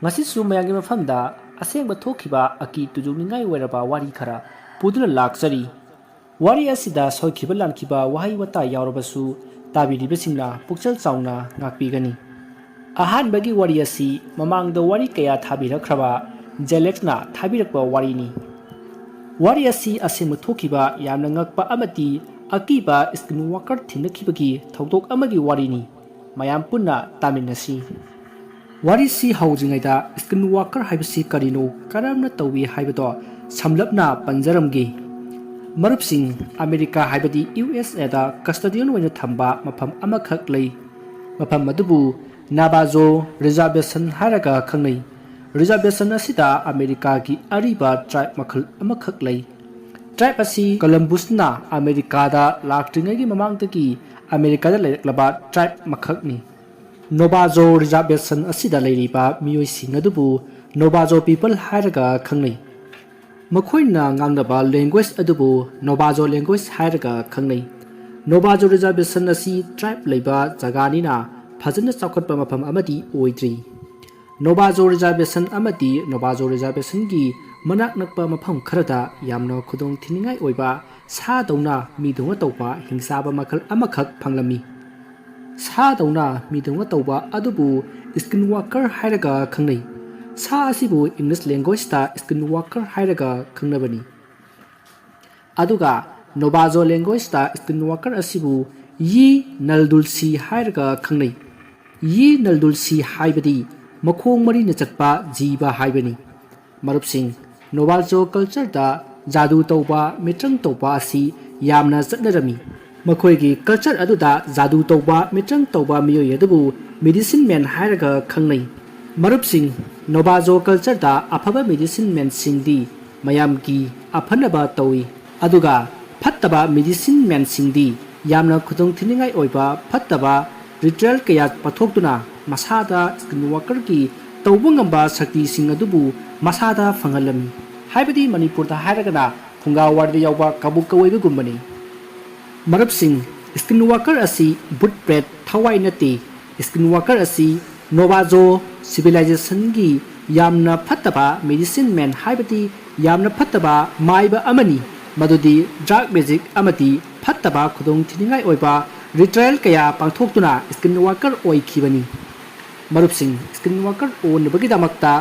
ꯉꯁꯤꯁꯨ ꯃꯌꯥꯝꯒꯤ ꯃꯐꯝꯗ ꯑꯁꯦꯡꯕ ꯊꯣꯛꯈꯤꯕ ꯑꯀꯤ ꯇꯨꯖꯨꯡꯅꯤꯡꯉꯥꯏ ꯑꯣꯏꯔꯕ ꯋꯥꯔꯤ ꯈꯔ ꯄꯨꯗꯨꯅ ꯂꯥꯛꯆꯔꯤ꯫ ꯋꯥꯔꯤ ꯑꯁꯤꯗ ꯁꯣꯏꯈꯤꯕ ꯂꯥꯟꯈꯤꯕ ꯋꯥꯍꯩ ꯋꯥꯇꯥ ꯌꯥꯎꯔꯕꯁꯨ ꯇꯥꯕꯤꯔꯤꯕꯁꯤꯡꯅ ꯄꯨꯛꯆꯦꯜ ꯆꯥꯎꯅ ꯉꯥꯛꯄꯤꯒꯅꯤ꯫ ꯑꯍꯥꯟꯕꯒꯤ ꯋꯥꯔꯤ ꯑꯁꯤ ꯃꯃꯥꯡꯗ ꯋꯥꯔꯤ ꯀꯌꯥ ꯊꯥꯕꯤꯔꯛꯈ꯭ꯔꯕ ꯖꯦꯂꯦꯛꯁꯅ ꯊꯥꯕꯤꯔꯛꯄ ꯋꯥꯔꯤꯅꯤ꯫ ꯋꯥꯔꯤ ꯑꯁꯤ ꯑꯁꯦꯡꯕ ꯊꯣꯛꯈꯤꯕ ꯌꯥꯝꯅ ꯉꯛꯄ ꯑꯃꯗꯤ ꯑꯀꯤꯕ skinwalker ꯊꯦꯡꯅꯈꯤꯕꯒꯤ ꯊꯧꯗꯣꯛ ꯑꯃꯒꯤ ꯋꯥꯔꯤꯅꯤ꯫ ꯃꯌꯥꯝ ꯄꯨꯟꯅ ꯇꯥꯃꯤꯟꯅꯁꯤ꯫ ꯋꯥꯔꯤꯁꯤ ꯍꯧꯗ꯭ꯔꯤꯉꯩꯗ skinwalker ꯍꯥꯏꯕꯁꯤ ꯀꯔꯤꯅꯣ, ꯀꯔꯝꯅ ꯇꯧꯏ ꯍꯥꯏꯕꯗꯣ ꯁꯝꯂꯞꯅ ꯄꯟꯖꯔꯝꯒꯦ꯫ ꯃꯔꯨꯞꯁꯤꯡ, ꯑꯃꯦꯔꯤꯀꯥ ꯍꯥꯏꯕꯗꯤ ꯌꯨ ꯑꯦꯁ ꯑꯦꯗ custodian ꯑꯣꯏꯅ ꯊꯝꯕ ꯃꯐꯝ ꯑꯃꯈꯛ ꯂꯩ꯫ ꯃꯐꯝ ꯑꯗꯨꯕꯨ ꯅꯥꯚꯥꯖꯣ reservation ꯍꯥꯏꯔꯒ ꯈꯪꯅꯩ꯫ Reservation ꯑꯁꯤꯗ ꯑꯃꯦꯔꯤꯀꯥꯒꯤ ꯑꯔꯤꯕ tribe ꯃꯈꯜ ꯑꯃꯈꯛ ꯂꯩ꯫ Tribe ꯑꯁꯤ ꯀꯣꯂꯝꯕꯨꯁꯅ ꯑꯃꯦꯔꯤꯀꯥꯗ ꯂꯥꯛꯇ꯭ꯔꯤꯉꯩꯒꯤ ꯃꯃꯥꯡꯗꯒꯤ ꯑꯃꯦꯔꯤꯀꯥꯗ ꯂꯩꯔꯛꯂꯕ tribe ꯃꯈꯛꯅꯤ꯫ ꯅꯣꯚꯥꯖꯣ reservation ꯑꯁꯤꯗ ꯂꯩꯔꯤꯕ ꯃꯤꯑꯣꯏꯁꯤꯡ ꯑꯗꯨꯕꯨ ꯅꯣꯚꯥꯖꯣ people ꯍꯥꯏꯔꯒ ꯈꯪꯅꯩ꯫ ꯃꯈꯣꯏꯅ ꯉꯥꯡꯅꯕ language ꯑꯗꯨꯕꯨ ꯅꯣꯚꯥꯖꯣ language ꯍꯥꯏꯔꯒ ꯈꯪꯅꯩ꯫ ꯅꯣꯚꯥꯖꯣ reservation ꯑꯁꯤ tribe ꯂꯩꯕ ꯖꯒꯥꯅꯤꯅ ꯐꯖꯅ ꯆꯥꯎꯈꯠꯄ ꯃꯐꯝ ꯑꯃꯗꯤ ꯑꯣꯏꯗ꯭ꯔꯤ꯫ ꯅꯣꯚꯥꯖꯣ reservation ꯑꯃꯗꯤ ꯅꯣꯚꯥꯖꯣ reservationꯒꯤ ꯃꯅꯥꯛ ꯅꯛꯄ ꯃꯐꯝ ꯈꯔꯗ ꯌꯥꯝꯅ ꯈꯨꯗꯣꯡ ꯊꯤꯅꯤꯡꯉꯥꯏ ꯑꯣꯏꯕ ꯁꯥꯗꯧꯅ ꯃꯤꯗꯧꯅ ꯇꯧꯕ ꯍꯤꯡꯆꯥꯕ ꯃꯈꯜ ꯑꯃꯈꯛ ꯐꯪꯂꯝꯃꯤ꯫ ꯁꯥꯗꯧꯅ ꯃꯤꯗꯧꯅ ꯇꯧꯕ ꯑꯗꯨꯕꯨ skinwalker ꯍꯥꯏꯔꯒ ꯈꯪꯅꯩ꯫ ꯁꯥ ꯑꯁꯤꯕꯨ English languageꯇ skinwalker ꯍꯥꯏꯔꯒ ꯈꯪꯅꯕꯅꯤ꯫ ꯑꯗꯨꯒ ꯅꯣꯚꯥꯖꯣ languageꯇ skinwalker ꯑꯁꯤꯕꯨ ꯌꯤ ꯅꯜꯗꯨꯜꯁꯤ ꯍꯥꯏꯔꯒ ꯈꯪꯅꯩ꯫ ꯌꯤ ꯅꯜꯗꯨꯜꯁꯤ ꯍꯥꯏꯕꯗꯤ ꯃꯈꯣꯡ ꯃꯔꯤꯅ ꯆꯠꯄ ꯖꯤꯕ ꯍꯥꯏꯕꯅꯤ꯫ ꯃꯔꯨꯞꯁꯤꯡ, ꯅꯣꯚꯥꯖꯣ cultureꯗ ꯖꯥꯗꯨ ꯇꯧꯕ, ꯃꯤꯇ꯭ꯔꯪ ꯇꯧꯕ ꯑꯁꯤ ꯌꯥꯝꯅ ꯆꯠꯅꯔꯝꯃꯤ꯫ ꯃꯈꯣꯏꯒꯤ culture ꯑꯗꯨꯗ ꯖꯥꯗꯨ ꯇꯧꯕ, ꯃꯤꯇ꯭ꯔꯪ ꯇꯧꯕ ꯃꯤꯑꯣꯏ ꯑꯗꯨꯕꯨ medicine man ꯍꯥꯏꯔꯒ ꯈꯪꯅꯩ꯫ ꯃꯔꯨꯞꯁꯤꯡ, ꯅꯣꯚꯥꯖꯣ cultureꯗ ꯑꯐꯕ medicine manꯁꯤꯡꯗꯤ ꯃꯌꯥꯝꯒꯤ ꯑꯐꯅꯕ ꯇꯧꯏ, ꯑꯗꯨꯒ ꯐꯠꯇꯕ medicine manꯁꯤꯡꯗꯤ ꯌꯥꯝꯅ ꯈꯨꯗꯣꯡ ꯊꯤꯅꯤꯡꯉꯥꯏ ꯑꯣꯏꯕ ꯐꯠꯇꯕ ritual ꯀꯌꯥ ꯄꯥꯊꯣꯛꯇꯨꯅ ꯃꯁꯥꯗ skinwalkerꯒꯤ ꯇꯧꯕ ꯉꯝꯕ ꯁꯛꯇꯤꯁꯤꯡ ꯑꯗꯨꯕꯨ ꯃꯁꯥꯗ ꯐꯪꯍꯜꯂꯝꯃꯤ꯫ ꯍꯥꯏꯕꯗꯤ ꯃꯅꯤꯄꯨꯔꯗ ꯍꯥꯏꯔꯒꯅ ꯐꯨꯡꯒꯥ ꯋꯥꯔꯤꯗ ꯌꯥꯎꯕ ꯀꯕꯣꯛ ꯀꯋꯦꯕꯒꯨꯝꯕꯅꯤ꯫ ꯃꯔꯨꯞꯁꯤꯡ, skinwalker ꯑꯁꯤ ꯚꯨꯠ ꯄ꯭ꯔꯦꯠ ꯊꯋꯥꯏ ꯅꯠꯇꯦ꯫ Skinwalker ꯑꯁꯤ ꯅꯣꯚꯥꯖꯣ civilizationꯒꯤ ꯌꯥꯝꯅ ꯐꯠꯇꯕ medicine man, ꯍꯥꯏꯕꯗꯤ ꯌꯥꯝꯅ ꯐꯠꯇꯕ ꯃꯥꯏꯕ ꯑꯃꯅꯤ꯫ ꯃꯗꯨꯗꯤ drug magic ꯑꯃꯗꯤ ꯐꯠꯇꯕ ꯈꯨꯗꯣꯡꯊꯤꯅꯤꯡꯉꯥꯏ ꯑꯣꯏꯕ ritual ꯀꯌꯥ ꯄꯥꯡꯊꯣꯛꯇꯨꯅ skin worker ꯑꯣꯏꯈꯤꯕꯅꯤ꯫ ꯃꯔꯨꯞꯁꯤꯡ, skin worker ꯑꯣꯟꯅꯕꯒꯤꯗꯃꯛꯇ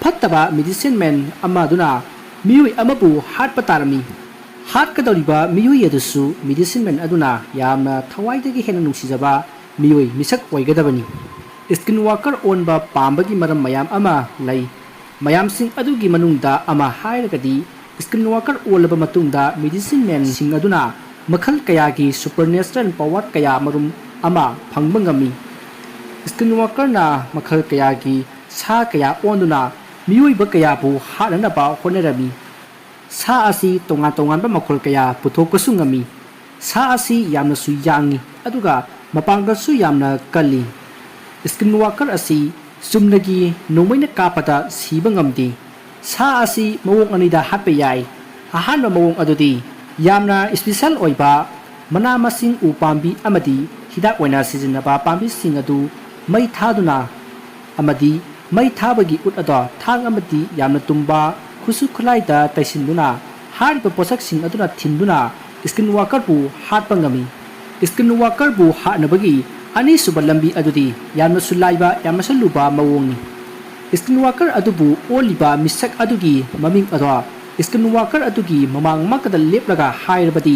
ꯐꯠꯇꯕ medicine man ꯑꯃꯗꯨꯅ ꯃꯤꯑꯣꯏ ꯑꯃꯕꯨ ꯍꯥꯠꯄ ꯇꯥꯔꯝꯃꯤ꯫ ꯍꯥꯠꯀꯗꯧꯔꯤꯕ ꯃꯤꯑꯣꯏ ꯑꯗꯨꯁꯨ medicine man ꯑꯗꯨꯅ ꯌꯥꯝꯅ ꯊꯋꯥꯏꯗꯒꯤ ꯍꯦꯟꯅ ꯅꯨꯡꯁꯤꯖꯕ ꯃꯤꯑꯣꯏ ꯃꯤꯁꯛ ꯑꯣꯏꯒꯗꯕꯅꯤ꯫ Skin worker ꯑꯣꯟꯕ ꯄꯥꯝꯕꯒꯤ ꯃꯔꯝ ꯃꯌꯥꯝ ꯑꯃ ꯂꯩ꯫ ꯃꯌꯥꯝꯁꯤꯡ ꯑꯗꯨꯒꯤ ꯃꯅꯨꯡꯗ ꯑꯃ ꯍꯥꯏꯔꯒꯗꯤ, skin worker ꯑꯣꯜꯂꯕ ꯃꯇꯨꯡꯗ medicine man ꯁꯤꯡ ꯑꯗꯨꯅ ꯃꯈꯜ ꯀꯌꯥꯒꯤ supernatural power ꯀꯌꯥ ꯃꯔꯨꯝ ꯑꯃ ꯐꯪꯕ ꯉꯝꯃꯤ꯫ Skin worker ꯅ ꯃꯈꯜ ꯀꯌꯥꯒꯤ ꯁꯥ ꯀꯌꯥ ꯑꯣꯟꯗꯨꯅ ꯃꯤꯑꯣꯏꯕ ꯀꯌꯥꯕꯨ ꯍꯥꯠꯅꯅꯕ ꯍꯣꯠꯅꯔꯝꯃꯤ꯫ ꯁꯥ ꯑꯁꯤ ꯇꯣꯉꯥꯟ ꯇꯣꯉꯥꯟꯕ ꯃꯈꯜ ꯀꯌꯥ ꯄꯨꯊꯣꯛꯄꯁꯨ ꯉꯝꯃꯤ꯫ ꯁꯥ ꯑꯁꯤ ꯌꯥꯝꯅꯁꯨ ꯌꯥꯡꯏ, ꯑꯗꯨꯒ ꯃꯄꯥꯡꯒꯜꯁꯨ ꯌꯥꯝꯅ ꯀꯜꯂꯤ꯫ Skin worker ꯑꯁꯤ ꯆꯨꯝꯅꯒꯤ ꯅꯣꯡꯃꯩꯅ ꯀꯥꯞꯄꯗ ꯁꯤꯕ ꯉꯝꯗꯦ꯫ ꯁꯥ ꯑꯁꯤ ꯃꯑꯣꯡ ꯑꯅꯤꯗ ꯍꯥꯠꯄ ꯌꯥꯏ꯫ ꯑꯍꯥꯟꯕ ꯃꯑꯣꯡ ꯑꯗꯨꯗꯤ ꯌꯥꯝꯅ special ꯑꯣꯏꯕ ꯃꯅꯥ ꯃꯁꯤꯡ, ꯎ ꯄꯥꯝꯕꯤ ꯑꯃꯗꯤ ꯍꯤꯗꯥꯛ ꯑꯣꯏꯅ ꯁꯤꯖꯤꯟꯅꯕ ꯄꯥꯝꯕꯤꯁꯤꯡ ꯑꯗꯨ ꯃꯩ ꯊꯥꯗꯨꯅ ꯑꯃꯗꯤ ꯃꯩ ꯊꯥꯕꯒꯤ ꯎꯠ ꯑꯗꯣ ꯊꯥꯡ ꯑꯃꯗꯤ ꯌꯥꯝꯅ ꯇꯨꯝꯕ ꯈꯨꯠꯁꯨ ꯈꯨꯠꯂꯥꯏꯗ ꯇꯩꯁꯤꯟꯗꯨꯅ ꯍꯥꯏꯔꯤꯕ ꯄꯣꯠꯁꯛꯁꯤꯡ ꯑꯗꯨꯅ ꯊꯤꯟꯗꯨꯅ skin worker ꯕꯨ ꯍꯥꯠꯄ ꯉꯝꯃꯤ꯫ Skin worker ꯕꯨ ꯍꯥꯠꯅꯕꯒꯤ ꯑꯅꯤꯁꯨꯕ ꯂꯝꯕꯤ ꯑꯗꯨꯗꯤ ꯌꯥꯝꯅꯁꯨ ꯂꯥꯏꯕ, ꯌꯥꯝꯅꯁꯨ ꯂꯨꯕ ꯃꯑꯣꯡꯅꯤ꯫ Skin worker ꯑꯗꯨꯕꯨ ꯑꯣꯜꯂꯤꯕ ꯃꯤꯁꯛ ꯑꯗꯨꯒꯤ ꯃꯃꯤꯡ ꯑꯗꯣ skin worker ꯑꯗꯨꯒꯤ ꯃꯃꯥꯡ ꯃꯛꯇꯗ ꯂꯦꯞꯂꯒ ꯍꯥꯏꯔꯕꯗꯤ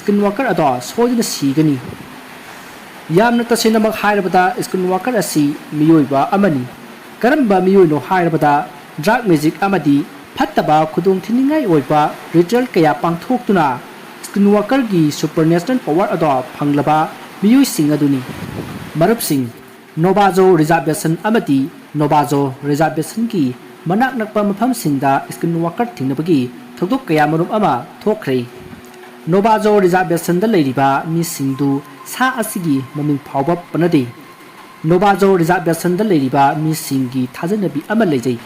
skin worker ꯑꯗꯣ ꯁꯣꯏꯗꯅ ꯁꯤꯒꯅꯤ꯫ ꯌꯥꯝꯅ ꯇꯁꯦꯡꯅꯃꯛ ꯍꯥꯏꯔꯕꯗ, skin worker ꯑꯁꯤ ꯃꯤꯑꯣꯏꯕ ꯑꯃꯅꯤ꯫ ꯀꯔꯝꯕ ꯃꯤꯑꯣꯏꯅꯣ ꯍꯥꯏꯔꯕꯗ, drug magic ꯑꯃꯗꯤ ꯐꯠꯇꯕ ꯈꯨꯗꯣꯡꯊꯤꯅꯤꯡꯉꯥꯏ ꯑꯣꯏꯕ ritual ꯀꯌꯥ ꯄꯥꯡꯊꯣꯛꯇꯨꯅ skin worker ꯒꯤ supernatural power ꯑꯗꯣ ꯐꯪꯂꯕ ꯃꯤꯑꯣꯏꯁꯤꯡ ꯑꯗꯨꯅꯤ꯫ ꯃꯔꯨꯞꯁꯤꯡ, ꯅꯣꯚꯥꯖꯣ reservation ꯑꯃꯗꯤ ꯅꯣꯚꯥꯖꯣ reservation ꯒꯤ ꯃꯅꯥꯛ ꯅꯛꯄ ꯃꯐꯝꯁꯤꯡꯗ skin worker ꯊꯦꯡꯅꯕꯒꯤ ꯊꯧꯗꯣꯛ ꯀꯌꯥ ꯃꯔꯨꯝ ꯑꯃ ꯊꯣꯛꯈ꯭ꯔꯦ꯫ ꯅꯣꯚꯥꯖꯣ reservation ꯗ ꯂꯩꯔꯤꯕ ꯃꯤꯁꯤꯡꯗꯨ ꯁꯥ ꯑꯁꯤꯒꯤ ꯃꯃꯤꯡ ꯐꯥꯎꯕ ꯄꯟꯅꯗꯦ꯫ ꯅꯣꯚꯥꯖꯣ reservation ꯗ ꯂꯩꯔꯤꯕ ꯃꯤꯁꯤꯡꯒꯤ ꯊꯥꯖꯅꯕꯤ ꯑꯃ ꯂꯩꯖꯩ,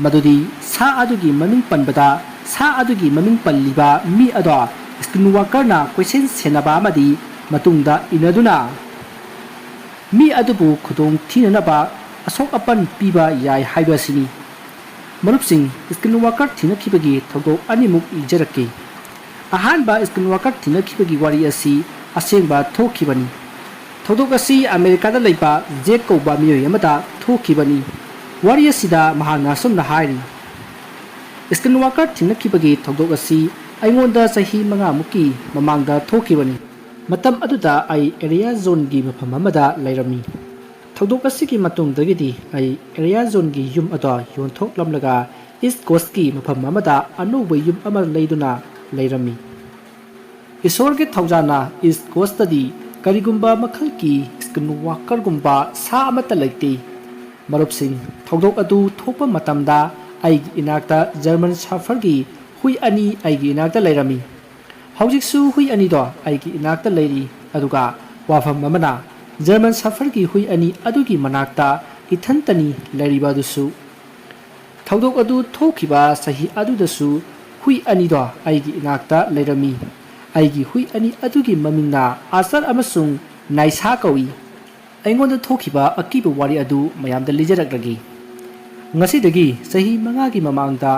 ꯃꯗꯨꯗꯤ ꯁꯥ ꯑꯗꯨꯒꯤ ꯃꯃꯤꯡ ꯄꯟꯕꯗ ꯁꯥ ꯑꯗꯨꯒꯤ ꯃꯃꯤꯡ ꯄꯜꯂꯤꯕ ꯃꯤ ꯑꯗꯣ skin worker ꯅ ꯀꯣꯏꯁꯦꯟ ꯁꯦꯟꯅꯕ ꯑꯃꯗꯤ ꯃꯇꯨꯡꯗ ꯏꯟꯅꯗꯨꯅ ꯃꯤ ꯑꯗꯨꯕꯨ ꯈꯨꯗꯣꯡ ꯊꯤꯅꯅꯕ ꯑꯁꯣꯛ ꯑꯄꯟ ꯄꯤꯕ ꯌꯥꯏ ꯍꯥꯏꯕ ꯑꯁꯤꯅꯤ꯫ ꯃꯔꯨꯞꯁꯤꯡ, skin worker ꯊꯦꯡꯅꯈꯤꯕꯒꯤ ꯊꯧꯗꯣꯛ ꯑꯅꯤꯃꯨꯛ ꯏꯖꯔꯛꯀꯦ꯫ ꯑꯍꯥꯟꯕ Skinwalker ꯊꯦꯡꯅꯈꯤꯕꯒꯤ ꯋꯥꯔꯤ ꯑꯁꯤ ꯑꯁꯦꯡꯕ ꯊꯣꯛꯈꯤꯕꯅꯤ꯫ ꯊꯧꯗꯣꯛ ꯑꯁꯤ ꯑꯃꯦꯔꯤꯀꯥꯗ ꯂꯩꯕ ꯖꯦꯛ ꯀꯧꯕ ꯃꯤꯑꯣꯏ ꯑꯃꯗ ꯊꯣꯛꯈꯤꯕꯅꯤ꯫ ꯋꯥꯔꯤ ꯑꯁꯤꯗ ꯃꯍꯥꯛꯅ ꯑꯁꯨꯝꯅ ꯍꯥꯏꯔꯤ, "Skinwalker ꯊꯦꯡꯅꯈꯤꯕꯒꯤ ꯊꯧꯗꯣꯛ ꯑꯁꯤ ꯑꯩꯉꯣꯟꯗ ꯆꯍꯤ ꯃꯉꯥꯃꯨꯛꯀꯤ ꯃꯃꯥꯡꯗ ꯊꯣꯛꯈꯤꯕꯅꯤ꯫ ꯃꯇꯝ ꯑꯗꯨꯗ ꯑꯩ ꯑꯦꯔꯤꯌꯥ ꯖꯣꯟꯒꯤ ꯃꯐꯝ ꯑꯃꯗ ꯂꯩꯔꯝꯃꯤ꯫ ꯊꯧꯗꯣꯛ ꯑꯁꯤꯒꯤ ꯃꯇꯨꯡꯗꯒꯤꯗꯤ ꯑꯩ ꯑꯦꯔꯤꯌꯥ ꯖꯣꯟꯒꯤ ꯌꯨꯝ ꯑꯗꯣ ꯌꯣꯟꯊꯣꯛꯂꯝꯂꯒ ꯏꯁ ꯀꯣꯁꯀꯤ ꯃꯐꯝ ꯑꯃꯗ ꯑꯅꯧꯕ ꯌꯨꯝ ꯑꯃ ꯂꯩꯗꯨꯅ ꯂꯩꯔꯝꯃꯤ꯫ ꯏꯁꯣꯔꯒꯤ ꯊꯧꯖꯥꯜꯅ ꯏꯁ ꯀꯣꯁꯇꯗꯤ ꯀꯔꯤꯒꯨꯝꯕ ꯃꯈꯜꯒꯤ Skinwalkerꯒꯨꯝꯕ ꯁꯥ ꯑꯃꯠꯇ ꯂꯩꯇꯦ꯫ ꯃꯔꯨꯞꯁꯤꯡ, ꯊꯧꯗꯣꯛ ꯑꯗꯨ ꯊꯣꯛꯄ ꯃꯇꯝꯗ ꯑꯩꯒꯤ ꯏꯅꯥꯛꯇ ꯖꯔꯃꯟ ꯁꯥꯐꯔꯒꯤ ꯍꯨꯏ ꯑꯅꯤ ꯑꯩꯒꯤ ꯏꯅꯥꯛꯇ ꯂꯩꯔꯝꯃꯤ꯫ ꯍꯧꯖꯤꯛꯁꯨ ꯍꯨꯏ ꯑꯅꯤꯗꯣ ꯑꯩꯒꯤ ꯏꯅꯥꯛꯇ ꯂꯩꯔꯤ, ꯑꯗꯨꯒ ꯋꯥꯐꯝ ꯑꯃꯅ, ꯖꯔꯃꯟ ꯁꯥꯐꯔꯒꯤ ꯍꯨꯏ ꯑꯅꯤ ꯑꯗꯨꯒꯤ ꯃꯅꯥꯛꯇ ꯏꯊꯟꯇꯅꯤ ꯂꯩꯔꯤꯕ ꯑꯗꯨꯁꯨ꯫ ꯊꯧꯗꯣꯛ ꯑꯗꯨ ꯊꯣꯛꯈꯤꯕ ꯆꯍꯤ ꯑꯗꯨꯗꯁꯨ ꯍꯨꯏ ꯑꯅꯤꯗꯣ ꯑꯩꯒꯤ ꯏꯅꯥꯛꯇ ꯂꯩꯔꯝꯃꯤ꯫ ꯑꯩꯒꯤ ꯍꯨꯏ ꯑꯅꯤ ꯑꯗꯨꯒꯤ ꯃꯃꯤꯡꯅ ꯑꯥꯔꯆꯔ ꯑꯃꯁꯨꯡ ꯅꯥꯏꯁꯥ ꯀꯧꯏ꯫ ꯑꯩꯉꯣꯟꯗ ꯊꯣꯛꯈꯤꯕ ꯑꯀꯤꯕ ꯋꯥꯔꯤ ꯑꯗꯨ ꯃꯌꯥꯝꯗ ꯂꯤꯖꯔꯛꯂꯒꯦ꯫ ꯉꯁꯤꯗꯒꯤ ꯆꯍꯤ ꯃꯉꯥꯒꯤ ꯃꯃꯥꯡꯗ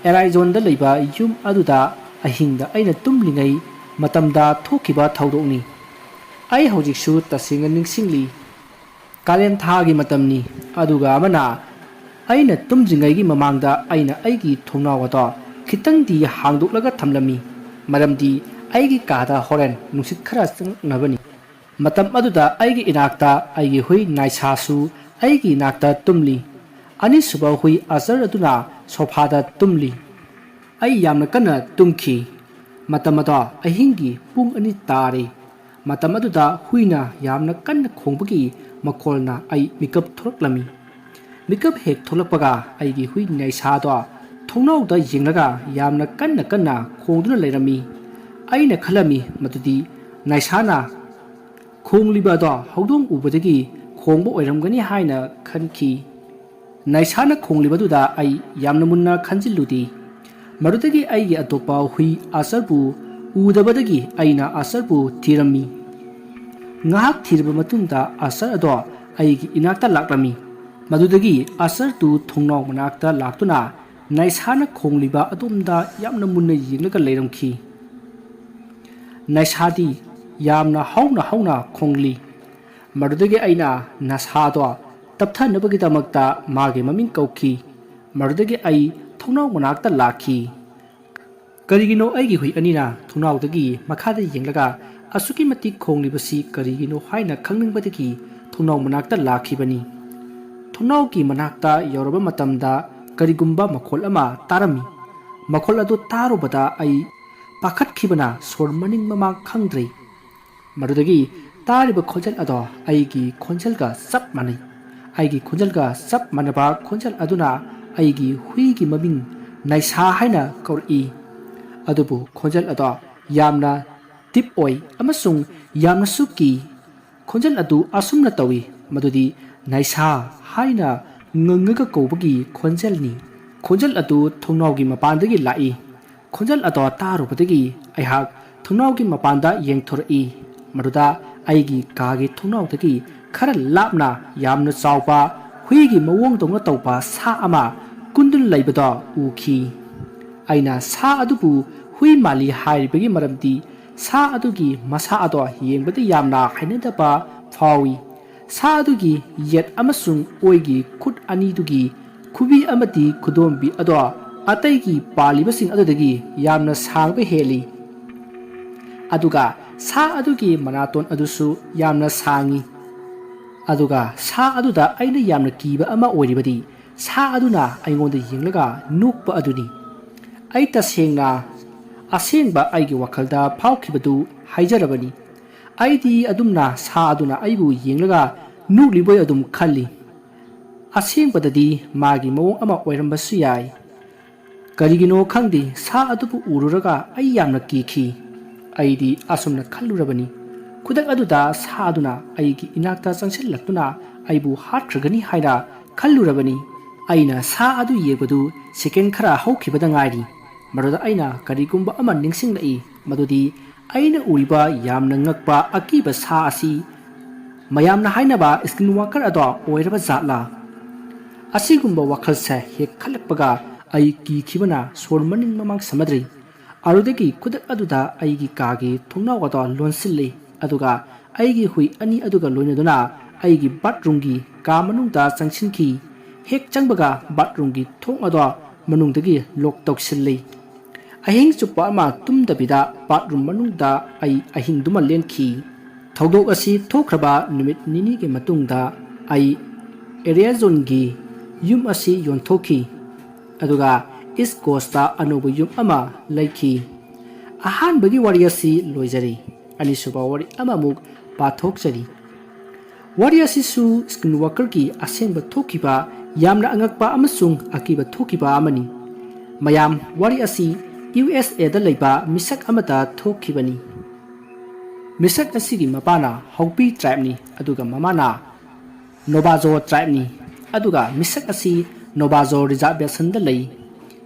ꯑꯦꯔꯥꯏꯖꯣꯟꯗ ꯂꯩꯕ ꯌꯨꯝ ꯑꯗꯨꯗ ꯑꯍꯤꯡꯗ ꯑꯩꯅ ꯇꯨꯝꯂꯤꯉꯩ ꯃꯇꯝꯗ ꯊꯣꯛꯈꯤꯕ ꯊꯧꯗꯣꯛꯅꯤ꯫ ꯑꯩ ꯍꯧꯖꯤꯛꯁꯨ ꯇꯁꯦꯡꯅ ꯅꯤꯡꯁꯤꯡꯂꯤ꯫ ꯀꯥꯂꯦꯟ ꯊꯥꯒꯤ ꯃꯇꯝꯅꯤ, ꯑꯗꯨꯒ ꯑꯃꯅ, ꯑꯩꯅ ꯇꯨꯝꯗ꯭ꯔꯤꯉꯩꯒꯤ ꯃꯃꯥꯡꯗ ꯑꯩꯅ ꯑꯩꯒꯤ ꯊꯣꯡꯅꯥꯎ ꯑꯗꯣ ꯈꯤꯇꯪꯗꯤ ꯍꯥꯡꯗꯣꯛꯂꯒ ꯊꯝꯂꯝꯃꯤ, ꯃꯔꯝꯗꯤ ꯑꯩꯒꯤ ꯀꯥꯗ ꯍꯣꯔꯦꯟ ꯅꯨꯡꯁꯤꯠ ꯈꯔ ꯆꯪꯂꯛꯅꯕꯅꯤ꯫ ꯃꯇꯝ ꯑꯗꯨꯗ ꯑꯩꯒꯤ ꯏꯅꯥꯛꯇ ꯑꯩꯒꯤ ꯍꯨꯏ ꯅꯥꯏꯁꯥꯁꯨ ꯑꯩꯒꯤ ꯏꯅꯥꯛꯇ ꯇꯨꯝꯂꯤ꯫ ꯑꯅꯤꯁꯨꯕ ꯍꯨꯏ ꯑꯥꯔꯆꯔ ꯑꯗꯨꯅ ꯁꯣꯐꯥꯗ ꯇꯨꯝꯂꯤ꯫ ꯑꯩ ꯌꯥꯝꯅ ꯀꯟꯅ ꯇꯨꯝꯈꯤ꯫ ꯃꯇꯝ ꯑꯗꯣ ꯑꯍꯤꯡꯒꯤ ꯄꯨꯡ ꯑꯅꯤ ꯇꯥꯔꯦ꯫ ꯃꯇꯝ ꯑꯗꯨꯗ ꯍꯨꯏꯅ ꯌꯥꯝꯅ ꯀꯟꯅ ꯈꯣꯡꯕꯒꯤ ꯃꯈꯣꯜꯅ ꯑꯩ ꯃꯤꯀꯞ ꯊꯣꯛꯂꯛꯂꯝꯃꯤ꯫ ꯃꯤꯀꯞ ꯍꯦꯛ ꯊꯣꯛꯂꯛꯄꯒ ꯑꯩꯒꯤ ꯍꯨꯏ ꯅꯥꯏꯁꯥꯗꯣ ꯊꯣꯡꯅꯥꯎꯗ ꯌꯦꯡꯂꯒ ꯌꯥꯝꯅ ꯀꯟꯅ ꯀꯟꯅ ꯈꯣꯡꯗꯨꯅ ꯂꯩꯔꯝꯃꯤ꯫ ꯑꯩꯅ ꯈꯜꯂꯝꯃꯤ ꯃꯗꯨꯗꯤ ꯅꯥꯏꯁꯥꯅ ꯈꯣꯡꯂꯤꯕ ꯑꯗꯣ ꯍꯧꯗꯣꯡ ꯎꯕꯗꯒꯤ ꯈꯣꯡꯕ ꯑꯣꯏꯔꯝꯒꯅꯤ ꯍꯥꯏꯅ ꯈꯟꯈꯤ꯫ ꯅꯥꯏꯁꯥꯅ ꯈꯣꯡꯂꯤꯕꯗꯨꯗ ꯑꯩ ꯌꯥꯝꯅ ꯃꯨꯟꯅ ꯈꯟꯖꯤꯜꯂꯨꯗꯦ꯫ ꯃꯗꯨꯗꯒꯤ ꯑꯩꯒꯤ ꯑꯇꯣꯞꯄ ꯍꯨꯏ ꯑꯥꯔꯆꯔꯕꯨ ꯎꯗꯕꯗꯒꯤ ꯑꯩꯅ ꯑꯥꯔꯆꯔꯕꯨ ꯊꯤꯔꯝꯃꯤ꯫ ꯉꯥꯏꯍꯥꯛ ꯊꯤꯔꯕ ꯃꯇꯨꯡꯗ ꯑꯥꯔꯆꯔ ꯑꯗꯣ ꯑꯩꯒꯤ ꯏꯅꯥꯛꯇ ꯂꯥꯛꯂꯝꯃꯤ꯫ ꯃꯗꯨꯗꯒꯤ ꯑꯥꯔꯆꯔꯗꯨ ꯊꯣꯡꯅꯥꯎ ꯃꯅꯥꯛꯇ ꯂꯥꯛꯇꯨꯅ ꯅꯥꯏꯁꯥꯅ ꯈꯣꯡꯂꯤꯕ ꯑꯗꯣꯝꯗ ꯌꯥꯝꯅ ꯃꯨꯟꯅ ꯌꯦꯡꯂꯒ ꯂꯩꯔꯝꯈꯤ꯫ ꯅꯥꯏꯁꯥꯗꯤ ꯌꯥꯝꯅ ꯍꯧꯅ ꯍꯧꯅ ꯈꯣꯡꯂꯤ꯫ ꯃꯗꯨꯗꯒꯤ ꯑꯩꯅ ꯅꯥꯏꯁꯥꯗꯣ ꯇꯞꯊꯅꯕꯒꯤꯗꯃꯛꯇ ꯃꯥꯒꯤ ꯃꯃꯤꯡ ꯀꯧꯈꯤ꯫ ꯃꯗꯨꯗꯒꯤ ꯑꯩ ꯊꯣꯡꯅꯥꯎ ꯃꯅꯥꯛꯇ ꯂꯥꯛꯈꯤ꯫ ꯀꯔꯤꯒꯤꯅꯣ ꯑꯩꯒꯤ ꯍꯨꯏ ꯑꯅꯤꯅ ꯊꯣꯡꯅꯥꯎꯗꯒꯤ ꯃꯈꯥꯗ ꯌꯦꯡꯂꯒ ꯑꯁꯨꯛꯀꯤ ꯃꯇꯤꯛ ꯈꯣꯡꯂꯤꯕꯁꯤ ꯀꯔꯤꯒꯤꯅꯣ ꯍꯥꯏꯅ ꯈꯪꯅꯤꯡꯕꯗꯒꯤ ꯊꯣꯡꯅꯥꯎ ꯃꯅꯥꯛꯇ ꯂꯥꯛꯈꯤꯕꯅꯤ꯫ ꯊꯣꯡꯅꯥꯎꯒꯤ ꯃꯅꯥꯛꯇ ꯌꯧꯔꯕ ꯃꯇꯝꯗ ꯀꯔꯤꯒꯨꯝꯕ ꯃꯈꯣꯜ ꯑꯃ ꯇꯥꯔꯝꯃꯤ꯫ ꯃꯈꯣꯜ ꯑꯗꯨ ꯇꯥꯔꯨꯕꯗ ꯑꯩ ꯄꯥꯈꯠꯈꯤꯕꯅ ꯁꯣꯔ ꯃꯅꯤꯡ ꯃꯃꯥꯡ ꯈꯪꯗ꯭ꯔꯦ꯫ ꯃꯗꯨꯗꯒꯤ ꯇꯥꯔꯤꯕ ꯈꯣꯟꯖꯦꯜ ꯑꯗꯣ ꯑꯩꯒꯤ ꯈꯣꯟꯖꯦꯜꯒ ꯆꯞ ꯃꯥꯟꯅꯩ꯫ ꯑꯩꯒꯤ ꯈꯣꯟꯖꯦꯜꯒ ꯆꯞ ꯃꯥꯟꯅꯕ ꯈꯣꯟꯖꯦꯜ ꯑꯗꯨꯅ ꯑꯩꯒꯤ ꯍꯨꯏꯒꯤ ꯃꯃꯤꯡ ꯅꯥꯏꯁꯥ ꯍꯥꯏꯅ ꯀꯧꯔꯛꯏ꯫ ꯑꯗꯨꯕꯨ ꯈꯣꯟꯖꯦꯜ ꯑꯗꯣ ꯌꯥꯝꯅ ꯗꯤꯞ ꯑꯣꯏ ꯑꯃꯁꯨꯡ ꯌꯥꯝꯅꯁꯨ ꯀꯤ꯫ ꯈꯣꯟꯖꯦꯜ ꯑꯗꯨ ꯑꯁꯨꯝꯅ ꯇꯧꯏ ꯃꯗꯨꯗꯤ ꯅꯥꯏꯁꯥ ꯍꯥꯏꯅ ꯉꯪꯉꯒ ꯀꯧꯕꯒꯤ ꯈꯣꯟꯖꯦꯜꯅꯤ꯫ ꯈꯣꯟꯖꯦꯜ ꯑꯗꯨ ꯊꯣꯡꯅꯥꯎꯒꯤ ꯃꯄꯥꯟꯗꯒꯤ ꯂꯥꯛꯏ꯫ ꯈꯣꯟꯖꯦꯜ ꯑꯗꯣ ꯇꯥꯔꯨꯕꯗꯒꯤ ꯑꯩꯍꯥꯛ ꯊꯣꯡꯅꯥꯎꯒꯤ ꯃꯄꯥꯟꯗ ꯌꯦꯡꯊꯣꯔꯛꯏ꯫ ꯃꯗꯨꯗ ꯑꯩꯒꯤ ꯀꯥꯒꯤ ꯊꯣꯡꯅꯥꯎꯗꯒꯤ ꯈꯔ ꯂꯥꯞꯅ ꯌꯥꯝꯅ ꯆꯥꯎꯕ ꯍꯨꯏꯒꯤ ꯃꯑꯣꯡꯗꯧꯅ ꯇꯧꯕ ꯁꯥ ꯑꯃ ꯀꯨꯟꯗꯨꯅ ꯂꯩꯕꯗꯣ ꯎꯈꯤ꯫ ꯑꯩꯅ ꯁꯥ ꯑꯗꯨꯕꯨ ꯍꯨꯏ ꯃꯥꯜꯂꯤ ꯍꯥꯏꯔꯤꯕꯒꯤ ꯃꯔꯝꯗꯤ ꯁꯥ ꯑꯗꯨꯒꯤ ꯃꯁꯥ ꯑꯗꯣ ꯌꯦꯡꯕꯗ ꯌꯥꯝꯅ ꯍꯩꯅꯗꯕ ꯐꯥꯎꯏ꯫ ꯁꯥ ꯑꯗꯨꯒꯤ ꯌꯦꯠ ꯑꯃꯁꯨꯡ ꯑꯣꯏꯒꯤ ꯈꯨꯠ ꯑꯅꯤꯗꯨꯒꯤ ꯈꯨꯕꯤ ꯑꯃꯗꯤ ꯈꯨꯗꯣꯝꯕꯤ ꯑꯗꯣ ꯑꯇꯩꯒꯤ ꯄꯥꯜꯂꯤꯕꯁꯤꯡ ꯑꯗꯨꯗꯒꯤ ꯌꯥꯝꯅ ꯁꯥꯡꯕ ꯍꯦꯜꯂꯤ꯫ ꯑꯗꯨꯒ ꯁꯥ ꯑꯗꯨꯒꯤ ꯃꯅꯥꯇꯣꯟ ꯑꯗꯨꯁꯨ ꯌꯥꯝꯅ ꯁꯥꯡꯏ꯫ ꯑꯗꯨꯒ ꯁꯥ ꯑꯗꯨꯗ ꯑꯩꯅ ꯌꯥꯝꯅ ꯀꯤꯕ ꯑꯃ ꯑꯣꯏꯔꯤꯕꯗꯤ ꯁꯥ ꯑꯗꯨꯅ ꯑꯩꯉꯣꯟꯗ ꯌꯦꯡꯂꯒ ꯅꯣꯛꯄ ꯑꯗꯨꯅꯤ꯫ ꯑꯩ ꯇꯁꯦꯡꯅ ꯑꯁꯦꯡꯕ ꯑꯩꯒꯤ ꯋꯥꯈꯜꯗ ꯐꯥꯎꯈꯤꯕꯗꯨ ꯍꯥꯏꯖꯔꯕꯅꯤ꯫ ꯑꯩꯗꯤ ꯑꯗꯨꯝꯅ ꯁꯥ ꯑꯗꯨꯅ ꯑꯩꯕꯨ ꯌꯦꯡꯂꯒ ꯅꯣꯛꯂꯤꯕꯣꯏ ꯑꯗꯨꯝ ꯈꯜꯂꯤ꯫ ꯑꯁꯦꯡꯕꯗꯗꯤ ꯃꯥꯒꯤ ꯃꯑꯣꯡ ꯑꯃ ꯑꯣꯏꯔꯝꯕꯁꯨ ꯌꯥꯏ꯫ ꯀꯔꯤꯒꯤꯅꯣ ꯈꯪꯗꯦ, ꯁꯥ ꯑꯗꯨꯕꯨ ꯎꯔꯨꯔꯒ ꯑꯩ ꯌꯥꯝꯅ ꯀꯤꯈꯤ꯫ ꯑꯩꯗꯤ ꯑꯁꯨꯝꯅ ꯈꯜꯂꯨꯔꯕꯅꯤ, ꯈꯨꯗꯛ ꯑꯗꯨꯗ ꯁꯥ ꯑꯗꯨꯅ ꯑꯩꯒꯤ ꯏꯅꯥꯛꯇ ꯆꯪꯁꯤꯜꯂꯛꯇꯨꯅ ꯑꯩꯕꯨ ꯍꯥꯠꯈ꯭ꯔꯒꯅꯤ ꯍꯥꯏꯅ ꯈꯜꯂꯨꯔꯕꯅꯤ꯫ ꯑꯩꯅ ꯁꯥ ꯑꯗꯨ ꯌꯦꯡꯕꯗꯨ ꯁꯦꯀꯦꯟ ꯈꯔ ꯍꯧꯈꯤꯕꯗ ꯉꯥꯏꯔꯤ꯫ ꯃꯗꯨꯗ ꯑꯩꯅ ꯀꯔꯤꯒꯨꯝꯕ ꯑꯃ ꯅꯤꯡꯁꯤꯡꯂꯛꯏ, ꯃꯗꯨꯗꯤ ꯑꯩꯅ ꯎꯔꯤꯕ ꯌꯥꯝꯅ ꯉꯛꯄ ꯑꯀꯤꯕ ꯁꯥ ꯑꯁꯤ ꯃꯌꯥꯝꯅ ꯍꯥꯏꯅꯕ ꯁ꯭ꯀꯤꯟꯋꯥꯀꯔ ꯑꯗꯣ ꯑꯣꯏꯔꯕ ꯖꯥꯠꯂꯥ? ꯑꯁꯤꯒꯨꯝꯕ ꯋꯥꯈꯜꯁꯦ ꯍꯦꯛ ꯈꯜꯂꯛꯄꯒ ꯑꯩ ꯀꯤꯈꯤꯕꯅ ꯁꯣꯔ ꯃꯅꯤꯡ ꯃꯃꯥꯡ ꯁꯝꯅꯗ꯭ꯔꯤ꯫ ꯑꯗꯨꯗꯒꯤ ꯈꯨꯗꯛ ꯑꯗꯨꯗ ꯑꯩꯒꯤ ꯀꯥꯒꯤ ꯊꯣꯡꯅꯥꯎ ꯑꯗꯣ ꯂꯣꯟꯁꯤꯜꯂꯤ, ꯑꯗꯨꯒ ꯑꯩꯒꯤ ꯍꯨꯏ ꯑꯅꯤ ꯑꯗꯨꯒ ꯂꯣꯏꯅꯗꯨꯅ ꯑꯩꯒꯤ ꯕꯥꯠꯔꯨꯝꯒꯤ ꯀꯥ ꯃꯅꯨꯡꯗ ꯆꯪꯁꯤꯟꯈꯤ꯫ ꯍꯦꯛ ꯆꯪꯕꯒ ꯕꯥꯠꯔꯨꯝꯒꯤ ꯊꯣꯡ ꯑꯗꯣ ꯃꯅꯨꯡꯗꯒꯤ ꯂꯣꯛ ꯇꯧꯁꯤꯜꯂꯤ꯫ ꯑꯍꯤꯡ ꯆꯨꯞꯄ ꯑꯃ ꯇꯨꯝꯗꯕꯤꯗ ꯕꯥꯠꯔꯨꯝ ꯃꯅꯨꯡꯗ ꯑꯩ ꯑꯍꯤꯡꯗꯨꯃ ꯂꯦꯟꯈꯤ꯫ ꯊꯧꯗꯣꯛ ꯑꯁꯤ ꯊꯣꯛꯈ꯭ꯔꯕ ꯅꯨꯃꯤꯠ ꯅꯤꯅꯤꯒꯤ ꯃꯇꯨꯡꯗ ꯑꯩ ꯑꯦꯔꯤꯌꯥꯖꯣꯟꯒꯤ ꯌꯨꯝ ꯑꯁꯤ ꯌꯣꯟꯊꯣꯛꯈꯤ, ꯑꯗꯨꯒ ꯏꯁ ꯀꯣꯁꯇ ꯑꯅꯧꯕ ꯌꯨꯝ ꯑꯃ ꯂꯩꯈꯤ꯫ ꯑꯍꯥꯟꯕꯒꯤ ꯋꯥꯔꯤ ꯑꯁꯤ ꯂꯣꯏꯖꯔꯤ꯫ ꯑꯅꯤꯁꯨꯕ ꯋꯥꯔꯤ ꯑꯃꯃꯨꯛ ꯄꯥꯊꯣꯛꯆꯔꯤ꯫ ꯋꯥꯔꯤ ꯑꯁꯤꯁꯨ ꯁ꯭ꯀꯤꯟ ꯋꯥꯀꯔꯒꯤ ꯑꯁꯦꯡꯕ ꯊꯣꯛꯈꯤꯕ ꯌꯥꯝꯅ ꯑꯉꯛꯄ ꯑꯃꯁꯨꯡ ꯑꯀꯤꯕ ꯊꯣꯛꯈꯤꯕ ꯑꯃꯅꯤ꯫ ꯃꯌꯥꯝ, ꯋꯥꯔꯤ ꯑꯁꯤ ꯌꯨ ꯑꯦꯁ ꯑꯦꯗ ꯂꯩꯕ ꯃꯤꯁꯛ ꯑꯃꯗ ꯊꯣꯛꯈꯤꯕꯅꯤ꯫ ꯃꯤꯁꯛ ꯑꯁꯤꯒꯤ ꯃꯄꯥꯅ ꯍꯧꯄꯤ ꯇ꯭ꯔꯥꯏꯕꯅꯤ, ꯑꯗꯨꯒ ꯃꯃꯥꯅ ꯅꯣꯕꯥꯖꯣ ꯇ꯭ꯔꯥꯏꯕꯅꯤ, ꯑꯗꯨꯒ ꯃꯤꯁꯛ ꯑꯁꯤ ꯅꯣꯕꯥꯖꯣ ꯔꯤꯖꯥꯔꯕꯦꯁꯟꯗ ꯂꯩ꯫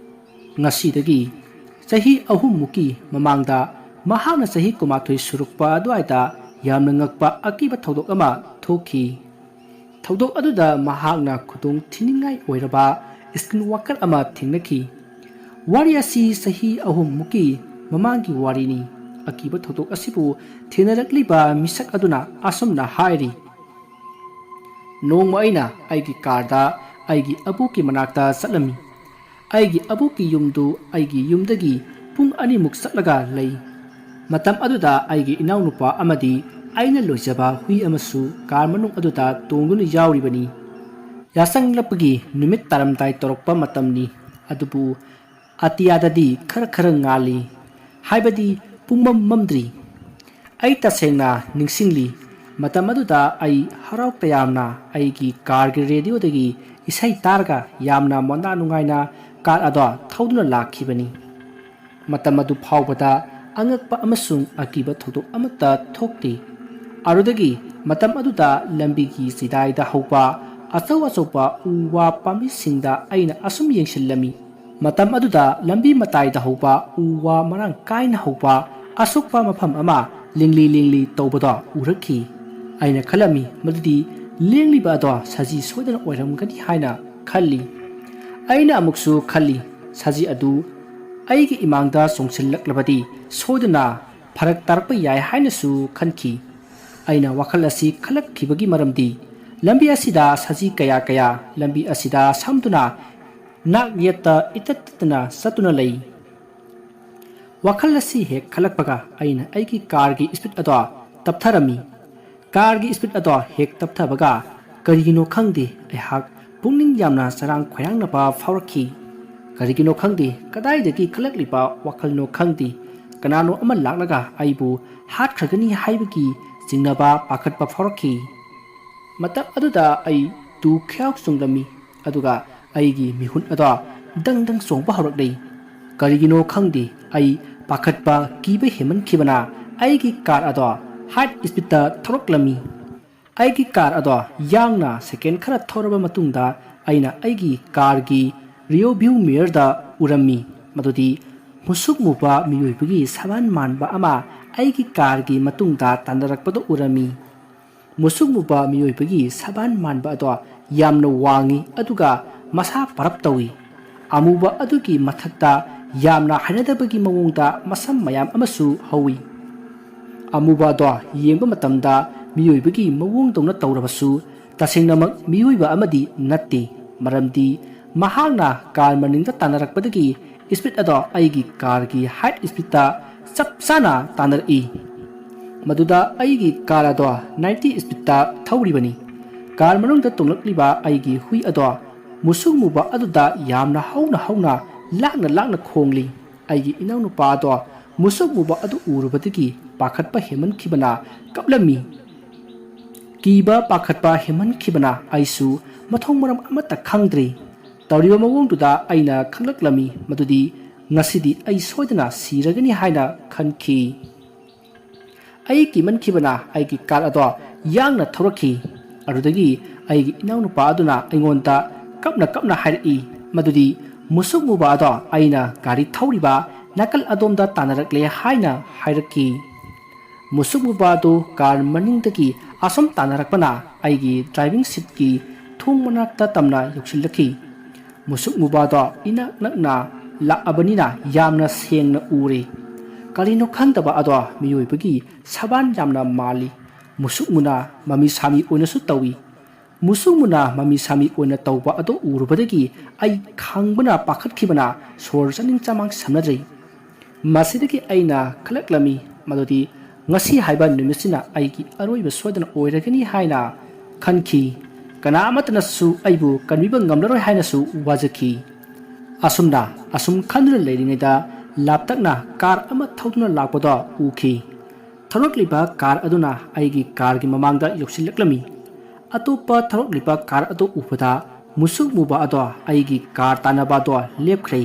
ꯉꯁꯤꯗꯒꯤ ꯆꯍꯤ ꯑꯍꯨꯝꯃꯨꯛꯀꯤ ꯃꯃꯥꯡꯗ ꯃꯍꯥꯛꯅ ꯆꯍꯤ ꯀꯨꯟꯃꯥꯊꯣꯏ ꯁꯨꯔꯛꯄ ꯑꯗꯨꯋꯥꯏꯗ ꯌꯥꯝꯅ ꯉꯛꯄ ꯑꯀꯤꯕ ꯊꯧꯗꯣꯛ ꯑꯃ ꯊꯣꯛꯈꯤ꯫ ꯊꯧꯗꯣꯛ ꯑꯗꯨꯗ ꯃꯍꯥꯛꯅ ꯈꯨꯗꯣꯡ ꯊꯤꯅꯤꯡꯉꯥꯏ ꯑꯣꯏꯔꯕ ꯁ꯭ꯀꯤꯟ ꯋꯥꯀꯔ ꯑꯃ ꯊꯦꯡꯅꯈꯤ꯫ ꯋꯥꯔꯤ ꯑꯁꯤ ꯆꯍꯤ ꯑꯍꯨꯝꯃꯨꯛꯀꯤ ꯃꯃꯥꯡꯒꯤ ꯋꯥꯔꯤꯅꯤ꯫ ꯑꯀꯤꯕ ꯊꯧꯗꯣꯛ ꯑꯁꯤꯕꯨ ꯊꯦꯡꯅꯔꯛꯂꯤꯕ ꯃꯤꯁꯛ ꯑꯗꯨꯅ ꯑꯁꯨꯝꯅ ꯍꯥꯏꯔꯤ, "ꯅꯣꯡꯃ ꯑꯩꯅ ꯑꯩꯒꯤ ꯀꯥꯔꯗ ꯑꯩꯒꯤ ꯑꯕꯣꯛꯀꯤ ꯃꯅꯥꯛꯇ ꯆꯠꯂꯝꯃꯤ꯫ ꯑꯩꯒꯤ ꯑꯕꯣꯛꯀꯤ ꯌꯨꯝꯗꯨ ꯑꯩꯒꯤ ꯌꯨꯝꯗꯒꯤ ꯄꯨꯡ ꯑꯅꯤꯃꯨꯛ ꯆꯠꯂꯒ ꯂꯩ꯫ ꯃꯇꯝ ꯑꯗꯨꯗ ꯑꯩꯒꯤ ꯏꯅꯥꯎꯅꯨꯄꯥ ꯑꯃꯗꯤ ꯑꯩꯅ ꯂꯣꯏꯖꯕ ꯍꯨꯏ ꯑꯃꯁꯨ ꯀꯥꯔ ꯃꯅꯨꯡ ꯑꯗꯨꯗ ꯇꯣꯡꯗꯨꯅ ꯌꯥꯎꯔꯤꯕꯅꯤ꯫ ꯌꯥꯆꯪꯂꯛꯄꯒꯤ ꯅꯨꯃꯤꯠ ꯇꯥꯔꯝꯗꯥꯏ ꯇꯧꯔꯛꯄ ꯃꯇꯝꯅꯤ, ꯑꯗꯨꯕꯨ ꯑꯇꯤꯌꯥꯗꯗꯤ ꯈꯔ ꯈꯔ ꯉꯥꯜꯂꯤ, ꯍꯥꯏꯕꯗꯤ ꯄꯨꯡꯃꯝ ꯃꯝꯗ꯭ꯔꯤ꯫ ꯑꯩ ꯇꯁꯦꯡꯅ ꯅꯤꯡꯁꯤꯡꯂꯤ, ꯃꯇꯝ ꯑꯗꯨꯗ ꯑꯩ ꯍꯔꯥꯎ ꯇꯌꯥꯝꯅ ꯑꯩꯒꯤ ꯀꯥꯔꯒꯤ ꯔꯦꯗꯤꯑꯣꯗꯒꯤ ꯏꯁꯩ ꯇꯥꯔꯒ ꯌꯥꯝꯅ ꯃꯣꯟꯗꯥ ꯅꯨꯡꯉꯥꯏꯅ ꯀꯥꯔ ꯑꯗꯣ ꯊꯧꯗꯨꯅ ꯂꯥꯛꯈꯤꯕꯅꯤ꯫ ꯃꯇꯝ ꯑꯗꯨ ꯐꯥꯎꯕꯗ ꯑꯉꯛꯄ ꯑꯃꯁꯨꯡ ꯑꯀꯤꯕ ꯊꯧꯗꯣꯛ ꯑꯃꯠꯇ ꯊꯣꯛꯇꯦ꯫ ꯑꯗꯨꯗꯒꯤ ꯃꯇꯝ ꯑꯗꯨꯗ ꯂꯝꯕꯤꯒꯤ ꯆꯤꯗꯥꯏꯗ ꯍꯧꯕ ꯑꯆꯧ ꯑꯆꯧꯕ ꯎ ꯋꯥ ꯄꯥꯝꯕꯤꯁꯤꯡꯗ ꯑꯩꯅ ꯑꯁꯨꯝ ꯌꯦꯡꯁꯤꯜꯂꯝꯃꯤ꯫ ꯃꯇꯝ ꯑꯗꯨꯗ ꯂꯝꯕꯤ ꯃꯇꯥꯏꯗ ꯍꯧꯕ ꯎ ꯋꯥ ꯃꯔꯥꯡ ꯀꯥꯏꯅ ꯍꯧꯕ ꯑꯁꯣꯛꯄ ꯃꯐꯝ ꯑꯃ ꯂꯤꯡꯂꯤ ꯂꯤꯡꯂꯤ ꯇꯧꯕꯗꯣ ꯎꯔꯛꯈꯤ꯫ ꯑꯩꯅ ꯈꯜꯂꯝꯃꯤ, ꯃꯗꯨꯗꯤ ꯂꯦꯡꯂꯤꯕ ꯑꯗꯣ ꯁꯖꯤ ꯁꯣꯏꯗꯅ ꯑꯣꯏꯔꯝꯒꯅꯤ ꯍꯥꯏꯅ ꯈꯜꯂꯤ꯫ ꯑꯩꯅ ꯑꯃꯨꯛꯁꯨ ꯈꯜꯂꯤ, ꯁꯖꯤ ꯑꯗꯨ ꯑꯩꯒꯤ ꯏꯃꯥꯡꯗ ꯆꯣꯡꯁꯤꯜꯂꯛꯂꯕꯗꯤ ꯁꯣꯏꯗꯅ ꯐꯔꯛ ꯇꯥꯔꯛꯄ ꯌꯥꯏ ꯍꯥꯏꯅꯁꯨ ꯈꯟꯈꯤ꯫ ꯑꯩꯅ ꯋꯥꯈꯜ ꯑꯁꯤ ꯈꯜꯂꯛꯈꯤꯕꯒꯤ ꯃꯔꯝꯗꯤ, ꯂꯝꯕꯤ ꯑꯁꯤꯗ ꯁꯖꯤ ꯀꯌꯥ ꯀꯌꯥ ꯂꯝꯕꯤ ꯑꯁꯤꯗ ꯁꯝꯗꯨꯅ ꯅꯥꯛ ꯌꯦꯠꯇ ꯏꯇꯠ ꯇꯠꯇꯅ ꯆꯠꯇꯨꯅ ꯂꯩ꯫ ꯋꯥꯈꯜ ꯑꯁꯤ ꯍꯦꯛ ꯈꯜꯂꯛꯄꯒ ꯑꯩꯅ ꯑꯩꯒꯤ ꯀꯥꯔꯒꯤ ꯏꯁꯄꯤꯠ ꯑꯗꯣ ꯇꯞꯊꯔꯝꯃꯤ꯫ ꯀꯥꯔꯒꯤ ꯏꯁꯄꯤꯠ ꯑꯗꯣ ꯍꯦꯛ ꯇꯞꯊꯕꯒ ꯀꯔꯤꯒꯤꯅꯣ ꯈꯪꯗꯦ, ꯑꯩꯍꯥꯛ ꯄꯨꯛꯅꯤꯡ ꯌꯥꯝꯅ ꯆꯔꯥꯡ ꯈꯣꯏꯔꯥꯡꯅꯕ ꯐꯥꯎꯔꯛꯈꯤ꯫ ꯀꯔꯤꯒꯤꯅꯣ ꯈꯪꯗꯦ, ꯀꯗꯥꯏꯗꯒꯤ ꯈꯜꯂꯛꯂꯤꯕ ꯋꯥꯈꯜꯅꯣ ꯈꯪꯗꯦ, ꯀꯅꯥꯅꯣ ꯑꯃ ꯂꯥꯛꯂꯒ ꯑꯩꯕꯨ ꯍꯥꯠꯈ꯭ꯔꯒꯅꯤ ꯍꯥꯏꯕꯒꯤ ꯆꯤꯡꯅꯕ ꯄꯥꯈꯠꯄ ꯐꯥꯎꯔꯛꯈꯤ꯫ ꯃꯇꯝ ꯑꯗꯨꯗ ꯑꯩ ꯇꯨ ꯈ꯭ꯌꯥꯎ ꯆꯨꯡꯂꯝꯃꯤ, ꯑꯗꯨꯒ ꯑꯩꯒꯤ ꯃꯤꯍꯨꯠ ꯑꯗꯣ ꯗꯪ ꯗꯪ ꯆꯣꯡꯕ ꯍꯧꯔꯛꯂꯤ꯫ ꯀꯔꯤꯒꯤꯅꯣ ꯈꯪꯗꯦ, ꯑꯩ ꯄꯥꯈꯠꯄ ꯀꯤꯕ ꯍꯦꯟꯃꯟꯈꯤꯕꯅ ꯑꯩꯒꯤ ꯀꯥꯔ ꯑꯗꯣ ꯍꯥꯏꯠ ꯏꯁꯄꯤꯠꯇ ꯊꯧꯔꯛꯂꯝꯃꯤ꯫ ꯑꯩꯒꯤ ꯀꯥꯔ ꯑꯗꯣ ꯌꯥꯡꯅ ꯁꯦꯀꯦꯟ ꯈꯔ ꯊꯧꯔꯕ ꯃꯇꯨꯡꯗ ꯑꯩꯅ ꯑꯩꯒꯤ ꯀꯥꯔꯒꯤ ꯔꯤꯌꯣ ꯚ꯭ꯌꯨ ꯃꯤꯔꯔꯗ ꯎꯔꯝꯃꯤ꯫ ꯃꯗꯨꯗꯤ ꯃꯨꯁꯨꯛ ꯃꯨꯕ ꯃꯤꯑꯣꯏꯕꯒꯤ ꯁꯕꯥꯟ ꯃꯥꯟꯕ ꯑꯃ ꯑꯩꯒꯤ ꯀꯥꯔꯒꯤ ꯃꯇꯨꯡꯗ ꯇꯥꯟꯅꯔꯛꯄꯗꯨ ꯎꯔꯝꯃꯤ꯫ ꯃꯨꯁꯨꯛ ꯃꯨꯕ ꯃꯤꯑꯣꯏꯕꯒꯤ ꯁꯕꯥꯟ ꯃꯥꯟꯕ ꯑꯗꯣ ꯌꯥꯝꯅ ꯋꯥꯡꯏ, ꯑꯗꯨꯒ ꯃꯁꯥ ꯄꯔꯞ ꯇꯧꯏ꯫ ꯑꯃꯨꯕ ꯑꯗꯨꯒꯤ ꯃꯊꯛꯇ ꯌꯥꯝꯅ ꯍꯩꯅꯗꯕꯒꯤ ꯃꯑꯣꯡꯗ ꯃꯁꯝ ꯃꯌꯥꯝ ꯑꯃꯁꯨ ꯍꯧꯏ꯫ ꯑꯃꯨꯕ ꯑꯗꯣ ꯌꯦꯡꯕ ꯃꯇꯝꯗ ꯃꯤꯑꯣꯏꯕꯒꯤ ꯃꯑꯣꯡꯗꯧꯅ ꯇꯧꯔꯕꯁꯨ, ꯇꯁꯦꯡꯅꯃꯛ ꯃꯤꯑꯣꯏꯕ ꯑꯃꯗꯤ ꯅꯠꯇꯦ, ꯃꯔꯝꯗꯤ ꯃꯍꯥꯛꯅ ꯀꯥꯔ ꯃꯅꯤꯡꯗ ꯇꯥꯟꯅꯔꯛꯄꯗꯒꯤ ꯏꯁꯄꯤꯠ ꯑꯗꯣ ꯑꯩꯒꯤ ꯀꯥꯔꯒꯤ ꯍꯥꯏꯠ ꯏꯁꯄꯤꯠꯇ ꯆꯞ ꯆꯥꯅ ꯇꯥꯟꯅꯔꯛꯏ꯫ ꯃꯗꯨꯗ ꯑꯩꯒꯤ ꯀꯥꯔ ꯑꯗꯣ ꯅꯥꯏꯟꯇꯤ ꯏꯁꯄꯤꯠꯇ ꯊꯧꯔꯤꯕꯅꯤ꯫ ꯀꯥꯔ ꯃꯅꯨꯡꯗ ꯇꯣꯡꯂꯛꯂꯤꯕ ꯑꯩꯒꯤ ꯍꯨꯏ ꯑꯗꯣ ꯃꯨꯁꯨꯛ ꯃꯨꯕ ꯑꯗꯨꯗ ꯌꯥꯝꯅ ꯍꯧꯅ ꯍꯧꯅ ꯂꯥꯛꯅ ꯂꯥꯛꯅ ꯈꯣꯡꯂꯤ꯫ ꯑꯩꯒꯤ ꯏꯅꯥꯎꯅꯨꯄꯥ ꯑꯗꯣ ꯃꯨꯁꯨꯛ ꯃꯨꯕ ꯑꯗꯨ ꯎꯔꯨꯕꯗꯒꯤ ꯄꯥꯈꯠꯄ ꯍꯦꯟꯃꯟꯈꯤꯕꯅ ꯀꯞꯂꯝꯃꯤ꯫ ꯀꯤꯕ ꯄꯥꯈꯠꯄ ꯍꯦꯟꯃꯟꯈꯤꯕꯅ ꯑꯩꯁꯨ ꯃꯊꯣꯡ ꯃꯔꯝ ꯑꯃꯠꯇ ꯈꯪꯗ꯭ꯔꯦ꯫ ꯇꯧꯔꯤꯕ ꯃꯑꯣꯡꯗꯨꯗ ꯑꯩꯅ ꯈꯪꯂꯛꯂꯝꯃꯤ ꯃꯗꯨꯗꯤ ꯉꯁꯤꯗꯤ ꯑꯩ ꯁꯣꯏꯗꯅ ꯁꯤꯔꯒꯅꯤ ꯍꯥꯏꯅ ꯈꯟꯈꯤ꯫ ꯑꯩ ꯀꯤꯃꯟꯈꯤꯕꯅ ꯑꯩꯒꯤ ꯀꯥꯔ ꯑꯗꯣ ꯌꯥꯡꯅ ꯊꯧꯔꯛꯈꯤ꯫ ꯑꯗꯨꯗꯒꯤ ꯑꯩꯒꯤ ꯏꯅꯥꯎꯅꯨꯄꯥ ꯑꯗꯨꯅ ꯑꯩꯉꯣꯟꯗ ꯀꯞꯅ ꯀꯞꯅ ꯍꯥꯏꯔꯛꯏ ꯃꯗꯨꯗꯤ ꯃꯨꯁꯨꯛ ꯃꯨꯕ ꯑꯗꯣ ꯑꯩꯅ ꯒꯥꯔꯤ ꯊꯧꯔꯤꯕ ꯅꯥꯀꯜ ꯑꯗꯣꯝꯗ ꯇꯥꯟꯅꯔꯛꯂꯦ ꯍꯥꯏꯅ ꯍꯥꯏꯔꯛꯈꯤ꯫ ꯃꯨꯁꯨꯛ ꯃꯨꯕꯥꯗꯨ ꯀꯥꯔ ꯃꯅꯤꯡꯗꯒꯤ ꯑꯁꯨꯝ ꯇꯥꯟꯅꯔꯛꯄꯅ ꯑꯩꯒꯤ ꯗ꯭ꯔꯥꯏꯚꯤꯡ ꯁꯤꯠꯀꯤ ꯊꯣꯡ ꯃꯅꯥꯛꯇ ꯇꯝꯅ ꯌꯧꯁꯤꯜꯂꯛꯈꯤ꯫ ꯃꯨꯁꯨꯛ ꯃꯨꯕꯥꯗꯣ ꯏꯅꯛ ꯅꯛꯅ ꯂꯥꯛꯑꯕꯅꯤꯅ ꯌꯥꯝꯅ ꯁꯦꯡꯅ ꯎꯔꯦ꯫ ꯀꯔꯤꯅꯣ ꯈꯪꯗꯕ ꯑꯗꯣ ꯃꯤꯑꯣꯏꯕꯒꯤ ꯁꯕꯥꯟ ꯌꯥꯝꯅ ꯃꯥꯜꯂꯤ꯫ ꯃꯨꯁꯨꯛ ꯃꯨꯅ ꯃꯃꯤ ꯁꯥꯃꯤ ꯑꯣꯏꯅꯁꯨ ꯇꯧꯏ꯫ ꯃꯨꯁꯨꯛ ꯃꯨꯅ ꯃꯃꯤ ꯁꯥꯃꯤ ꯑꯣꯏꯅ ꯇꯧꯕ ꯑꯗꯨ ꯎꯔꯨꯕꯗꯒꯤ ꯑꯩ ꯈꯪꯕꯅ ꯄꯥꯈꯠꯈꯤꯕꯅ ꯁꯣꯔ ꯆꯥꯅꯤꯡ ꯆꯃꯥꯡ ꯁꯝꯅꯗ꯭ꯔꯦ꯫ ꯃꯁꯤꯗꯒꯤ ꯑꯩꯅ ꯈꯜꯂꯛꯂꯝꯃꯤ ꯃꯗꯨꯗꯤ ꯉꯁꯤ ꯍꯥꯏꯕ ꯅꯨꯃꯤꯠꯁꯤꯅ ꯑꯩꯒꯤ ꯑꯔꯣꯏꯕ ꯁꯣꯏꯗꯅ ꯑꯣꯏꯔꯒꯅꯤ ꯍꯥꯏꯅ ꯈꯟꯈꯤ꯫ ꯀꯅꯥ ꯑꯃꯠꯇꯅꯁꯨ ꯑꯩꯕꯨ ꯀꯟꯕꯤꯕ ꯉꯝꯂꯔꯣꯏ ꯍꯥꯏꯅꯁꯨ ꯋꯥꯖꯈꯤ꯫ ꯑꯁꯨꯝꯅ ꯑꯁꯨꯝ ꯈꯟꯗꯨꯅ ꯂꯩꯔꯤꯉꯩꯗ ꯂꯥꯞꯇꯛꯅ ꯀꯥꯔ ꯑꯃ ꯊꯧꯗꯨꯅ ꯂꯥꯛꯄꯗꯣ ꯎꯈꯤ꯫ ꯊꯧꯔꯛꯂꯤꯕ ꯀꯥꯔ ꯑꯗꯨꯅ ꯑꯩꯒꯤ ꯀꯥꯔꯒꯤ ꯃꯃꯥꯡꯗ ꯌꯧꯁꯤꯜꯂꯛꯂꯝꯃꯤ꯫ ꯑꯇꯣꯞꯄ ꯊꯧꯔꯛꯂꯤꯕ ꯀꯥꯔ ꯑꯗꯨ ꯎꯕꯗ ꯃꯨꯁꯨꯛ ꯃꯨꯕ ꯑꯗꯣ ꯑꯩꯒꯤ ꯀꯥꯔ ꯇꯥꯟꯅꯕ ꯑꯗꯣ ꯂꯦꯞꯈ꯭ꯔꯦ꯫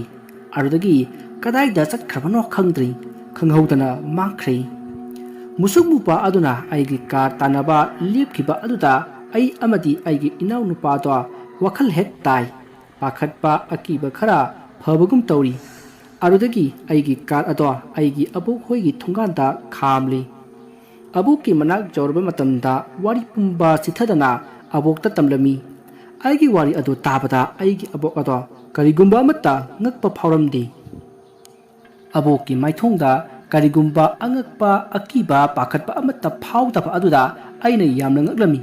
ꯑꯗꯨꯗꯒꯤ ꯀꯗꯥꯏꯗ ꯆꯠꯈ꯭ꯔꯕꯅꯣ ꯈꯪꯗ꯭ꯔꯦ, ꯈꯪꯍꯧꯗꯅ ꯃꯥꯡꯈ꯭ꯔꯦ꯫ ꯃꯨꯁꯨꯛ ꯃꯨꯕ ꯑꯗꯨꯅ ꯑꯩꯒꯤ ꯀꯥꯔ ꯇꯥꯟꯅꯕ ꯂꯦꯞꯈꯤꯕ ꯑꯗꯨꯗ ꯑꯩ ꯑꯃꯗꯤ ꯑꯩꯒꯤ ꯏꯅꯥꯎꯅꯨꯄꯥꯗꯣ ꯋꯥꯈꯜ ꯍꯦꯛ ꯇꯥꯏ꯫ ꯄꯥꯈꯠꯄ ꯑꯀꯤꯕ ꯈꯔ ꯐꯕꯒꯨꯝ ꯇꯧꯔꯤ꯫ ꯑꯗꯨꯗꯒꯤ ꯑꯩꯒꯤ ꯀꯥꯔ ꯑꯗꯣ ꯑꯩꯒꯤ ꯑꯕꯣꯛ ꯍꯣꯏꯒꯤ ꯊꯣꯡꯒꯥꯟꯗ ꯈꯥꯝꯂꯤ꯫ ꯑꯕꯣꯛꯀꯤ ꯃꯅꯥꯛ ꯌꯧꯔꯕ ꯃꯇꯝꯗ ꯋꯥꯔꯤ ꯄꯨꯝꯕ ꯆꯤꯊꯗꯅ ꯑꯕꯣꯛꯇ ꯇꯝꯂꯝꯃꯤ꯫ ꯑꯩꯒꯤ ꯋꯥꯔꯤ ꯑꯗꯨ ꯇꯥꯕꯗ ꯑꯩꯒꯤ ꯑꯕꯣꯛ ꯑꯗꯣ ꯀꯔꯤꯒꯨꯝꯕ ꯑꯃꯠꯇ ꯉꯛꯄ ꯐꯥꯎꯔꯝꯗꯦ꯫ ꯑꯕꯣꯛꯀꯤ ꯃꯥꯏꯊꯣꯡꯗ ꯀꯔꯤꯒꯨꯝꯕ ꯑꯉꯛꯄ, ꯑꯀꯤꯕ, ꯄꯥꯈꯠꯄ ꯑꯃꯠꯇ ꯐꯥꯎꯗꯕ ꯑꯗꯨꯗ ꯑꯩꯅ ꯌꯥꯝꯅ ꯉꯛꯂꯝꯃꯤ꯫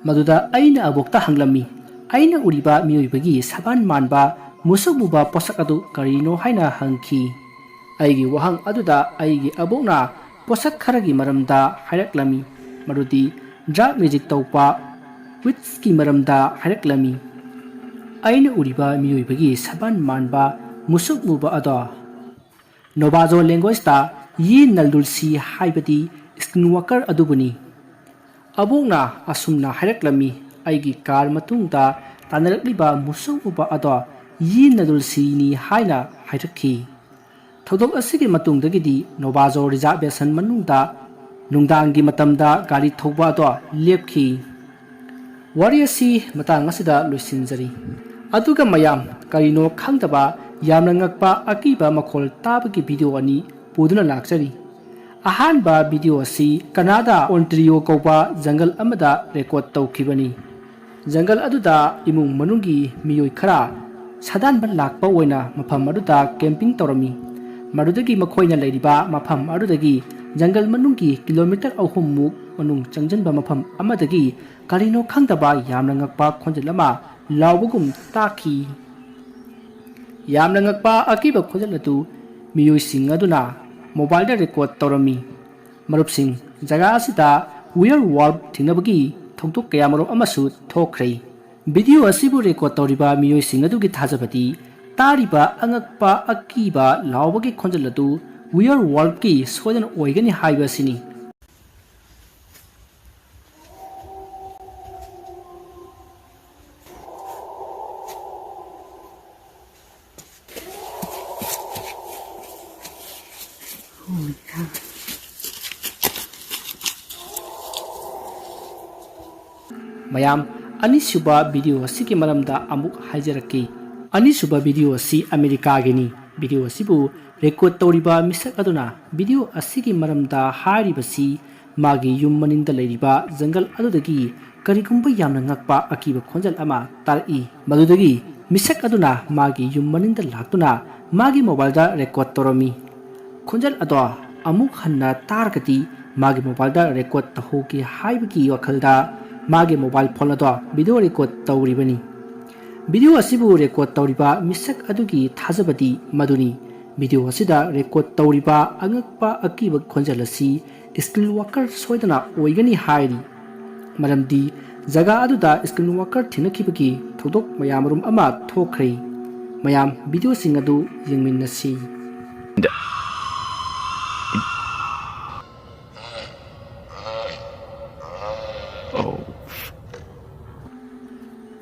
ꯃꯗꯨꯗ ꯑꯩꯅ ꯑꯕꯣꯛꯇ ꯍꯪꯂꯝꯃꯤ, "ꯑꯩꯅ ꯎꯔꯤꯕ ꯃꯤꯑꯣꯏꯕꯒꯤ ꯁꯕꯥꯟ ꯃꯥꯟꯕ ꯃꯨꯁꯨꯛ ꯃꯨꯕ ꯄꯣꯠꯁꯛ ꯑꯗꯨ ꯀꯔꯤꯅꯣ?" ꯍꯥꯏꯅ ꯍꯪꯈꯤ꯫ ꯑꯩꯒꯤ ꯋꯥꯍꯪ ꯑꯗꯨꯗ ꯑꯩꯒꯤ ꯑꯕꯣꯛꯅ ꯄꯣꯠꯁꯛ ꯈꯔꯒꯤ ꯃꯔꯝꯗ ꯍꯥꯏꯔꯛꯂꯝꯃꯤ, ꯃꯗꯨꯗꯤ ꯗ꯭ꯔꯛ ꯃꯦꯖꯤꯛ ꯇꯧꯕ, ꯋꯤꯠꯁꯀꯤ ꯃꯔꯝꯗ ꯍꯥꯏꯔꯛꯂꯝꯃꯤ꯫ ꯑꯩꯅ ꯎꯔꯤꯕ ꯃꯤꯑꯣꯏꯕꯒꯤ ꯁꯕꯥꯟ ꯃꯥꯟꯕ ꯃꯨꯁꯨꯛ ꯃꯨꯕ ꯑꯗꯣ ꯅꯣꯕꯥꯖꯣ ꯂꯦꯡꯒ꯭ꯋꯦꯖꯇ ꯌꯤ ꯅꯜꯗꯨꯜꯁꯤ ꯍꯥꯏꯕꯗꯤ ꯁ꯭ꯀꯤꯟꯋꯥꯀꯔ ꯑꯗꯨꯕꯨꯅꯤ꯫ ꯑꯕꯣꯛꯅ ꯑꯁꯨꯝꯅ ꯍꯥꯏꯔꯛꯂꯝꯃꯤ, "ꯑꯩꯒꯤ ꯀꯥꯔ ꯃꯇꯨꯡꯗ ꯇꯥꯟꯅꯔꯛꯂꯤꯕ ꯃꯨꯁꯨꯛ ꯃꯨꯕ ꯑꯗꯣ ꯌꯤ ꯅꯜꯗꯨꯜꯁꯤꯅꯤ" ꯍꯥꯏꯅ ꯍꯥꯏꯔꯛꯈꯤ꯫ ꯊꯧꯗꯣꯛ ꯑꯁꯤꯒꯤ ꯃꯇꯨꯡꯗꯒꯤꯗꯤ ꯅꯣꯕꯥꯖꯣ ꯔꯤꯖꯥꯔꯕꯦꯁꯟ ꯃꯅꯨꯡꯗ ꯅꯨꯡꯗꯥꯡꯒꯤ ꯃꯇꯝꯗ ꯒꯥꯔꯤ ꯊꯧꯕ ꯑꯗꯣ ꯂꯦꯞꯈꯤ꯫ ꯋꯥꯔꯤ ꯑꯁꯤ ꯃꯇꯥꯡ ꯑꯁꯤꯗ ꯂꯣꯏꯁꯤꯟꯖꯔꯤ꯫ ꯑꯗꯨꯒ ꯃꯌꯥꯝ, ꯀꯔꯤꯅꯣ ꯈꯪꯗꯕ ꯌꯥꯝꯅ ꯉꯛꯄ ꯑꯀꯤꯕ ꯃꯈꯣꯜ ꯇꯥꯕꯒꯤ ꯚꯤꯗꯤꯑꯣ ꯑꯅꯤ ꯄꯨꯗꯨꯅ ꯂꯥꯛꯆꯔꯤ꯫ ꯑꯍꯥꯟꯕ ꯚꯤꯗꯤꯑꯣ ꯑꯁꯤ ꯀꯅꯥꯗꯥ ꯑꯣꯟꯇ꯭ꯔꯤꯌꯣ ꯀꯧꯕ ꯖꯪꯒꯜ ꯑꯃꯗ ꯔꯦꯀꯣꯔꯗ ꯇꯧꯈꯤꯕꯅꯤ꯫ ꯖꯪꯒꯜ ꯑꯗꯨꯗ ꯏꯃꯨꯡ ꯃꯅꯨꯡꯒꯤ ꯃꯤꯑꯣꯏ ꯈꯔ ꯁꯥꯗꯥꯟꯕ ꯂꯥꯛꯄ ꯑꯣꯏꯅ ꯃꯐꯝ ꯑꯗꯨꯗ ꯀꯦꯝꯄꯤꯡ ꯇꯧꯔꯝꯃꯤ꯫ ꯃꯗꯨꯗꯒꯤ ꯃꯈꯣꯏꯅ ꯂꯩꯔꯤꯕ ꯃꯐꯝ ꯑꯗꯨꯗꯒꯤ ꯖꯪꯒꯜ ꯃꯅꯨꯡꯒꯤ ꯀꯤꯂꯣꯃꯤꯇꯔ ꯑꯍꯨꯝ ꯃꯨꯛ ꯃꯅꯨꯡ ꯆꯪꯁꯤꯟꯕ ꯃꯐꯝ ꯑꯃꯗꯒꯤ ꯀꯔꯤꯅꯣ ꯈꯪꯗꯕ ꯌꯥꯝꯅ ꯉꯛꯄ ꯈꯣꯟꯖꯦꯜ ꯑꯃ ꯂꯥꯎꯕꯒꯨꯝ ꯇꯥꯈꯤ꯫ ꯌꯥꯝꯅ ꯉꯛꯄ ꯑꯀꯤꯕ ꯈꯣꯟꯖꯦꯜ ꯑꯗꯨ ꯃꯤꯑꯣꯏꯁꯤꯡ ꯑꯗꯨꯅ ꯃꯣꯕꯥꯏꯜꯗ ꯔꯦꯀꯣꯔꯗ ꯇꯧꯔꯝꯃꯤ꯫ ꯃꯔꯨꯞꯁꯤꯡ, ꯖꯒꯥ ꯑꯁꯤꯗ ꯋꯤꯌꯔ ꯋꯥꯜꯐ ꯊꯦꯡꯅꯕꯒꯤ ꯊꯧꯗꯣꯛ ꯀꯌꯥꯃꯔꯨꯝ ꯑꯃꯁꯨ ꯊꯣꯛꯈ꯭ꯔꯦ꯫ ꯚꯤꯗꯤꯑꯣ ꯑꯁꯤꯕꯨ ꯔꯦꯀꯣꯔꯗ ꯇꯧꯔꯤꯕ ꯃꯤꯑꯣꯏꯁꯤꯡ ꯑꯗꯨꯒꯤ ꯊꯥꯖꯕꯗꯤ ꯇꯥꯔꯤꯕ ꯑꯉꯛꯄ ꯑꯀꯤꯕ ꯂꯥꯎꯕꯒꯤ ꯈꯣꯟꯖꯦꯜ ꯑꯗꯨ ꯋꯤꯌꯔ ꯋꯥꯜꯐꯀꯤ ꯁꯣꯏꯗꯅ ꯑꯣꯏꯒꯅꯤ ꯍꯥꯏꯕ ꯑꯁꯤꯅꯤ꯫ ꯃꯌꯥꯝ, ꯑꯅꯤꯁꯨꯕ ꯚꯤꯗꯤꯑꯣ ꯑꯁꯤꯒꯤ ꯃꯔꯝꯗ ꯑꯃꯨꯛ ꯍꯥꯏꯖꯔꯛꯀꯦ꯫ ꯑꯅꯤꯁꯨꯕ ꯚꯤꯗꯤꯑꯣ ꯑꯁꯤ ꯑꯃꯦꯔꯤꯀꯥꯒꯤꯅꯤ꯫ ꯚꯤꯗꯤꯑꯣ ꯑꯁꯤꯕꯨ ꯔꯦꯀꯣꯔꯗ ꯇꯧꯔꯤꯕ ꯃꯤꯁꯛ ꯑꯗꯨꯅ ꯚꯤꯗꯤꯑꯣ ꯑꯁꯤꯒꯤ ꯃꯔꯝꯗ ꯍꯥꯏꯔꯤꯕꯁꯤ ꯃꯥꯒꯤ ꯌꯨꯝ ꯃꯅꯤꯡꯗ ꯂꯩꯔꯤꯕ ꯖꯪꯒꯜ ꯑꯗꯨꯗꯒꯤ ꯀꯔꯤꯒꯨꯝꯕ ꯌꯥꯝꯅ ꯉꯛꯄ ꯑꯀꯤꯕ ꯈꯣꯟꯖꯦꯜ ꯑꯃ ꯇꯥꯔꯛꯏ꯫ ꯃꯗꯨꯗꯒꯤ ꯃꯤꯁꯛ ꯑꯗꯨꯅ ꯃꯥꯒꯤ ꯌꯨꯝ ꯃꯅꯤꯡꯗ ꯂꯥꯛꯇꯨꯅ ꯃꯥꯒꯤ ꯃꯣꯕꯥꯏꯜꯗ ꯔꯦꯀꯣꯔꯗ ꯇꯧꯔꯝꯃꯤ꯫ ꯈꯣꯟꯖꯦꯜ ꯑꯗꯣ ꯑꯃꯨꯛ ꯍꯟꯅ ꯇꯥꯔꯒꯗꯤ ꯃꯥꯒꯤ ꯃꯣꯕꯥꯏꯜꯗ ꯔꯦꯀꯣꯔꯗ ꯇꯧꯍꯧꯒꯦ ꯍꯥꯏꯕꯒꯤ ꯋꯥꯈꯜꯗ ꯃꯥꯒꯤ ꯃꯣꯕꯥꯏꯜ ꯐꯣꯟ ꯑꯗꯣ ꯚꯤꯗꯤꯑꯣ ꯔꯦꯀꯣꯔꯗ ꯇꯧꯔꯤꯕꯅꯤ꯫ ꯚꯤꯗꯤꯑꯣ ꯑꯁꯤꯕꯨ ꯔꯦꯀꯣꯔꯗ ꯇꯧꯔꯤꯕ ꯃꯤꯁꯛ ꯑꯗꯨꯒꯤ ꯊꯥꯖꯕꯗꯤ ꯃꯗꯨꯅꯤ꯫ ꯚꯤꯗꯤꯑꯣ ꯑꯁꯤꯗ ꯔꯦꯀꯣꯔꯗ ꯇꯧꯔꯤꯕ ꯑꯉꯛꯄ ꯑꯀꯤꯕ ꯈꯣꯟꯖꯦꯜ ꯑꯁꯤ ꯁ꯭ꯀꯤꯜ ꯋꯥꯀꯔ ꯁꯣꯏꯗꯅ ꯑꯣꯏꯒꯅꯤ ꯍꯥꯏꯔꯤ꯫ ꯃꯔꯝꯗꯤ ꯖꯒꯥ ꯑꯗꯨꯗ ꯁ꯭ꯀꯤꯜ ꯋꯥꯀꯔ ꯊꯦꯡꯅꯈꯤꯕꯒꯤ ꯊꯧꯗꯣꯛ ꯃꯌꯥꯝ ꯑꯃ ꯊꯣꯛꯈ꯭ꯔꯦ꯫ ꯃꯌꯥꯝ, ꯚꯤꯗꯤꯑꯣꯁꯤꯡ ꯑꯗꯨ ꯌꯦꯡꯃꯤꯟꯅꯁꯤ꯫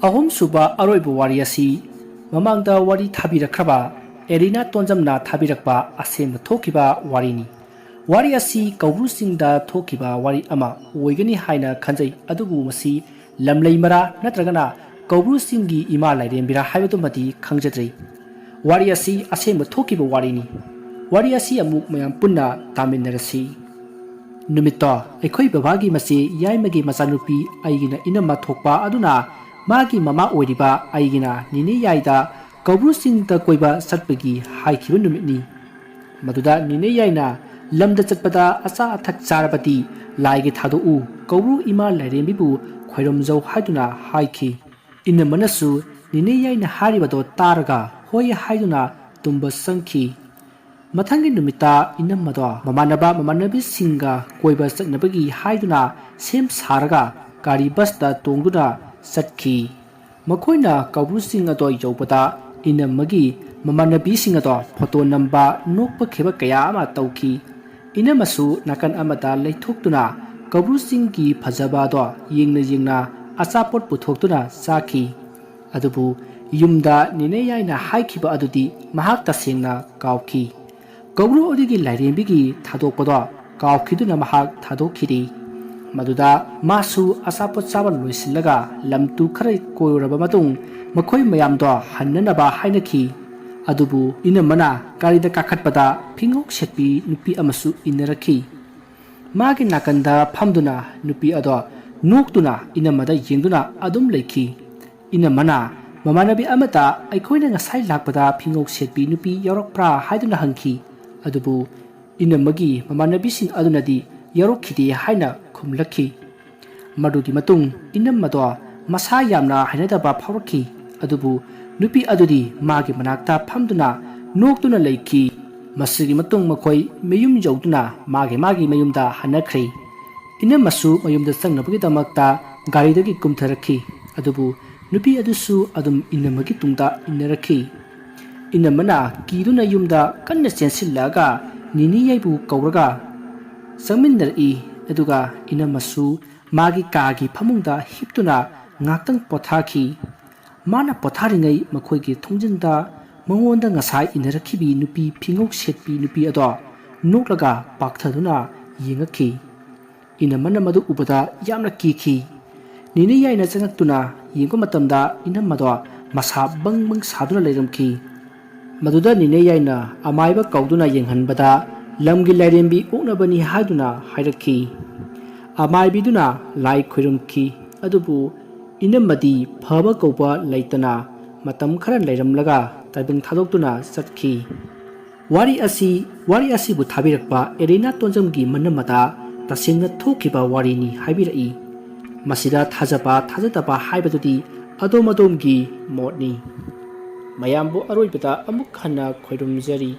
ꯑꯍꯨꯝꯁꯨꯕ ꯑꯔꯣꯏꯕ ꯋꯥꯔꯤ ꯑꯁꯤ ꯃꯃꯥꯡꯗ ꯋꯥꯔꯤ ꯊꯥꯕꯤꯔꯛꯈ꯭ꯔꯕ ꯑꯦꯔꯤꯅꯥ ꯇꯣꯟꯖꯝꯅ ꯊꯥꯕꯤꯔꯛꯄ ꯑꯁꯦꯡꯕ ꯊꯣꯛꯈꯤꯕ ꯋꯥꯔꯤꯅꯤ꯫ ꯋꯥꯔꯤ ꯑꯁꯤ ꯀꯧꯕ꯭ꯔꯨ ꯆꯤꯡꯗ ꯊꯣꯛꯈꯤꯕ ꯋꯥꯔꯤ ꯑꯃ ꯑꯣꯏꯒꯅꯤ ꯍꯥꯏꯅ ꯈꯟꯖꯩ, ꯑꯗꯨꯕꯨ ꯃꯁꯤ ꯂꯝꯂꯩꯃꯔꯥ ꯅꯠꯇ꯭ꯔꯒꯅ ꯀꯧꯕ꯭ꯔꯨ ꯆꯤꯡꯒꯤ ꯏꯃꯥ ꯂꯥꯏꯔꯦꯝꯕꯤꯔꯥ ꯍꯥꯏꯕꯗꯨꯃꯗꯤ ꯈꯪꯖꯗ꯭ꯔꯤ꯫ ꯋꯥꯔꯤ ꯑꯁꯤ ꯑꯁꯦꯡꯕ ꯊꯣꯛꯈꯤꯕ ꯋꯥꯔꯤꯅꯤ꯫ ꯋꯥꯔꯤ ꯑꯁꯤ ꯑꯃꯨꯛ ꯃꯌꯥꯝ ꯄꯨꯟꯅ ꯇꯥꯃꯤꯟꯅꯔꯁꯤ꯫ ꯅꯨꯃꯤꯠꯇꯣ ꯑꯩꯈꯣꯏ ꯕꯕꯥꯒꯤ ꯃꯆꯦ ꯌꯥꯏꯃꯒꯤ ꯃꯆꯥꯅꯨꯄꯤ ꯑꯩꯒꯤꯅ ꯏꯅꯝꯃ ꯊꯣꯛꯄ ꯑꯗꯨꯅ ꯃꯥꯒꯤ ꯃꯃꯥ ꯑꯣꯏꯔꯤꯕ ꯑꯩꯒꯤꯅ ꯅꯤꯅꯦ ꯌꯥꯏꯗ ꯀꯧꯕ꯭ꯔꯨ ꯆꯤꯡꯗ ꯀꯣꯏꯕ ꯆꯠꯄꯒꯤ ꯍꯥꯏꯈꯤꯕ ꯅꯨꯃꯤꯠꯅꯤ꯫ ꯃꯗꯨꯗ ꯅꯦꯅꯦ ꯌꯥꯏꯅ ꯂꯝꯗ ꯆꯠꯄꯗ ꯑꯆꯥ ꯑꯊꯛ ꯆꯥꯔꯕꯗꯤ ꯂꯥꯏꯒꯤ ꯊꯥꯗꯣꯛꯎ, ꯀꯧꯕ꯭ꯔꯨ ꯏꯃꯥ ꯂꯥꯏꯔꯦꯝꯕꯤꯕꯨ ꯈꯣꯏꯔꯝꯖꯧ ꯍꯥꯏꯗꯨꯅ ꯍꯥꯏꯈꯤ꯫ ꯏꯅꯝꯃꯅꯁꯨ ꯅꯦꯅꯦ ꯌꯥꯏꯅ ꯍꯥꯏꯔꯤꯕꯗꯣ ꯇꯥꯔꯒ ꯍꯣꯏ ꯍꯥꯏꯗꯨꯅ ꯇꯨꯝꯕ ꯆꯪꯈꯤ꯫ ꯃꯊꯪꯒꯤ ꯅꯨꯃꯤꯠꯇ ꯏꯅꯝꯃꯗꯣ ꯃꯃꯥꯟꯅꯕ ꯃꯃꯥꯟꯅꯕꯤꯁꯤꯡꯒ ꯀꯣꯏꯕ ꯆꯠꯅꯕꯒꯤ ꯍꯥꯏꯗꯨꯅ ꯁꯦꯝ ꯁꯥꯔꯒ ꯒꯥꯔꯤ ꯕꯁꯇ ꯇꯣꯡꯗꯨꯅ ꯆꯠꯈꯤ꯫ ꯃꯈꯣꯏꯅ ꯀꯧꯕ꯭ꯔꯨ ꯆꯤꯡ ꯑꯗꯣ ꯌꯧꯕꯗ ꯏꯅꯝꯃꯒꯤ ꯃꯃꯥꯟꯅꯕꯤꯁꯤꯡ ꯑꯗꯣ ꯐꯣꯇꯣ ꯅꯝꯕ, ꯅꯣꯛꯄ ꯈꯦꯕ ꯀꯌꯥ ꯑꯃ ꯇꯧꯈꯤ꯫ ꯏꯅꯝꯃꯁꯨ ꯅꯥꯀꯟ ꯑꯃꯗ ꯂꯩꯊꯣꯛꯇꯨꯅ ꯀꯧꯕ꯭ꯔꯨ ꯆꯤꯡꯒꯤ ꯐꯖꯕ ꯑꯗꯣ ꯌꯦꯡꯅ ꯌꯦꯡꯅ ꯑꯆꯥꯄꯣꯠ ꯄꯨꯊꯣꯛꯇꯨꯅ ꯆꯥꯈꯤ꯫ ꯑꯗꯨꯕꯨ ꯌꯨꯝꯗ ꯅꯦꯅꯦ ꯌꯥꯏꯅ ꯍꯥꯏꯈꯤꯕ ꯑꯗꯨꯗꯤ ꯃꯍꯥꯛ ꯇꯁꯦꯡꯅ ꯀꯥꯎꯈꯤ꯫ ꯀꯧꯕ꯭ꯔꯨ ꯑꯗꯨꯒꯤ ꯂꯥꯏꯔꯦꯝꯕꯤꯒꯤ ꯊꯥꯗꯣꯛꯄꯗꯣ ꯀꯥꯎꯈꯤꯗꯨꯅ ꯃꯍꯥꯛ ꯊꯥꯗꯣꯛꯈꯤꯗꯦ꯫ ꯃꯗꯨꯗ ꯃꯥꯁꯨ ꯑꯆꯥꯄꯣꯠ ꯆꯥꯕ ꯂꯣꯏꯁꯤꯜꯂꯒ ꯂꯝ ꯇꯨ ꯈꯔ ꯀꯣꯏꯔꯨꯔꯕ ꯃꯇꯨꯡ ꯃꯈꯣꯏ ꯃꯌꯥꯝꯗꯣ ꯍꯟꯅꯅꯕ ꯍꯥꯏꯅꯈꯤ꯫ ꯑꯗꯨꯕꯨ ꯏꯅꯝꯃꯅ ꯒꯥꯔꯤꯗ ꯀꯥꯈꯠꯄꯗ ꯐꯤꯉꯧ ꯁꯦꯠꯄꯤ ꯅꯨꯄꯤ ꯑꯃꯁꯨ ꯏꯟꯅꯔꯛꯈꯤ꯫ ꯃꯥꯒꯤ ꯅꯥꯀꯟꯗ ꯐꯝꯗꯨꯅ ꯅꯨꯄꯤ ꯑꯗꯣ ꯅꯣꯛꯇꯨꯅ ꯏꯅꯝꯃꯗ ꯌꯦꯡꯗꯨꯅ ꯑꯗꯨꯝ ꯂꯩꯈꯤ꯫ ꯏꯅꯝꯃꯅ ꯃꯃꯥꯟꯅꯕꯤ ꯑꯃꯗ ꯑꯩꯈꯣꯏꯅ ꯉꯁꯥꯏ ꯂꯥꯛꯄꯗ ꯐꯤꯉꯧ ꯁꯦꯠꯄꯤ ꯅꯨꯄꯤ ꯌꯥꯎꯔꯛꯄ꯭ꯔꯥ ꯍꯥꯏꯗꯨꯅ ꯍꯪꯈꯤ꯫ ꯑꯗꯨꯕꯨ ꯏꯅꯝꯃꯒꯤ ꯃꯃꯥꯟꯅꯕꯤꯁꯤꯡ ꯑꯗꯨꯅꯗꯤ ꯌꯥꯎꯔꯛꯈꯤꯗꯦ ꯍꯥꯏꯅ ꯈꯨꯝꯂꯛꯈꯤ꯫ ꯃꯗꯨꯒꯤ ꯃꯇꯨꯡ ꯏꯅꯝꯃꯗꯣ ꯃꯁꯥ ꯌꯥꯝꯅ ꯍꯩꯅꯗꯕ ꯐꯥꯎꯔꯛꯈꯤ꯫ ꯑꯗꯨꯕꯨ ꯅꯨꯄꯤ ꯑꯗꯨꯗꯤ ꯃꯥꯒꯤ ꯃꯅꯥꯛꯇ ꯐꯝꯗꯨꯅ ꯅꯣꯛꯇꯨꯅ ꯂꯩꯈꯤ꯫ ꯃꯁꯤꯒꯤ ꯃꯇꯨꯡ ꯃꯈꯣꯏ ꯃꯌꯨꯝ ꯌꯧꯗꯨꯅ ꯃꯥꯒꯤ ꯃꯥꯒꯤ ꯃꯌꯨꯝꯗ ꯍꯟꯅꯈ꯭ꯔꯦ꯫ ꯏꯅꯝꯃꯁꯨ ꯃꯌꯨꯝꯗ ꯆꯪꯅꯕꯒꯤꯗꯃꯛꯇ ꯒꯥꯔꯤꯗꯒꯤ ꯀꯨꯝꯊꯔꯛꯈꯤ꯫ ꯑꯗꯨꯕꯨ ꯅꯨꯄꯤ ꯑꯗꯨꯁꯨ ꯑꯗꯨꯝ ꯏꯅꯝꯃꯒꯤ ꯇꯨꯡꯗ ꯏꯟꯅꯔꯛꯈꯤ꯫ ꯏꯅꯝꯃꯅ ꯀꯤꯗꯨꯅ ꯌꯨꯝꯗ ꯀꯟꯅ ꯆꯦꯟꯁꯤꯜꯂꯛꯑꯒ ꯅꯤꯅꯤ ꯌꯥꯏꯕꯨ ꯀꯧꯔꯒ ꯆꯪꯃꯤꯟꯅꯔꯛꯏ꯫ ꯑꯗꯨꯒ ꯏꯅꯝꯃꯁꯨ ꯃꯥꯒꯤ ꯀꯥꯒꯤ ꯐꯃꯨꯡꯗ ꯍꯤꯞꯇꯨꯅ ꯉꯥꯛꯇꯪ ꯄꯣꯊꯥꯈꯤ꯫ ꯃꯥꯅ ꯄꯣꯊꯥꯔꯤꯉꯩ ꯃꯈꯣꯏꯒꯤ ꯊꯣꯡꯖꯤꯟꯗ ꯃꯉꯣꯟꯗ ꯉꯁꯥꯏ ꯏꯟꯅꯔꯛꯈꯤꯕꯤ ꯅꯨꯄꯤ ꯐꯤꯉꯧ ꯁꯦꯠꯄꯤ ꯅꯨꯄꯤ ꯑꯗꯣ ꯅꯣꯛꯂꯒ ꯄꯥꯛꯊꯗꯨꯅ ꯌꯦꯡꯉꯛꯈꯤ꯫ ꯏꯅꯝꯃꯅ ꯃꯗꯨ ꯎꯕꯗ ꯌꯥꯝꯅ ꯀꯤꯈꯤ꯫ ꯅꯤꯅꯤ ꯌꯥꯏꯅ ꯆꯪꯉꯛꯇꯨꯅ ꯌꯦꯡꯕ ꯃꯇꯝꯗ ꯏꯅꯝꯃꯗꯣ ꯃꯁꯥ ꯕꯪ ꯕꯪ ꯁꯥꯗꯨꯅ ꯂꯩꯔꯝꯈꯤ꯫ ꯃꯗꯨꯗ ꯅꯤꯅꯦ ꯌꯥꯏꯅ ꯑꯃꯥꯏꯕ ꯀꯧꯗꯨꯅ ꯌꯦꯡꯍꯟꯕꯗ ꯂꯝꯒꯤ ꯂꯥꯏꯔꯦꯝꯕꯤ ꯑꯣꯛꯅꯕꯅꯤ ꯍꯥꯏꯗꯨꯅ ꯍꯥꯏꯔꯛꯈꯤ꯫ ꯑꯃꯥꯏꯕꯤꯗꯨꯅ ꯂꯥꯏ ꯈꯣꯏꯔꯝꯈꯤ꯫ ꯑꯗꯨꯕꯨ ꯏꯅꯝꯃꯗꯤ ꯐꯕ ꯀꯧꯕ ꯂꯩꯇꯅ ꯃꯇꯝ ꯈꯔ ꯂꯩꯔꯝꯂꯒ ꯇꯥꯏꯕꯪ ꯊꯥꯗꯣꯛꯇꯨꯅ ꯆꯠꯈꯤ꯫ ꯋꯥꯔꯤ ꯑꯁꯤ, ꯋꯥꯔꯤ ꯑꯁꯤꯕꯨ ꯊꯥꯕꯤꯔꯛꯄ ꯑꯦꯔꯤꯅꯥ ꯇꯣꯟꯖꯝꯒꯤ ꯃꯅꯝ ꯑꯗꯥ ꯇꯁꯦꯡꯅ ꯊꯣꯛꯈꯤꯕ ꯋꯥꯔꯤꯅꯤ ꯍꯥꯏꯕꯤꯔꯛꯏ꯫ ꯃꯁꯤꯗ ꯊꯥꯖꯕ ꯊꯥꯖꯗꯕ ꯍꯥꯏꯕꯗꯨꯗꯤ ꯑꯗꯣꯝ ꯑꯗꯣꯝꯒꯤ ꯃꯣꯠꯅꯤ꯫ ꯃꯌꯥꯝꯕꯨ ꯑꯔꯣꯏꯕꯗ ꯑꯃꯨꯛ ꯍꯟꯅ ꯈꯣꯏꯔꯨꯝꯖꯔꯤ꯫